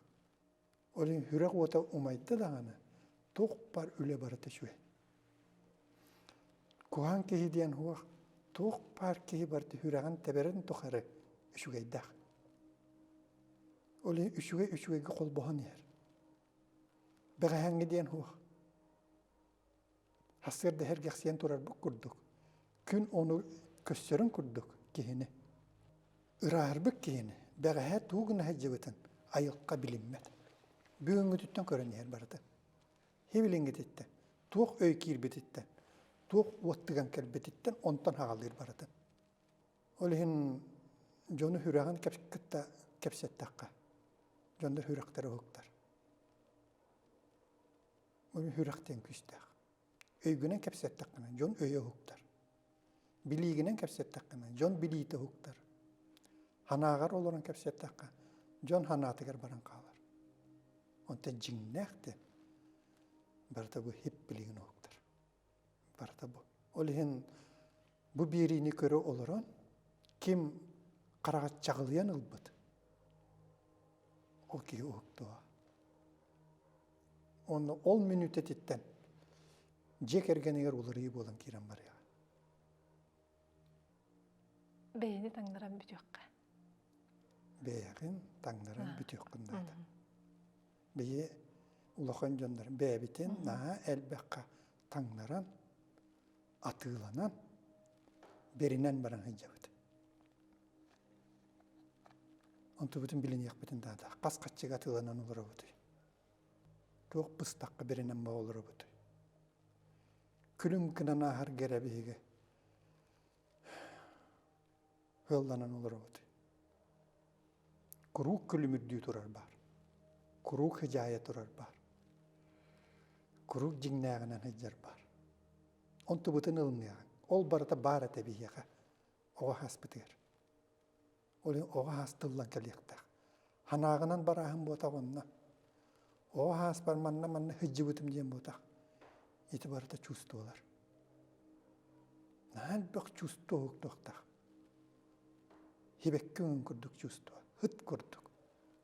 Ол иһин сүрэх уота умайда даҕаны, туох бар үлэ барыта үчүгэй. Куһаҕан киһи диэн суох, туох баар киһи барыта сүрэҕин тэбэрин тухары үчүгэйдээх. Ол иһин үчүгэй үчүгэйгэ холбоһон иһэр. Бэҕэһээҥҥи диэн суох. Сарсыарда сэргэхсийэн турарбыт курдук, күн ону көссөрүн курдук киһини, ырааһырбыт киһини бэҕэһээ тугу гына сылдьыбытын айылҕа билиммэт. Бүгүҥҥүтүттэн көрөн иһэр барыта. Хибилиҥҥититтэн, туох өй киирбититтэн, туох уот тыган кэлбититтэн онтон хаҕалыыр барыта. Ол иһин дьону сүрэҕин кытта кэпсэттэххэ, дьоннор сүрэхтэрэ уһуктар. Ол сүрэх диэн күүстээх. Өйгүнэн кэпсэттэххинэ, дьон өйө уһуктар. Билиигинэн кэпсэттэххинэ, дьон билиитэ уһуктар. Санааҕар олорон кэпсэттэххэ, дьон санаатыгар баран хаалар. Онтон дьиҥнээх диэн барыта бу хип билигин уһуктар. Барыта бу. Ол иһин бу биэриини көрө олорон, ким хараҕа чаҕылыйан ылбыт, ол киһи уһуктуоҕа. Уонна ол мүнүүтэтиттэн дьиэ кэргэнигэр уларыйыы буолан киирэн барыаҕа. Бэйэни таҥнаран бүтүөххэ. Бэйэҕин таҥнаран бүтүөххүн наада. Бэйэ улахан дьоннор бэйэбитин наһаа элбэххэ таҥнаран, атыыланан, бэринэн баран сылдьабыт. Онтубутун билиниэхпитин наада. Хас хаччыга атыыланан олоробутуй? Туох быстахха бэринэн олоробутуй? Күлүм гынан ааһарга эрэ биһиги ыалланан олоробутуй? Куруук күлүмүрдүү турар баар. Куруук хыдьаайа турар баар. Куруук дьиҥнээҕинэн сылдьар баар. Онтубутун ылыныаҕыҥ. Ол барыта баар этэ биһиэхэ оҕо ааспытыгар. Ол иһин оҕо аас тыллан кэлиэхтээх. Санааҕынан барааһын буотах онно. Оҕо ааспар манна-манна сылдьыбытым диэн буотах. Ити барыта чувстволар. Наһаа элбэх чувство уһуктуохтаах. Сибэкки өҥүн курдук чувство, ыт курдук,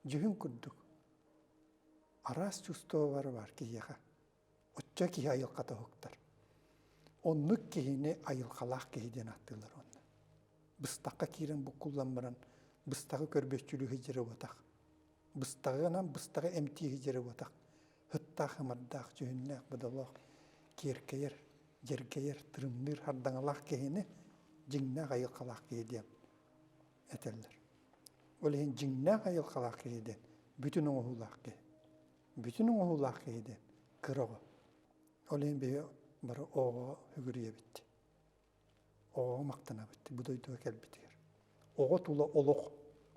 дьүһүн курдук. Араас чувстволара бар киһиэхэ. Оччо киһи айылҕата уһуктар. Оннук киһини айылҕалаах киһи диэн ааттыыллар уонна. Быстахха киирэн буккуллан баран, быстаҕы көрбүөччүлүү сылдьара буотах. Быстаҕынан быстаҕы эмтии сылдьара буотах. Ыттаах-ымардаах, дьүһүннээх, бодолоох, киэркэйэр, дьэргэйэр, тырымныыр хардаҥалаах киһини дьиҥнээх айылҕалаах киһи диэн этэллэр. Ол иһин дьиҥнээх айылҕалаах киһи диэн бүтүн оҥоһуулаах киһи. Бүтүн оҥоһуулаах киһи диэн кыра оҕо. Ол иһин биһи бары оҕоҕо үгүрүйэбит. Оҕоҕо махтанабыт бу дойдуга кэлбитигэр. Оҕо тула олох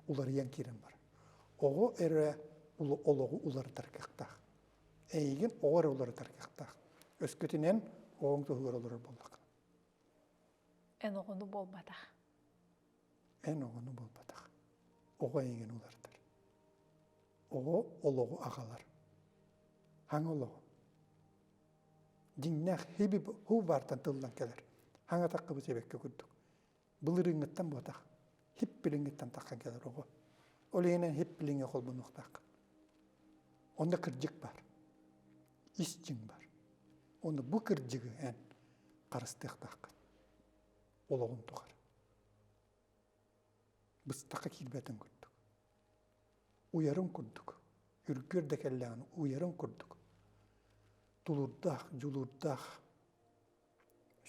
уларыйан киирэн барар. Оҕо эрэ олоҕу уларытар кыахтаах. Эйигин оҕо эрэ уларытар кыахтаах. Өскөтүнэн оҕоҥ туһугар олорор буоллаххына. Эн оҕону буолбатах. Эн оҕону буолбатах. Оҕо эйигин уларытар. Оҕо олоҕу аҕалар. Хаҥа олоҕу. Дьиҥнээх хиби ху баартан тыллан кэлэр. Хаҥатаххыбыт эбэккэ курдук. Былырыыҥҥыттан буотах. Хип билиҥҥиттэн таххан кэлэр оҕо. Ол иһинэн хип билиҥҥэ холбонуохтааххын. Онно кырдьык баар. Ис дьиҥ баар. Онно бу кырдьыгы эн харыстыахтааххын. Олоҕун тухары. Быстахха киирбэтин курдук. Уйарын курдук, үргүөр да кэллэҕинэ уйарын курдук тулуурдаах, дьулуурдаах,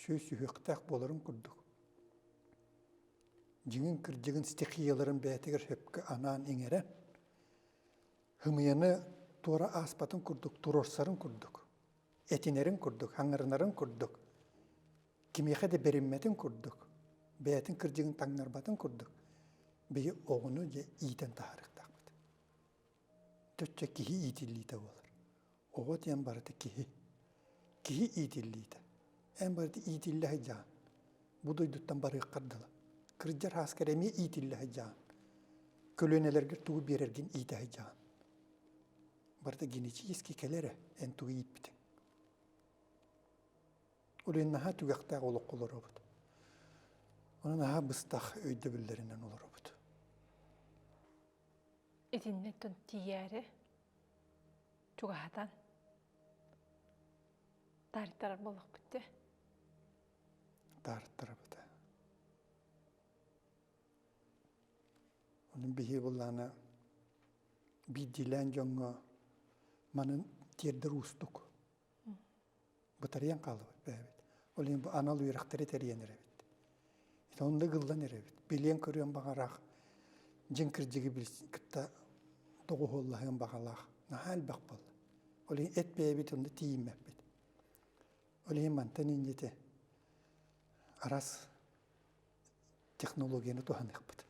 сүөсүһүөхтээх буоларын курдук дьиҥин кырдьыгын стихияларын бэйэтигэр сөпкө анаан иҥэрэн, һымыйаны туора ааспатын курдук, туруорсарын курдук, этинэрин курдук, хаҥырынарын курдук, кимиэхэ да бэриммэтин курдук, бэйэтин кырдьыгын таҥнарбатын курдук, биһи оҕону дьэ иитэн таһаарыахтаахпыт. Төччө киһи иитиллиитэ буолар. Оҕо диэн барыта киһи. Киһи иитиллиитэ. Эн барыта иитиллэ сылдьаҕын. Бу дойдуттан барыаххар дылы. Кырдьар ааскар эмиэ иитиллэ сылдьаҕын. Көлүөнэлэргэр тугу биэрэргин иитэ сылдьаҕын. Барыта генетически кэлэр эрэ эн тугу ииппитиҥ. Ол иһин наһаа түгэхтээх олоххо олоробут. Онон наһаа быстах өйдөбүллэринэн олоробут. Итиннэ тиийээри чугаһатан таарыйтарар буоллахпыт дии. Таарыттарабыт. Онон биһиги буллаана биирдиилээн дьоҥҥо манын тиэрдэр уустук. Бытарыйан хааллыбыт бэйэбит. Ол иһин бу анал үөрэхтэри тэрийэн эрэбит. Ити онно ыгыллан эрэбит. Билиэн-көрүөн баҕарах, дьиҥ кырдьыгы кытта доҕуһуоллаһыан баҕалаах наһаа элбэх буолла. Ол иһин эт бэйэбит онно тиийиммэппит. Ол иһин мантан инньэтэ араас технологияны туһаныахпыт.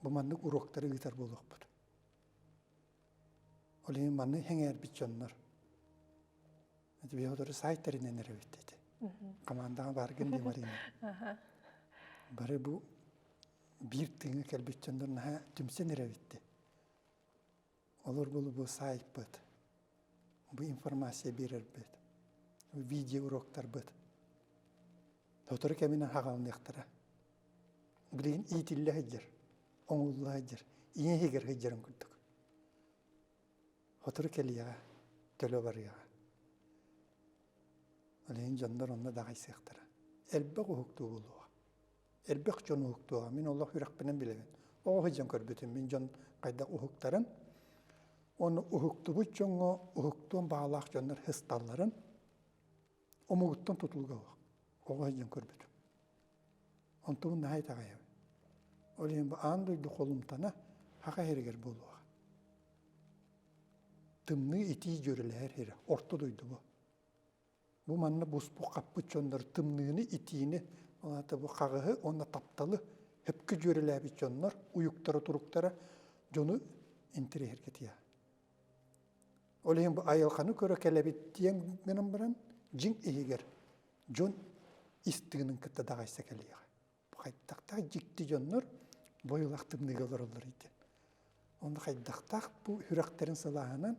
Бу маннык уруоктары ыытар буолуохпут. Ол иһин манны сэҥээрбит дьоннор Биһи сайт тэринэн эрэбит ити. Командаҕа бааргын дии Марина. Бары бу биир тыыҥа кэлбит дьоннор наһаа түмсэн эрэбит Олор булу бу сайтпыт, бу информация биэрэрбит, видео уроктарбыт. Сотору кэминэн хаҕалыныахтара. Билигин иитиллэ сылдьар, оҥулла сылдьар, ийэ иһигэр сылдьарын курдук. Сотору кэлиэҕэ, төлө барыаҕа. Ол иһин дьоннор онно даҕайсыахтара. Элбэх уһуктуу буолуоҕа. Элбэх дьон уһуктуоҕа. Мин олох үрэхпинэн билэбин. Оҕо сылдьан көрбүтүм мин дьон хайдах уһуктарын. Уонна уһуктубут дьоҥҥо уһуктуон баҕалаах дьоннор сысталларын омугуттан тутулуга суох. Оҕо сылдьан көрбүтүм. Онтубун наһаа итэҕэйэбин. Ол иһин бу аан дойду холумтана саха сиригэр буолуоҕа. Тымныы итии дьүөрэлэһэр сирэ, орто дойду бу. Бу манна буспут-хаппыт дьоннор тымныыны, итиини, ол аата бу хаҕыһы уонна тапталы сөпкө дьүөрэлээбит дьоннор уйуктара-туруктара дьону интэриэһиргэтиэ. Ол иһин бу айылҕаны көрө кэлэбит диэн гынан баран, дьиҥ иһигэр дьон ис тыынын кытта даҕайса кэлиэҕэ. Хайдахтаах дьикти дьоннор бойулах тымныыга олороллор диэн. Онно хайдахтаах бу сүрэхтэрин сылааһынан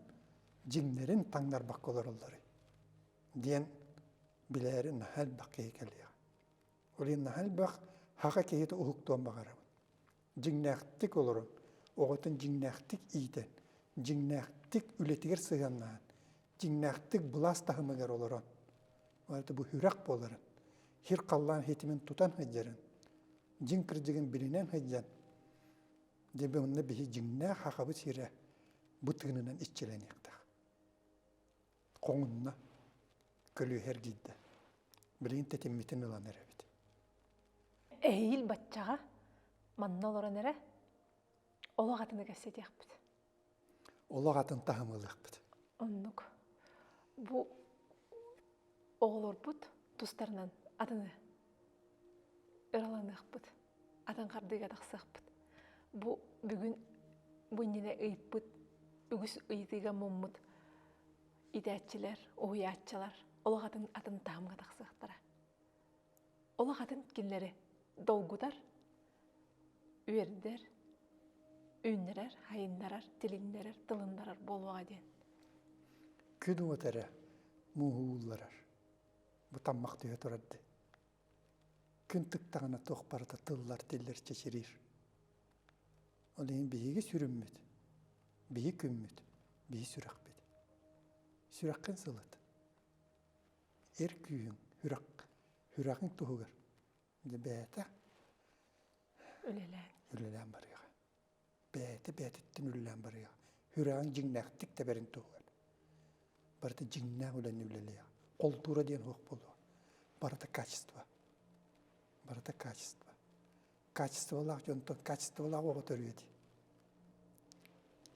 дьиҥнэрин таҥнарбакка олороллоруй диэн билээри наһаа элбэх киһи кэлиэҕэ. Ол иһин наһаа элбэх саха киһитэ уһуктуон баҕарабын. Дьиҥнээхтик олорон, оҕотун дьиҥнээхтик иитэн, дьиҥнээхтик үлэтигэр сыһыаннаһан, дьиҥнээхтик былаас таһымыгар олорон, ол бу сүрэх буоларын, сир халлаан ситимин тутан сылдьарын, дьиҥ кырдьыгын билинэн сылдьан, дьэ онно биһи дьиҥнээх сахабыт сирэ бу тыынынан иччилэниэхтээх. Хоҥунна, көлүөһэ эргийдэ. Билигин тэтиммитин ылан эрэбит. Эһиил баччаҕа манна олорон эрэ олох атыны кэпсэтиэхпит. Олох атын таһым ылыахпыт. Оннук. Бу оҕолорбут тустарынан атыны ыраланыахпыт, атын хардыыга тахсыахпыт. Бу бүгүн бу иннинэ ыйыппыт үгүс ыйытыыга муммут итээччилэр, уһуйааччылар олох атын атын таһымҥа тахсыахтара. Олох атын кинилэри долгутар, үөрдэр, үүннэрэр, хайыннарар, тилиннэрэр, тылыннарар буолуоҕа диэн. Күн уота эрэ мууһу уулларар. Бу таммах түһэ турар дии. Күн тыктаҕына туох барыта тыллар, тиллэр, чэчириир. Ол иһин биһиги сүрүммүт, биһи күммүт, биһи сүрэхпит. Сүрэххин сылыт. Эр күүһүҥ, сүрэх, сүрэҕиҥ туһугар дьэ бэйэтэ үлэлээн үлэлээн барыаҕа. Бэйэтэ бэйэтиттэн үлэлээн барыаҕа. Сүрэҕиҥ дьиҥнээхтик тэбэрин туһугар. Барыта дьиҥнээх үлэни үлэлиэҕэ. Култуура диэн суох буолуо. Барыта качество. Барыта качество. Качестволаах дьонтон качестволаах оҕо төрүө дии.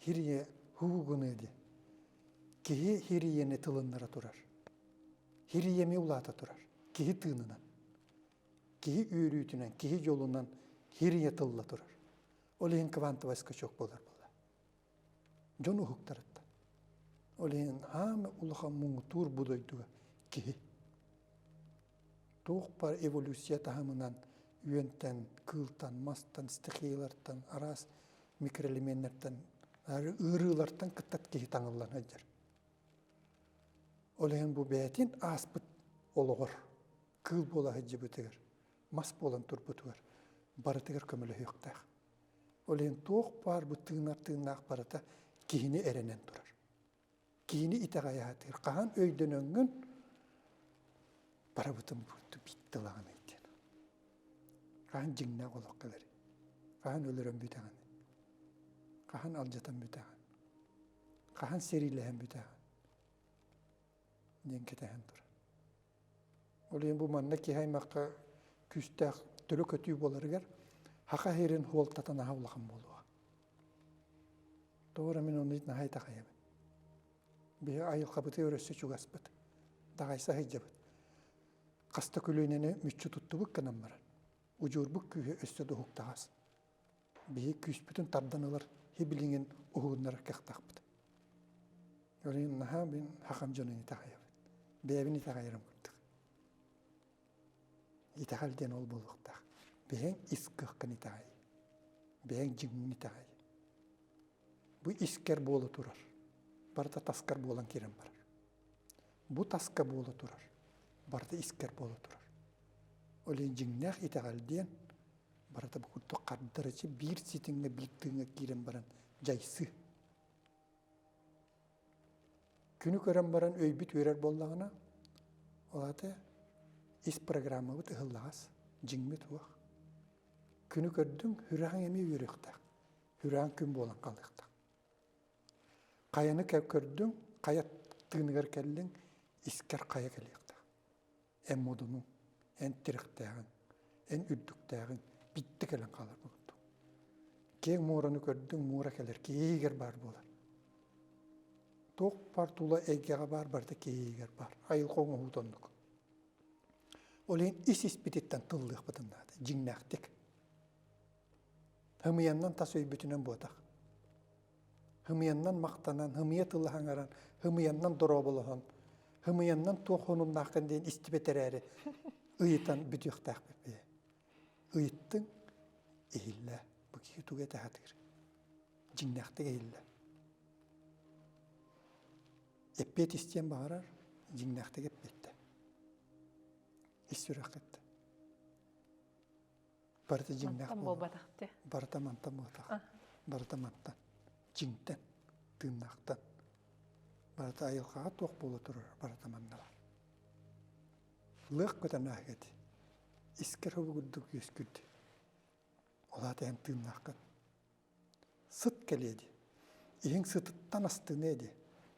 Хирийэ һуу гыныа дии. Киһи хирийэни тылыннара турар. Хирийэми улаата турар. Киһи тыынынан. Киһи үөрүүтүнэн, киһи дьолунан хирийэ тылла турар. Ол иһин квантовай скачок буолар буолла. Дьон уһуктарыттан. Ол иһин аама улахан муҥутуур бу дойдуга киһи. Туох бар эволюция таһымынан үөнтэн, кыылтан, мастан, стихиялартан, араас микроэлеменнэртэн, ыарыылартан кытта киһи таҥыллан сылдьар. Ол иһин бу бэйэтин ааспыт олоҕор кыыл буола сылдьыбытыгар, мас буолан турбутугар барытыгар көмөлөһүөхтээх. Ол иһин туох баар бу тыынар тыыннаах барыта киһини эрэнэн турар. Киһини итэҕэйэ сатыыр. Хаһан өйдөнөҥҥүн барыбытын биитти ылаҕыный диэн. Хаһан дьиҥнээх олох кэлэрий? Хаһан өлөрөн бүтэҕиний? Хаһан алдьатан бүтэҕин? Хаһан сэриилэһэн бүтэҕин? Диэн кэтэһэн турар. Ол иһин бу манна киһи аймахха күүстээх төлө көтүү буоларыгар саха сирин суолтата наһаа улахан буолуоҕа. Тоҕо эрэ мин ону наһаа итэҕэйэбин. Биһи айылҕабытыгар өссө чугаспыт, даҕайса сылдьабыт. Хаста көлүөнэни мүччү туттубут гынан баран, удьуорбут күүһэ өссө да уһуктаҕас. Биһи күүспүтүн тардан ылар хибилиҥин уһугуннарар кыахтаахпыт. Ол иһин наһаа мин хахам дьонун итэҕэйэбин. Бэйэбин итэҕэйэрим курдук. Итэҕэл диэн ол буолуохтаах. Бэйэҥ ис кыаххын итэҕэй. Бэйэҥ дьиҥҥин итэҕэй. Бу искэр буола турар. Барыта таскар буолан киирэн барар. Бу таска буола турар. Барыта искэр буола турар. Ол иһин дьиҥнээх итэҕэл диэн барыта бу курдук хардарычы биир ситимҥэ биир тыыҥҥа киирэн баран дьайсыы. Күнү көрөн баран өйбүт үөрэр буоллаҕына, ол аата ис программабыт ыһыллаҕас, дьиҥмит уох. Күнү көрдүҥ, сүрэҕиҥ эмиэ үөрүөхтээх. Сүрэҕиҥ күн буолан хаалыахтаах. Хайаны көрдүҥ, хайа тыыныгар кэллиҥ, искэр хайа кэлиэхтээх. Эн модунуҥ, эн тирэхтээҕиҥ, эн үрдүктээҕиҥ биттэ кэлэн хаалар курдук. Киэҥ муораны көрдүҥ, муора кэлэр, киһи иһигэр баар буолар. Туох баар тула эйгэҕэ баар барыта киһи иһигэр баар. Айылҕа оҥоһуута оннук. Ол иһин ис-испититтэн тыллыахпытын наада, дьиҥнээхтик. Һымыйаннан тас өйбүтүнэн буотах. Һымыйаннан махтанан, һымыйа тылы хаҥаран, һымыйаннан дорооболоһон, һымыйаннан туох хонуннааххын диэн истибэт эрээри ыйытан бүтүөхтээхпит бэйэ. Ыйыттыҥ, иһиллээ. Бу киһи тугу этэ сатыыр? Дьиҥнээхтик иһиллээ. Эппиэт истиэн баҕарар, дьиҥнээхтик эппиэттэ. Ис сүрэххиттэн. Барыта дьиҥнээх Мантан буолбатах дии. Барыта мантан буолбатах. Барыта мантан. Дьиҥтэн, тыыннаахтан. Барыта айылҕаҕа туох буола турар, барыта манна баар. Лыах көтөн ааһыа Искэр курдук үөскүрдү. Ол аата эн тыыннааххын. Сыт кэлиэ дии. Иһиҥ сытыттан астыныа дии.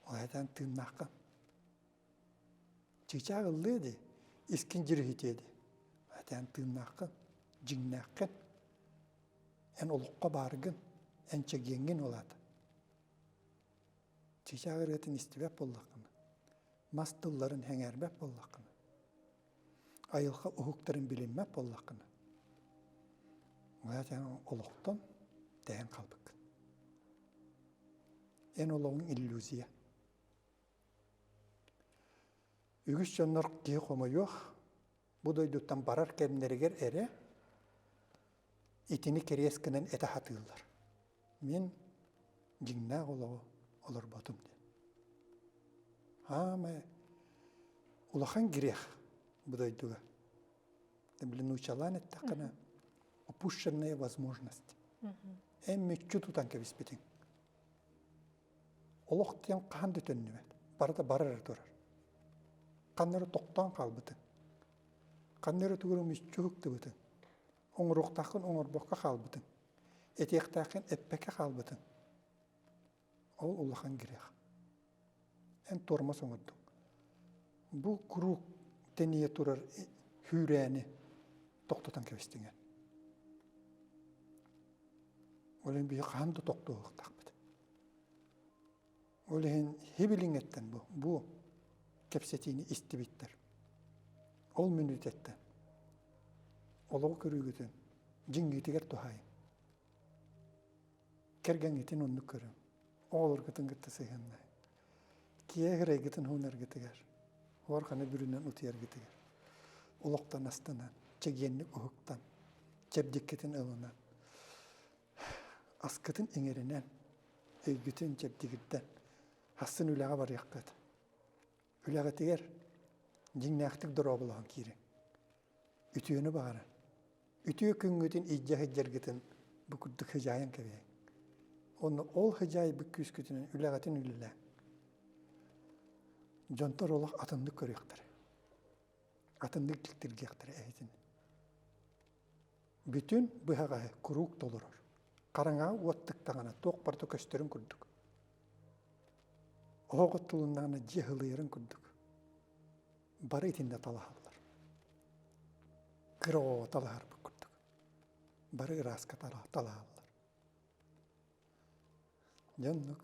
Ол аата эн тыыннааххын. Чыычаах ыллыа дии, искин дьүрүһүтүө дии. Этээн тыыннааххын, дьиҥнээххин. Эн олоххо бааргын, эн чэгиэҥҥин ол аата. Чыычаах ырыатын истибэт буоллаххына, мас тылларын сэҥээрбэт буоллаххына, айылҕа уһуктарын билиммэт буоллаххына, ол аата эн олохтон тэйэн хаалбыккын. Эн олоҕуҥ иллюзия. Үгүс дьоннор киһи хомойуох, бу дойдуттан барар кэмнэригэр эрэ итини кэриэс гынан этэ сатыыллар. Мин дьиҥнээх олоҕу олорботум диэн. Хаамай улахан грех бу дойдуга. Били нуучалаан эттэххинэ, упущенная возможность. Эн мүччү тутан кэбиспитиҥ. Олох диэн хаһан да төннүбэт, барыта бара эрэ турар. Ханна эрэ тохтоон хаалбытыҥ, ханна эрэ тугу эрэ мүччү уһуктубутуҥ, оҥоруохтааххын оҥорбокко хаалбытыҥ, этиэхтээххин эппэккэ хаалбытыҥ. Ол улахан грех. Эн туормас оҥордуҥ. Бу куруук тэнийэ турар күүрээни тохтотон кэбистиҥ эн. Ол иһин биһи хаһан да тохтуохтаахпыт. Ол иһин хибилиҥҥэттэн бу, бу кэпсэтиини истибиттэр. Ол мүнүүтэттэн олоҕу көрүүгүтүн дьиҥҥитигэр туһаайыҥ. Кэргэҥҥитин оннук көрүҥ. Оҕолоргутун кытта сыһыаннаһыҥ. Киэһэ уунаргытыгар, уорҕаны бүрүнэн утуйаргытыгар, олохтон астынан, чэгиэнник уһуктан, чэбдиккитин ылынан, аскытын иҥэринэн, өйгүтүн чэбдигирдэн, ахсын үлэҕэ барыаххыт. Үлэҕитигэр дьиҥнээхтик дорооболоһон киириҥ. Үтүөнү баҕаран, үтүө күҥҥүтүн илдьэ сылдьаргытын бу курдук сыдьаайан кэбиһиҥ. Уонна ол сыдьаайбыт күүскүтүнэн үлэҕитин үлэлээҥ. Дьонтор олох атыннык көрүөхтэрэ. Атыннык дьиктиргиэхтэрэ эһитин. Бүтүн быһаҕаһы куруук толорор. Хараҥаҕа уот тыктаҕына туох барыта көстөрүн курдук. Оһох оттулуннаҕына дьиэ ыһылыйарын курдук. Бары итиннэ талаһаллар. Кыра оҕоҕо талаһарбыт курдук. Бары ырааска талаһаллар. Дьэ оннук.